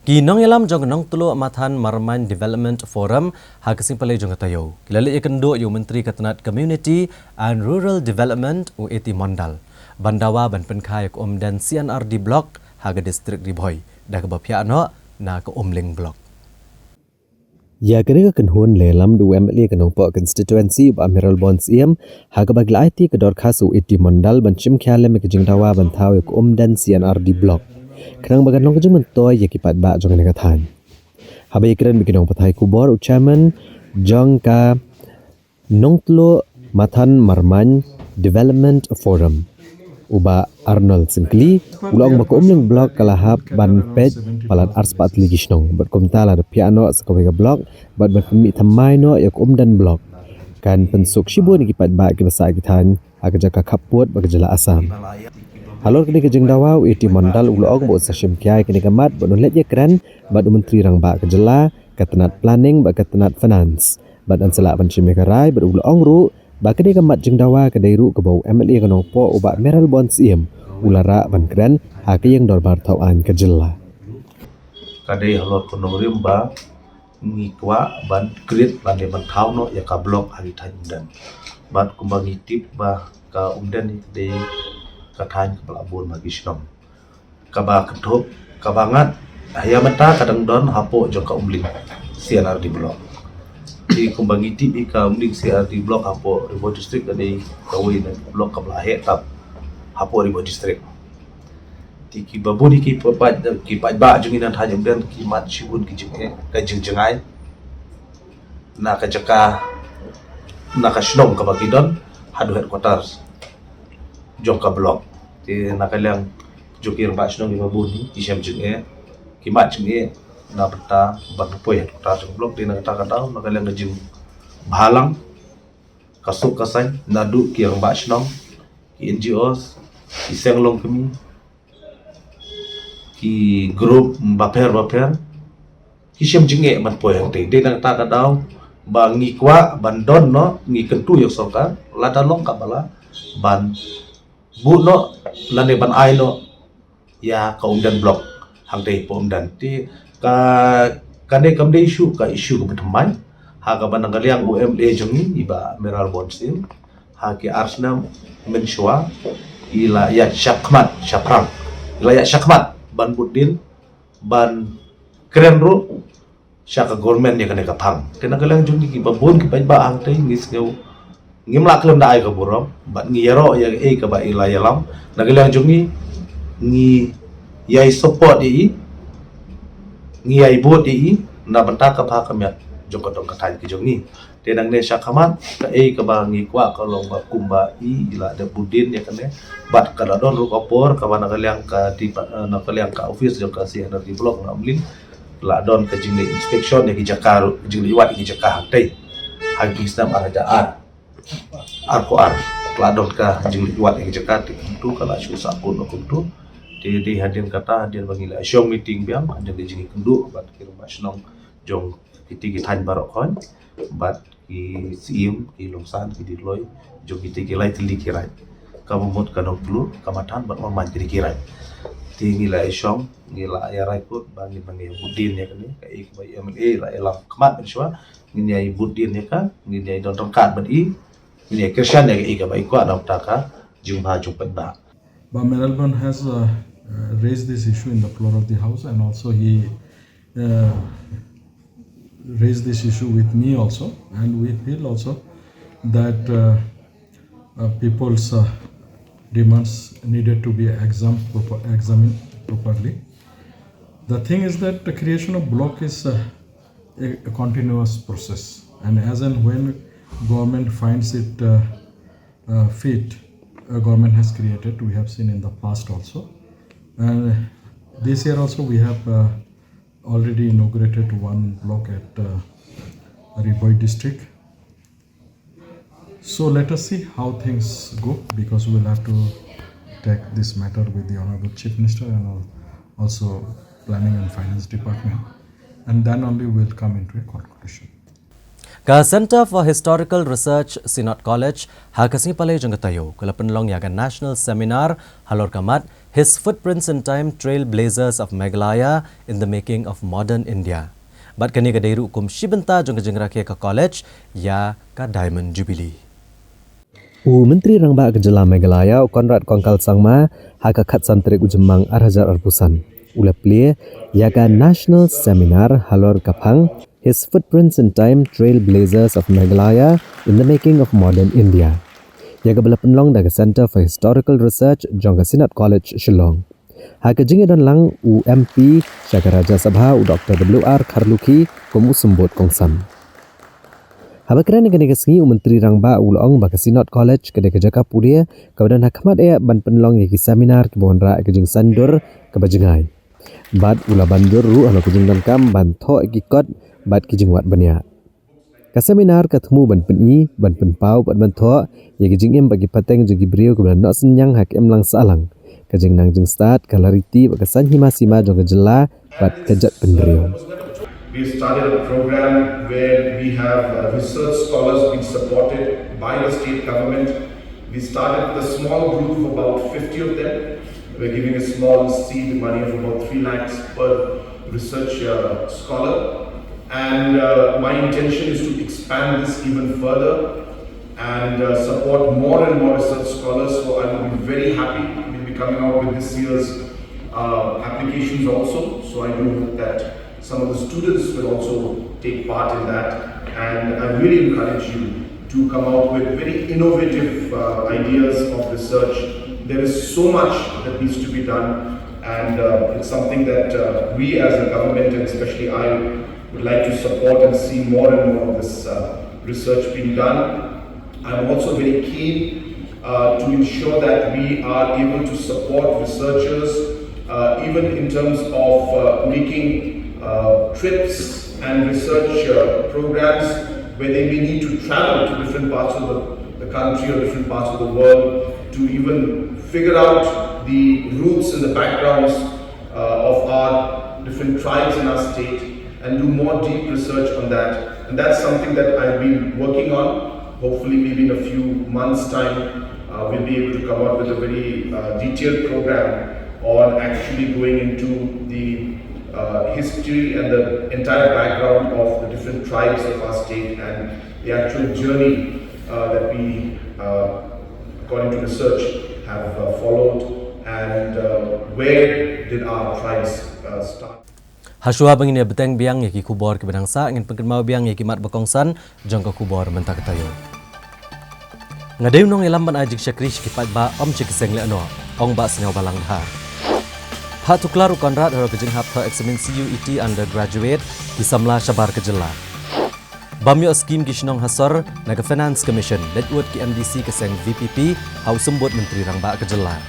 Ki nongïalam jong ka Nongtluh Mathan Marmain Development Forum ha ka sngi Palei jong ka taïew ki la leit ïakynduh ïa u Myntri ka tnat Community and Rural Development u A T Mondal ban dawa ban pynkha ïa ka Umden C and R D Block ha ka district Ri Bhoi da kaba phiah noh na ka Umling Block. Ïa kane ka kynhun la ïalam da u M L A ka Nongpoh constituency u Bah Mayralborn Syiem ha kaba ki la aiti ka dorkhas u A T Mondal ban shim khia lem ïa ka jingdawa ban thaw ïa ka Umden C and R D Block khnang ba kan long ka jingmyntoi ïa ki paidbah jong kane ka thaiñ. Haba ïakren bad ki nongpathai khubor u chairman jong ka Nongtluh Mathan Marmain Development Forum u Bah Arnold Syngkli u la ong ba ka Umling Block ka la hap ban peit palat arspah tylli ki shnong bad kumta lada phiah noh sa kawei ka block bad ban pynmih thymmai noh ïa ka Umden Block kan pynsuk shibun ïa ki paidbah kiba sah ha ki thaiñ ha ka jaka khappud bad ka jylla Assam. Halor kane ka jingdawa u A T Mondal u la ong ba un sa shim khia ïa kane ka mat bad un leit ïakren bad u Myntri Rangbah ka jylla, ka tnat Planning bad ka tnat Finance bad yn sa lah ban shim ïa ka rai bad u la ong ruh ba kane ka mat jingdawa ka dei ruh kaba u M L A ka Nongpoh u Bah Mayralborn Syiem u la rah ban kren ha ka ïing dorbar thaw aiñ ka jylla. Ka dei halor ka nongrim ba ngi kwah ban create lane ban thaw noh ïa ka block ha ri thaiñ Umden. Bad kumba ngi tip ba ka Umden hi ka dei ka thaiñ kaba la bun ha ki shnong. Kaba kynthup kaba ngat ha ïa mynta ka dang don hapoh jong ka Umling C and R D Block. Te kumba ngi tip hi ka Umling C and R D Block hapoh Ri Bhoi District ka dei kawei na block kaba la heh tam hapoh Ri Bhoi District. Te kiba bun hi ki paid ki paidbah jong ngi na thaiñ Umden ki mad shibun ki jingeh ka jingjngai na ka jaka na ka shnong kaba ki don haduh headquarters jong ka block. Te na ka liang jong ki rangbah shnong kiba bun hi ki shem jingeh ki mad jingeh na bynta ban poi headquarters jong ka block te na kata ka daw na ka liang ka jingbhalang ka suk ka saiñ, naduh ki rangbah shnong, ki N G Os, ki seng longkmie, ki group bapher bapher, ki shim jingeh ban poi hangtei. Dei na kata ka daw ba ngi kwah ban don noh, ngi kyntu ïa ka sorkar, lada long kaba lah ban buh noh lane ban ai noh ïa ka Umden Block hangtei hapoh Umden. Te ka, kane kam dei issue, ka issue kaba thymmai ha kaba na ka liang u M L A jong ngi, i Bah Mayralborn Syiem, ha ki ar snem mynshuwa i la ïaid shakhmat shaphrang, i la ïaid shakhmat ban bud dien, ban kren ruh sha ka government ïa kane ka phang. Te na ka liang jong ngi kiba bun ki paidbah hangtei, ngi sngew ngim lah khlem da ai ka burom, bad ngi ïaroh ïa kaei kaba i la ïalam. Na ka liang jong ngi, ngi ïai support ïa i, ngi ïai vote ïa i na bynta ka bha ka miat jong ka dong ka thaiñ ka jong ngi. Te nangne shakhmat, kaei kaba ngi kwah ka long ba kumba i la dep bud dien ïa kane, bad ka la don ruh ka por kaba na ka liang ka depa-, eh, na ka liang ka office jong ka C and RD Block na Umling la don ka jingleit inspection ïa ki jaka ruh, jingleit wad ïa ki jaka hangtei ha ki snem ar hajar ar, arphew ar, la don ka jingleit wad ïa ki jaka. Te kumto ka la shu sah kut noh kumto. Te dei hadien kata, hadien ba ngi la shong meeting biang, hadien ka jingïakynduh bad ki rangbah shnong jong kitei ki thaiñ baroh khoit, bad ki Syiem, ki Longsan, ki Ditloi, jong kitei ki lai tylli ki raid, kaba mut ka Nongtluh, ka Matan bad Ormain, kitei ki raid. Te ngi la ïashong, ngi la ïarai kut ba ngin, ba ngin bud dien ïa kane, kaei kaba i M L A la ïalam khmat mynshuwa, ngin ïai bud dien ïa ka, ngin ïai don ryngkat bad i, ngin ïai kyrshan ïa kaei kaba i kwah na ka bynta ka jingbha jong paidbah. Bah Mayralborn has uh, uh, raised this issue in the floor of the house, and also he uh, raised this issue with me also, and we feel also that uh, uh, people's uh, demands needed to be exam-, proper, examined properly. The thing is that the creation of block is uh, a, a continuous process, and as and when government finds it uh, uh, fit, a government has created. We have seen in the past also, and this year also we have uh, already inaugurated one block at uh, Ri Bhoi district. So let us see how things go, because we'll have to take this matter with the Honorable Chief Minister and al-, also Planning and Finance Department, and then only we'll come into a conclusion. Ka Centre for Historical Research, Synod College, ha ka sngi Palei jong ka taïew, ka la pynlong ïa ka National Seminar halor ka mat His Footprints in Time, Trailblazers of Meghalaya in the Making of Modern India. Bad kane ka dei ruh kum shi bynta jong ka jingrakhe ka college ïa ka Diamond Jubilee. U Myntri Rangbah ka Jylla Meghalaya, u Conrad Kongkal Sangma, ha ka khatsan tarik u Jymmang ar hajar arphew san, u la plie ïa ka National Seminar halor ka phang His Footprints in Time, Trailblazers of Meghalaya in the Making of Modern India, ïa kaba la pynlong da ka Centre for Historical Research jong ka Synod College, Shillong. Ha ka jingïadon lang u M P sha ka Rajya Sabha, u Doctor W R Kharlukhi, kum u symbud kongsan. Haba kren ha kane ka sngi, u Myntri Rangbah u la ong ba ka Synod College ka dei ka jaka pule kaba don ha khmat eh ban pynlong ïa ki seminar kiba wanrah ïa ka jingsaiñdur kaba jngai. Bad u la ban jur ruh halor ka jingdonkam ban thoh ïa ki kot bad ki jingwad bniah. Ka seminar ka thmu ban pyni, ban pynpaw bad ban thoh ïa ki jingim bad ki pateng jong ki briew kiba la noh synñiang ha ka imlang sahlang, ka jingnang jingstad, ka lariti bad ka saiñ hima sima jong ka jylla bad ka jaitbynriew. We started a program where we have uh, research scholars being supported by the state government. We started with a small group of about fifty of them. We're giving a small seed money of about three lakhs per research uh, scholar. And uh, my intention is to expand this even further and uh, support more and more research scholars. So I will be very happy. We'll be coming out with this year's uh, applications also. So I do hope that some of the students will also take part in that. And I really encourage you to come out with very innovative uh, ideas of research. There is so much that needs to be done, and uh, it's something that uh, we as a government, and especially I, would like to support and see more and more of this uh, research being done. I'm also very keen uh, to ensure that we are able to support researchers, uh, even in terms of uh, making uh, trips and research uh, programs where they may need to travel to different parts of the, the country or different parts of the world to even figure out the roots and the backgrounds uh, of our different tribes in our state and do more deep research on that. And that's something that I've been working on. Hopefully, maybe in a few months' time, uh, we'll be able to come out with a very uh, detailed program on actually going into the uh, history and the entire background of the different tribes of our state and the actual journey uh, that we, uh, according to research, have uh, followed, and uh, where did our tribes uh, start. Hashwa ba ngin ïa bteng biang ïa ki khubor kiba dang sah, ngin pynkynmaw biang ïa ki mat ba kongsan jong ka khubor mynta ka taïew. Nga dei u nongïalam ban ai jingshakri sha ki paidbah, ym sha ki seng lehnoh, ong Bah Sniawbhalang Dhar. Phah tuklar u Conrad halor ka jinghap thoh eksamin C U E T undergraduate, ki samla shabar ka jylla. Bym ïoh skim ki shnong ha sor na ka Finance Commission, leit wut ki M D C ka seng V P P ha u symbud Myntri Rangbah ka jylla.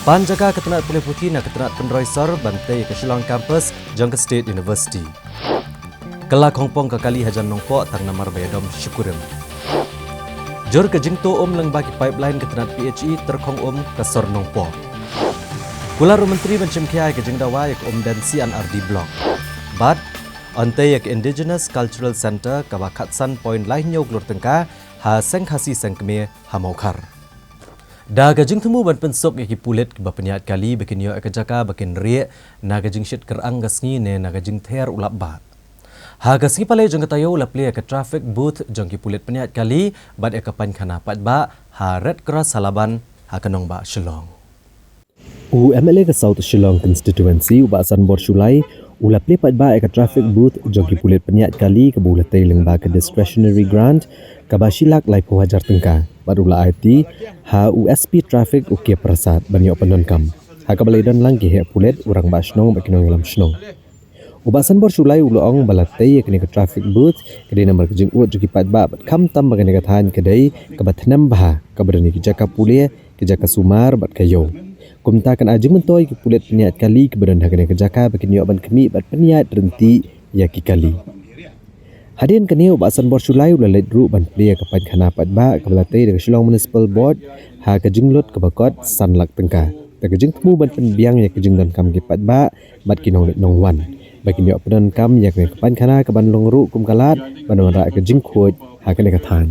Pan jaka ka tnat pule puthi na ka tnat pynroi sor ban tei ka Shillong Campus jong ka State University. Kylla khongpong ka kali hajan Nongpoh tang namar ba ïadom sha kurim. Jur ka jingtuh um lyngba ki pipeline ka tnat P H E tyrkhong um ka sor Nongpoh. Kular u Myntri ban shim khia ïa ka jingdawa ïa ka umden C and R D Block. Bad Ynda ïa ka Indigenous Cultural Centre kaba khatsan point lai hynñiew klur tyngka ha Seng Khasi Seng Kmie ha Mawkhar. Da ka jingthmu ban pynsuk ïa ki pulit kiba pynïaid kali ba kin ïoh ïa ka jaka ba kin rieh na ka jingshit kyrang ka sngi ne na ka jingther u lapbah. Ha ka sngi palei jong ka taïew la plie ïa ka traffic booth jong ki pulit pynïaid kali bad ïa ka painkhana paidbah ha Red Cross ha Laban ha ka nongbah Shillong. U M L A ka South Shillong Constituency u Bah Sanbor Shullai u la plie paidbah ïa ka traffic booth jong ki pulit pynïaid kali kaba u la tei lyngba ka discretionary grant kaba shi lak laiphew hajar tyngka bad u la aiti ha u S P Traffic u K Prasad ban ïoh pyndonkam ha kaba la ïadon lang ki heh pulit, u rangbah shnong bad ki nongïalam shnong. U Bah Sanbor Shullai u la ong ba la tei ïa kane ka traffic booth ka dei namar ka jingud jong ki paidbah bad khamtam ba kane ka thaiñ ka dei kaba thnem bha kaba don ïa ki jaka pule, ki jaka sumar bad ka ïew. Kumta kan ai jingmyntoi ïa ki pulit pynïaid kali kiba don ha kane ka jaka ba kin ïoh ban khmih bad pynïaid ryntih ïa ki kali. Hadien kane u Bah Sanbor Shullai u la leit ruh ban plie ïa ka painkhana paidbah kaba la tei da ka Shillong Municipal Board ha ka jinglut kaba kot san lak tyngka. Da ka jingthmu ban pynbiang ïa ka jingdonkam ki paidbah bad ki nongleit nongwan ba kin ïoh pyndonkam ïa kane ka painkhana kaban long ruh kum ka lad ban wanrah ïa ka jingkhuid ha kane ka thaiñ.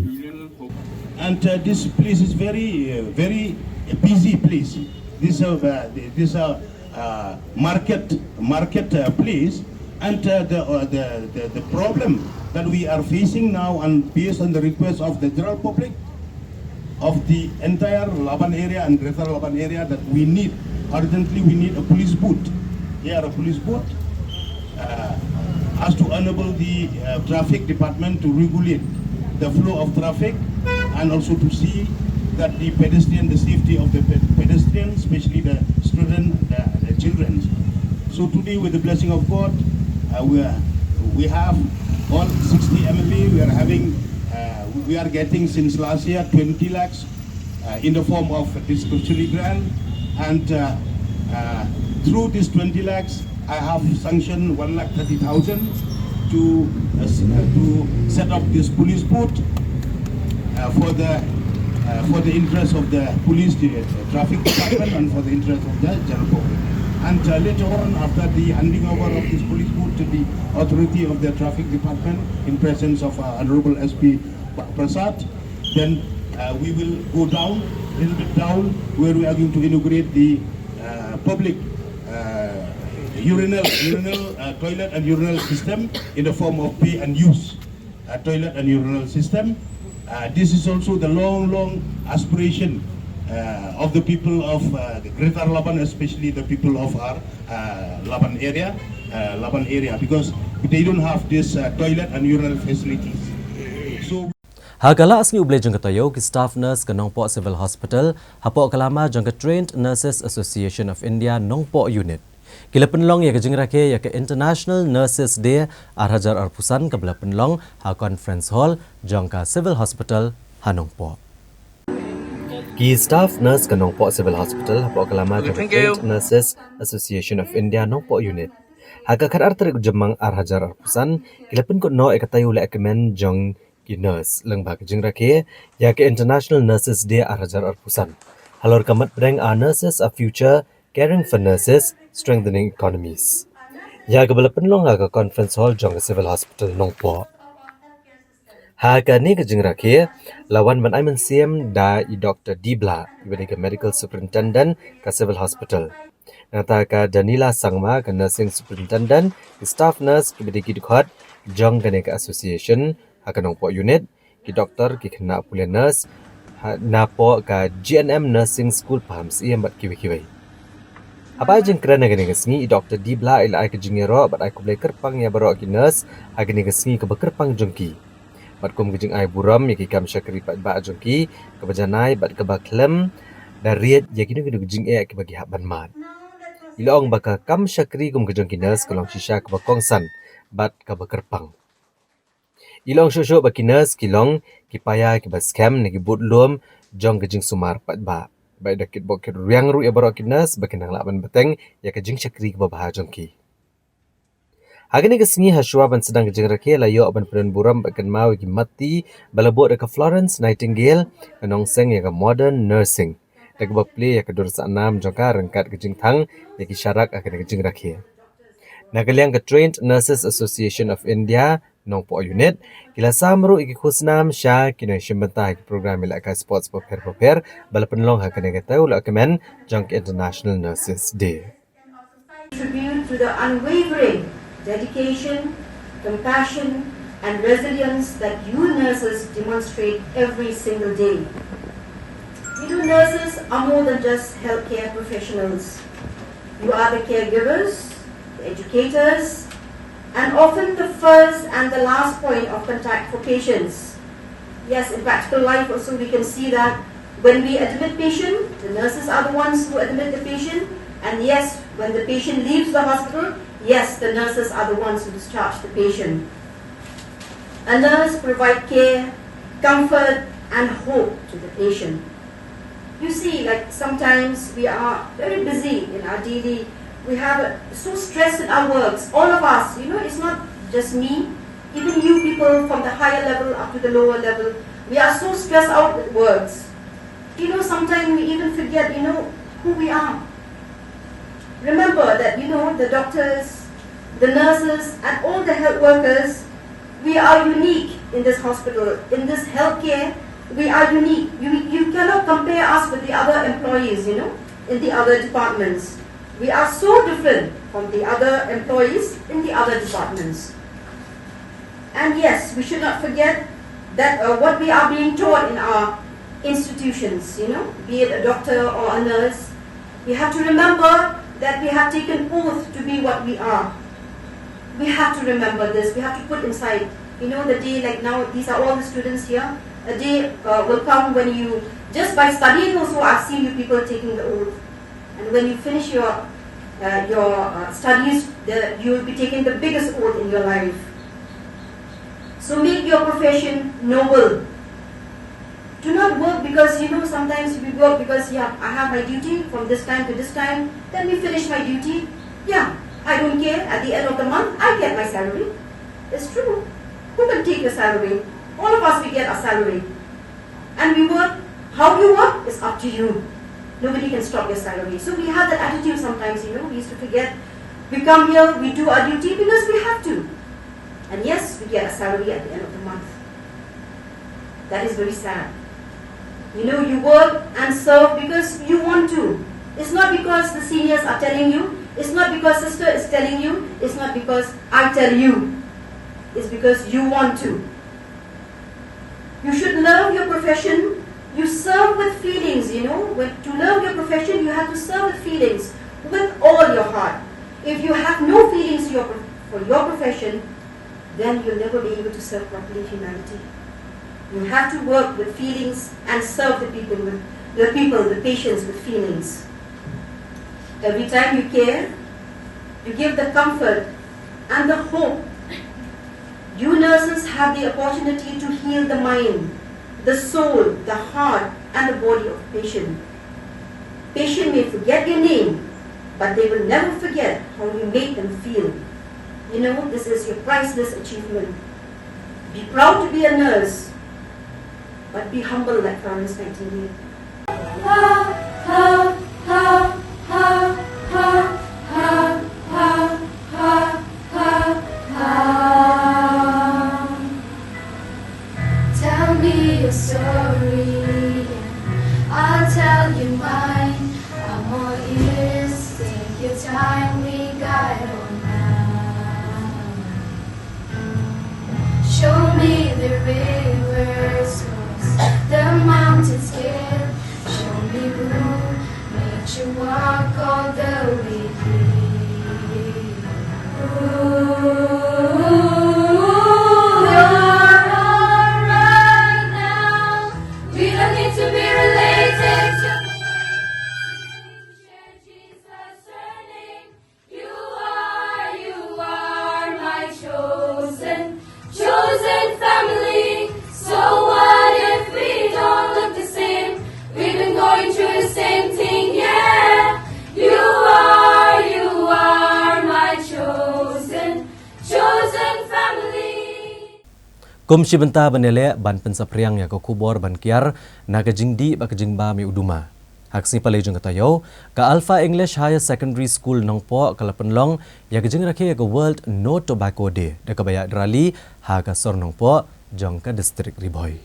And uh, this place is very, uh, very busy place. This uh, uh, this uh, uh, market market uh, place, and uh, the, uh, the the the problem that we are facing now, and based on the request of the general public of the entire Laban area and Greater Laban area, that we need urgently we need a police booth. Here, a police booth uh, as to enable the uh, traffic department to regulate the flow of traffic and also to see that the pedestrian, the safety of the pe- pedestrians, especially the student, the, the children. So today, with the blessing of God, uh, we, are, we have all sixty M L A. We are having, uh, we are getting since last year twenty lakhs uh, in the form of discretionary grant, and uh, uh, through this twenty lakhs, I have sanctioned one lakh thirty thousand to uh, s- uh, to set up this police booth uh, for the uh, for the interest of the police, the uh, traffic department, and for the interest of the general public. And uh, later on, after the handing over of this police booth to the authority of the traffic department, in presence of uh, Honorable S P Prasad, then uh, we will go down, a little bit down, where we are going to inaugurate the uh, public uh, urinal, urinal uh, toilet and urinal system in the form of pay and use uh, toilet and urinal system. Uh, this is also the long, long aspiration uh, of the people of uh, the Greater Laban, especially the people of our uh, Laban area, uh, Laban area, because they don't have this uh, toilet and urinal facilities. So Ha ka la sngi U Blei jong ka taïew, ki staff nurse ka Nongpoh Civil Hospital hapoh ka lama jong ka Trained Nurses Association of India Nongpoh Unit, ki la pynlong ïa ka jingrakhe ïa ka International Nurses Day ar hajar arphew san kaba la pynlong ha Conference Hall jong ka Civil Hospital ha Nongpoh. Ki staff nurse ka Nongpoh Civil Hospital hapoh ka lama jong ka Trained Nurses Association of India Nongpoh Unit Ha ka khatar tarik u Jymmang ar hajar arphew san, ki la pynkut noh ïa ka taïew lehkmen jong ki nurse lyngba ka jingrakhe ïa ka International Nurses Day ar hajar arphew san halor ka mat pdeng Our Nurses, Our Future, Caring for Nurses, Strengthening Economies, ïa kaba la pynlong ha ka Conference Hall jong ka Civil Hospital Nongpoh. Ha kane ka jingrakhe la wan ban ai mynsiem da i Doktor D Blah, iba dei ka Medical Superintendent ka Civil Hospital. Nangta ka Danila Sangma, ka Nursing Superintendent, ki staff nurse kiba dei ki dkhot jong kane ka association ha ka Nongpoh unit, ki doktor, ki khynnah pule nurse ha, napoh ka G N M Nursing School Pahamsyiem bad kiwei kiwei. Haba ai jingkren ha kane ka sngi, i Doktor D Blah i la ai ka jingïaroh bad ai khublei kyrpang ïa baroh ki nurse ha kane ka sngi kaba kyrpang jong ki. Bad kum ka jingai burom ïa ki kam shakri paidbah jong ki, kaba janai bad kaba khlem da riej ïa kino kino ki jingeh kiba ki hap ban mad. I la ong ba ka kam shakri kum ka jong ki nurse ka long shisha kaba kongsan bad kaba kyrpang. I la ong shuh shuh ba ki nurse ki long ki paia kiba skhem ne ki budlum jong ka jingsumar paidbah. Bad i da kitbok kitrwiang ruh ïa baroh ki nurse ba kin nang lah ban bteng ïa ka jingshakri kaba bha jong ki. Ha kane ka sngi, ha shuwa ban sdang ka jingrakhe, la ïoh ban pynbun burom bad kynmaw ïa ki matti ba la buh da ka Florence Nightingale, ka nongseng ïa ka modern nursing, da kaba plie ïa ka dur sahnam jong ka ryngkat ka jingthang ïa ki sharak ha kane ka jingrakhe. Na ka liang ka Trained Nurses Association of India Nongpoh Unit, ki la sam ruh ïa ki khusnam sha ki nongshim bynta ha ki program ïalehkai sports bapher bapher ba la pynlong ha kane ka taïew lehkmen jong ka International Nurses Day. Tribute to the unwavering dedication, compassion, and resilience that you nurses demonstrate every single day. You know, nurses are more than just healthcare professionals. You are the caregivers, the educators, and often the first and the last point of contact for patients. Yes, in practical life also we can see that when we admit patient, the nurses are the ones who admit the patient. And yes, when the patient leaves the hospital, yes, the nurses are the ones who discharge the patient. A nurse provide care, comfort, and hope to the patient. You see, like, sometimes we are very busy in our daily, we have, uh, so stressed in our works, all of us, you know, it's not just me, even you people from the higher level up to the lower level, we are so stressed out with works. You know, sometimes we even forget, you know, who we are. Remember that, you know, the doctors, the nurses, and all the health workers, we are unique in this hospital, in this healthcare. We are unique. You, you cannot compare us with the other employees, you know, in the other departments. We are so different from the other employees in the other departments. And yes, we should not forget that, uh, what we are being taught in our institutions, you know, be it a doctor or a nurse, we have to remember that we have taken oath to be what we are. We have to remember this. We have to put inside. You know, the day like now, these are all the students here. A day, uh, will come when you, just by studying also, I've seen you people taking the oath. And when you finish your, uh, your, uh, studies, the, you will be taking the biggest oath in your life. So make your profession noble. Do not work because, you know, sometimes we work because, yeah, I have my duty from this time to this time, then we finish my duty. Yeah, I don't care. At the end of the month, I get my salary. It's true. Who can take your salary? All of us, we get our salary. And we work, how you work is up to you. Nobody can stop your salary. So we have that attitude sometimes, you know, we used to forget. We come here, we do our duty because we have to. And yes, we get a salary at the end of the month. That is very sad. You know, you work and serve because you want to. It's not because the seniors are telling you. It's not because sister is telling you. It's not because I tell you. It's because you want to. You should love your profession. You serve with feelings, you know. When, to love your profession, you have to serve with feelings, with all your heart. If you have no feelings your, for your profession, then you'll never be able to serve properly humanity. You have to work with feelings and serve the people with the people, the patients with feelings. Every time you care, you give the comfort and the hope. You nurses have the opportunity to heal the mind, the soul, the heart, and the body of patient. Patient may forget your name, but they will never forget how you made them feel. You know, this is your priceless achievement. Be proud to be a nurse, but be humble like Florence Nightingale. Tell me your story, and I'll tell you mine. I'm all ears, take your time, we got all night. Show me the rivers crossed, the mountains scaled. Show me who made you walk all the way here. Ooh, you're alright now. We don't need to be related to Jesus' surname. You are, you are my chosen, chosen family. So what if we don't look the same? We've been going through the same thing, yeah. You are, you are my chosen, chosen family. Kum shi bynta ban ïaleh ban pynsaphriang ïa ka khubor ban kiar na ka jingdih bad ka jingbam ïa u duma. Ha ka sngi Palei jong ka taïew, ka Alpha English Higher Secondary School Nongpoh ka la pynlong ïa ka jingrakhe ïa ka World No Tobacco Day da kaba ïaid rally ha ka sor Nongpoh jong ka district Ri Bhoi.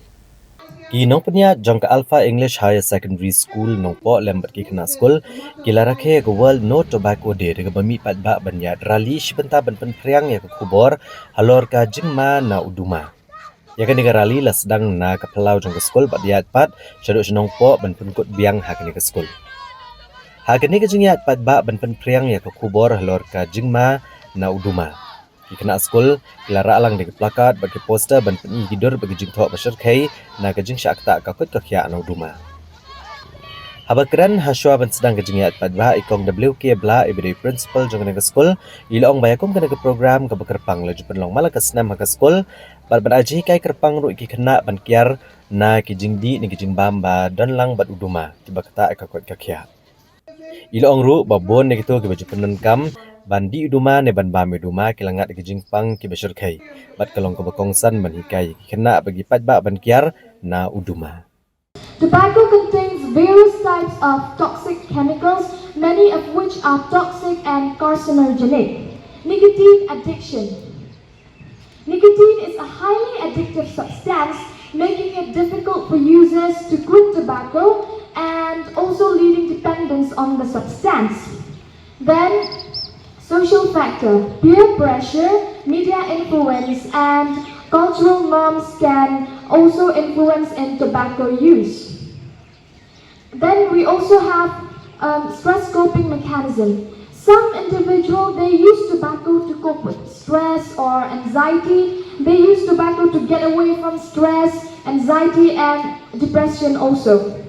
Ki nongpynïaid jong ka Alpha English Higher Secondary School Nongpoh lem bad ki khynnah skul ki la rakhe ïa ka World No Tobacco Day da kaba mih paidbah ban ïaid rally shi bynta ban pynphriang ïa ka khubor halor ka jingma na u duma. Ïa kane ka rally la sdang na ka phyllaw jong ka skul bad ïaid pat shaduh sha Nongpoh ban pynkut biang ha kane ka skul. Ha kane ka jingïaid paidbah ban pynphriang ïa ka khubor halor ka jingma na u duma, ki khynnah skul ki la rah lang da ki placard bad ki poster ban pyni ki dur bad ki jingthoh ba shyrkhei na ka jingshah ktah ka koit ka khiah na u duma. Haba kren ha shuwa ban sdang ka jingïaid paidbah, i Kong W K Blah, i ba dei principal jong kane ka skul, i la ong ba ïa kum kane ka program kaba kyrpang la ju pynlong man la ka snem ha ka skul, bad ban ai jinghikai kyrpang ruh ïa ki khynnah ban kiar na ki jingdih ne ki jingbam ba don lang bad u duma kiba ktah ïa ka koit ka khiah. I la ong ruh ba bun na kito kiba ju pyndonkam ban dih u duma ne ban bam ïa u duma ki la ngat ïa ki jingpang kiba shyrkhei, bad ka long kaba kongsan ban hikai ïa ki khynnah bad ki paidbah ban kiar na u duma. Tobacco contains various types of toxic chemicals, many of which are toxic and carcinogenic. Nicotine addiction. Nicotine is a highly addictive substance, making it difficult for users to quit tobacco and also leading dependence on the substance. Then, social factor, peer pressure, media influence, and cultural norms can also influence in tobacco use. Then we also have um, stress coping mechanism. Some individual, they use tobacco to cope with stress or anxiety. They use tobacco to get away from stress, anxiety, and depression also.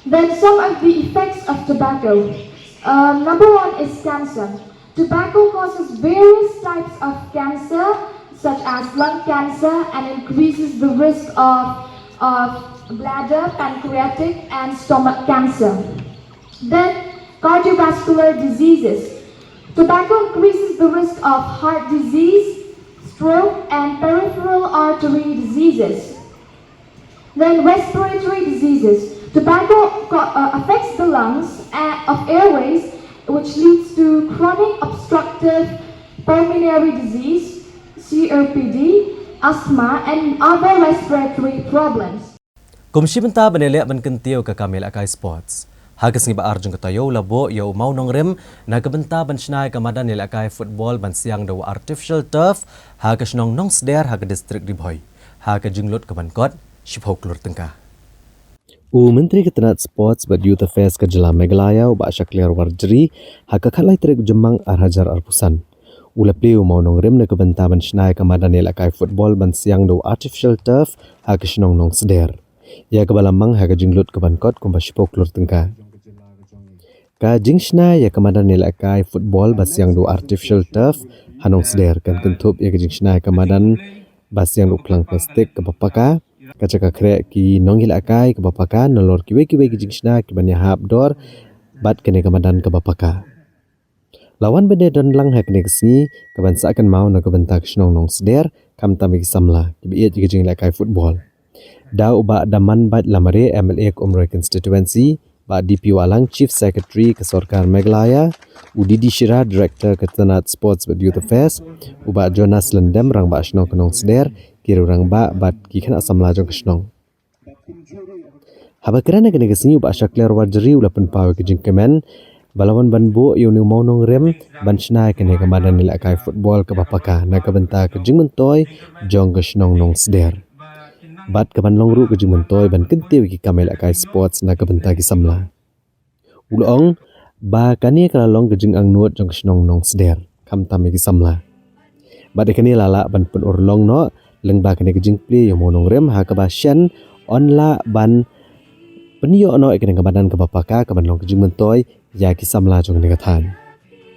Then some of the effects of tobacco. Um, number one is cancer. Tobacco causes various types of cancer, such as lung cancer, and increases the risk of, of bladder, pancreatic, and stomach cancer. Then, cardiovascular diseases. Tobacco increases the risk of heart disease, stroke, and peripheral artery diseases. Then respiratory diseases. Tobacco co- uh, affects the lungs uh, of airways, which leads to chronic obstructive pulmonary disease, C O P D, asthma, and other respiratory problems. Kum shi bynta ban ïaleh ban kyntiew ka kam ïalehkai sports. Ha ka sngi ba ar jong ka taïew la buh ïa u mawnongrim na ka bynta ban shna ïa ka madan ïalehkai football ban siang da u artificial turf ha ka shnong Nongsder ha ka district Ri Bhoi, ha ka jinglut kaban kot shiphew klur tyngka. U Myntri ka tnat Sports bad Youth Affairs ka jylla Meghalaya, u Bah Shakliar Warjri, ha ka khatlai tarik u Jymmang ar hajar arphew san, u la plie u mawnongrim na ka bynta ban shna ïa ka madan ïalehkai football ban siang da u artificial turf ha ka shnong Nongsder, ïa kaba la mang ha ka jinglut kaban kot kumba shiphew klur tyngka. Ka jingshna ïa ka madan ïalehkai football ba siang da u artificial turf ha Nongsder kan kynthup ïa ka jingshna ïa ka madan ba siang da u phlang plastik kaba paka, ka jaka khreh ki nongïalehkai kaba paka, nalor kiwei kiwei ki jingshna kiban ïahap dor bad kane ka madan kaba paka. La wan ban ïadon lang ha kane ka sngi kaban sah kynmaw na ka bynta ka shnong Nongsder, khamtam ïa ki samla kiba ïeit ïa ka jingïalehkai football. Da u Bah Damanbait Lamare, M L A ka Umroi Constituency, Bah D P Wahlang, Chief Secretary ka Sorkar Meghalaya, u D D Shira, Director ka Tnad Sports bad Youth Affairs, u Bah Jonas Lyngdoh, Rangbah Shnong ka Nongsder, ki riew rangbah bad ki khynnah samla jong ka shnong. Haba kren ha kane ka sngi, u Bah Shakliar Warjri u la pynpaw ïa ka jingkmen ba la wan ban buh ïa une u mawnongrim ban shna ïa kane ka madan ïalehkai football kaba paka na ka bynta ka jingmyntoi jong ka shnong Nongsder. Bad kaban long ruh ka jingmyntoi ban kyntiew ïa ki kam ïalehkai sports na ka bynta ki samla. U la ong ba kane ka la long ka jingangnud jong ka shnong Nongsder, khamtam ïa ki samla. Bad ïa kane la lah ban pynurlong noh lyngba kane ka jingplie ïa u mawnongrim, ha kaba shen yn lah ban pynïoh noh ïa kane ka madan kaba paka kaban long ka jingmyntoi ïa ki samla jong kane ka thaiñ.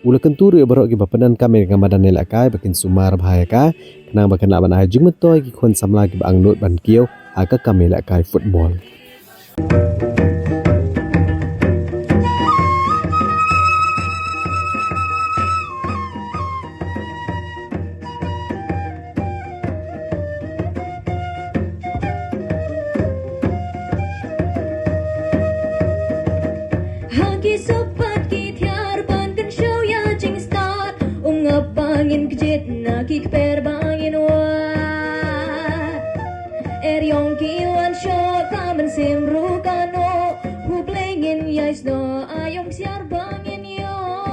U la kyntu ruh ïa baroh kiba pyndonkam ïa kane ka madan ïalehkai ba kin sumar bha ïa ka, khnang ba kan lah ban ai jingmyntoi ïa ki khun samla kiba angnud ban kiew ha ka kam ïalehkai football. Ha ki soh pat ki thiar ban kynshew ïa jingstad, ym ap ba ngin kjit na ki kper ba ngin wad. Eriong ki wan shoh ka mynsiem ruh ka noh, U Blei ngin ïai snoh, aïom ksiar ba ngin ïoh.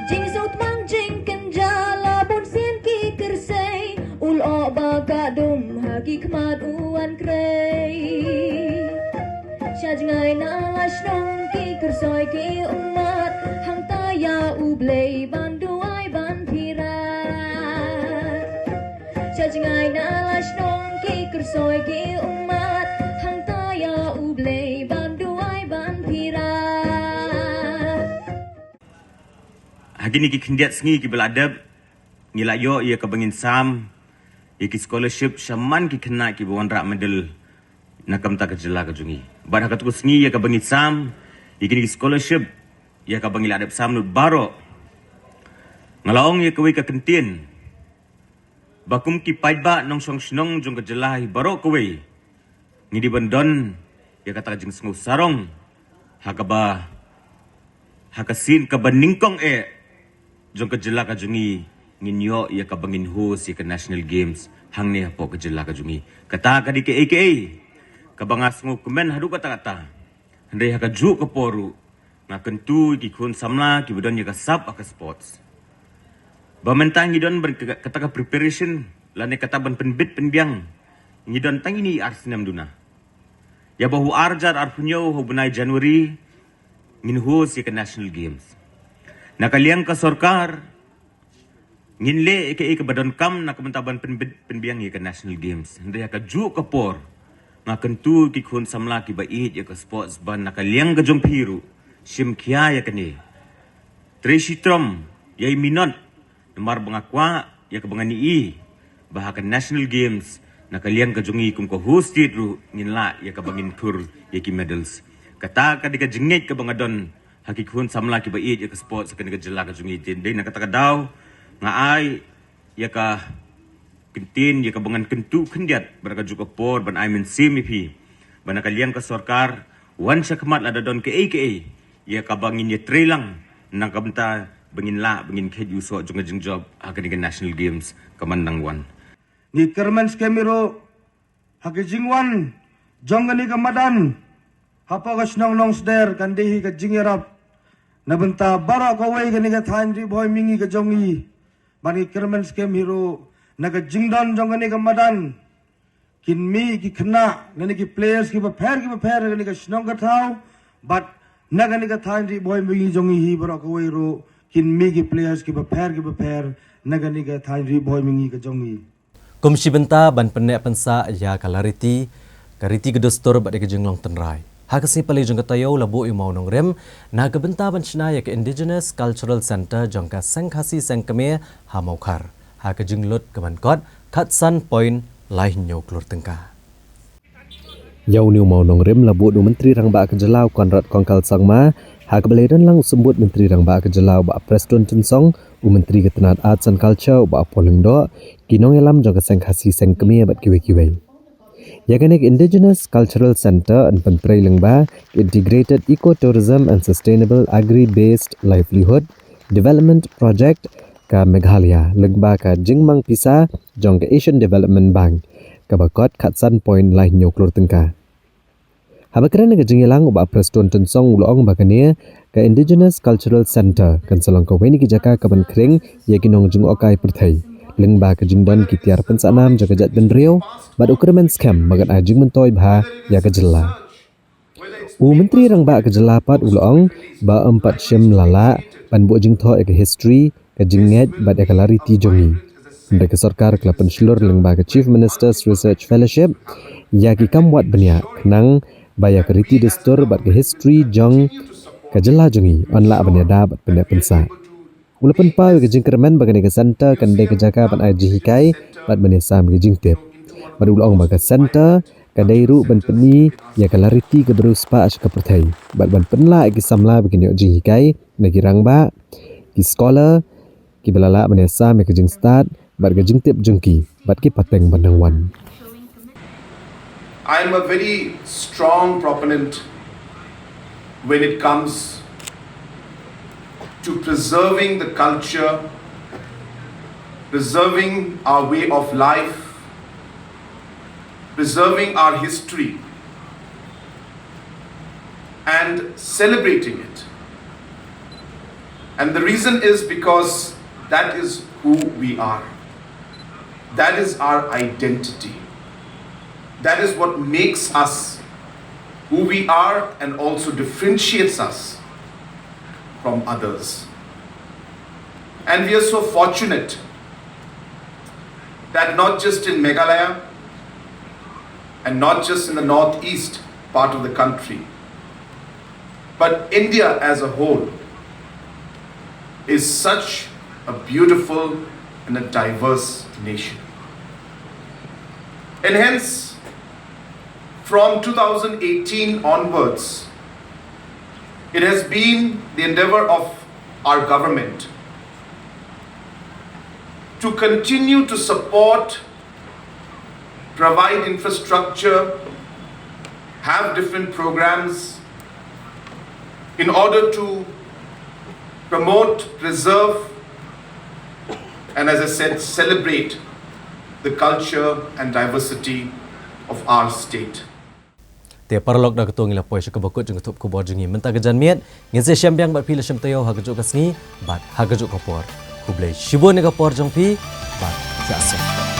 Jingsuk tmang jingkynjah la bun sien ki kyrsei, u lyoh ba ka dum ha ki khmat u wan krei. Sha jngai na la shnong ki kyrsoi ki ummat, hangta ïa U Blei ban duwai ban phirat. Sha jngai na la shnong ki kyrsoi ki ummat, hangta ïa U Blei ban duwai ban phirat. Ha kine ki khyndiat sngi kiba la dep, ngi la ïoh ïa kaba ngin sam ïa ki scholarship shaman ki khynnah kiba wanrah medal na ka bynta ka jylla ka jong ngi. Bad ha katto ka sngi ïa kaba ngin sam ïa kine ki scholarship, ïa kaba ngi la dep sam lut baroh, nga la ong ïa kawei ka kyntien ba kum ki paidbah nongshong shnong jong ka jylla hi baroh kawei, ngi dei ban don ïa kata ka jingsngew sarong ha kaba, ha ka sien kaba nyngkong eh jong ka jylla ka jong ngi, ngin ïoh ïa kaba ngin host ïa ka National Games hangne hapoh ka jylla ka jong ngi. Kata ka dei kaei kaei kaba nga sngewkmen haduh katta katta. Hynrei ha kajuh ka por ruh nga kyntu ïa ki khun samla kiba don ïa ka sap ha ka sports ba mynta ngi don ban ka, kata ka preparation lane kata ban pynbit pynbiang, ngi don tang ine i ar snem duna. Ïa ba ha u ar hajar arphew hynñiew ha u bnai January ngin host ïa ka National Games. Na ka liang ka sorkar ngin leh ïa kaei kaba donkam na ka bynta ban pynbit pynbiang ïa ka National Games. Hynrei ha kajuh ka por nga kyntu ïa ki khun samla kiba ïeit ïa ka sports ba na ka liang ka jong phi ruh shim khia ïa kane. Trei shitom, ïai minot, namar ba nga kwah ïa kaba ngan ïohi ba ha ka National Games na ka liang ka jong ngi kum ka host state ruh ngin lah ïa kaba ngin khur ïa ki medals. Kata ka dei ka jingngeit kaba nga don ha ki khun samla kiba ïeit ïa ka sports ha kane ka jylla ka jong ngi. Te dei na kata ka daw nga ai ïa ka kyntien ïa kaba ngan kyntu khyndiat bad ha kajuh ka por ban ai mynsiem ïa phi ba na ka liang ka sorkar wan shakhmat lada don kaei kaei ïa kaba ngin ïatrei lang na ka bynta ba ngin lah ba ngin kheit ïa u soh jong ka jingjop ha kane ka National Games ka man nang wan. Ngi kyrmen skhem hi ruh ha ka jingwan jong kane ka madan hapoh ka shnong Nongsder kan dei hi ka jingïarap na bynta baroh kawei kane ka thaiñ Ri Bhoi Mihngi ka jong ngi. Bad ngi kyrmen skhem hi ruh na ka jingdon jong kane ka madan kin mih ki khynnah lane ki players kiba pher kiba pher na kane ka shnong ka thaw, bad na kane ka thaiñ Ri Bhoi Mihngi jong ngi hi baroh kawei ruh kin mih ki players kiba pher kiba pher na kane ka thaiñ Ri Bhoi Mihngi ka jong ngi. Kum shi bynta ban pynneh pynsah ïa ka lariti, ka riti ka dustur bad ïa ka jinglong tynrai, ha ka sngi Palei jong ka taïew la buh ïa u mawnongrim na ka bynta ban shna ïa ka Indigenous Cultural Centre jong ka Seng Khasi Seng Kmie ha Mawkhar ha ka jinglut kaban kot khatsan point lai hynñiew klur tyngka. Ïa une u mawnongrim la bud u Myntri Rangbah ka jylla u Conrad Kongkal Sangma, ha kaba la ïadon lang u Symbud Myntri Rangbah ka jylla u Bah Prestone Tynsong, u Myntri ka tnad Arts and Culture u Bah Paul Lyngdoh, ki nongïalam jong ka Seng Khasi Seng Kmie bad kiwei kiwei. Ïa kane ka Indigenous Cultural Centre yn pyntrei lyngba ka Integrated Eco-Tourism and Sustainable Agri-Based Livelihood Development Project ka Meghalaya lyngba ka jingmang pisa jong ka Asian Development Bank, kaba kot khatsan point lai hynñiew klur tyngka. Haba kren ha ka jingïalang u Bah Prestone Tynsong u la ong ba kane ka Indigenous Cultural Centre kan sa long kawei na ki jaka kaban khring ïa ki nongjngohkai pyrthei lyngba ka jingdon ki tiar pynsahnam jong ka jaitbynriew, bad u kyrmen skhem ba kan ai jingmyntoi bha ïa ka jylla. U Myntri Rangbah ka jylla pat u la ong ba ym pat shym la lah ban buh jingthoh ïa ka history, ka jingngeit bad ïa ka lariti jong ngi. Hynrei ka sorkar ka la pynshlur lyngba ka Chief Minister's Research Fellowship ïa ki kam wad bniah khnang ba ïa ka riti dustur bad ka history jong ka jylla jong ngi yn lah ban ïada bad pyneh pynsah. U la pynpaw ïa ka jingkyrmen ba kane ka centre kan dei ka jaka ban ai jinghikai bad ban ïasam ïa ka jingtip. Bad u la ong ba ka centre ka dei ruh ban pyni ïa ka lariti kaba riewspah sha ka pyrthei bad ban pynlah ïa ki samla ba kin ïoh jinghikai na ki rangbah, ki scholar, kiba la lah ban ïasam ïa ka jingstad bad ka jingtip jong ki bad ki pateng ban dang wan. I am a very strong proponent when it comes to preserving the culture, preserving our way of life, preserving our history, and celebrating it. And the reason is because that is who we are. That is our identity. That is what makes us who we are and also differentiates us from others. And we are so fortunate that not just in Meghalaya and not just in the northeast part of the country, but India as a whole is such a beautiful and a diverse nation. And hence, from two thousand eighteen onwards, it has been the endeavor of our government to continue to support, provide infrastructure, have different programs in order to promote, preserve, and, as I said, celebrate the culture and diversity of our state. Te paralok, da kato ngi la poi sha kaba kut jong ka thup khubor jong ngi mynta ka janmiet. Ngin sa ïashem biang bad phi la shem taïew ha kajuh ka sngi bad ha kajuh ka por. Khublei shibun ïa ka por jong phi bad ïa suk.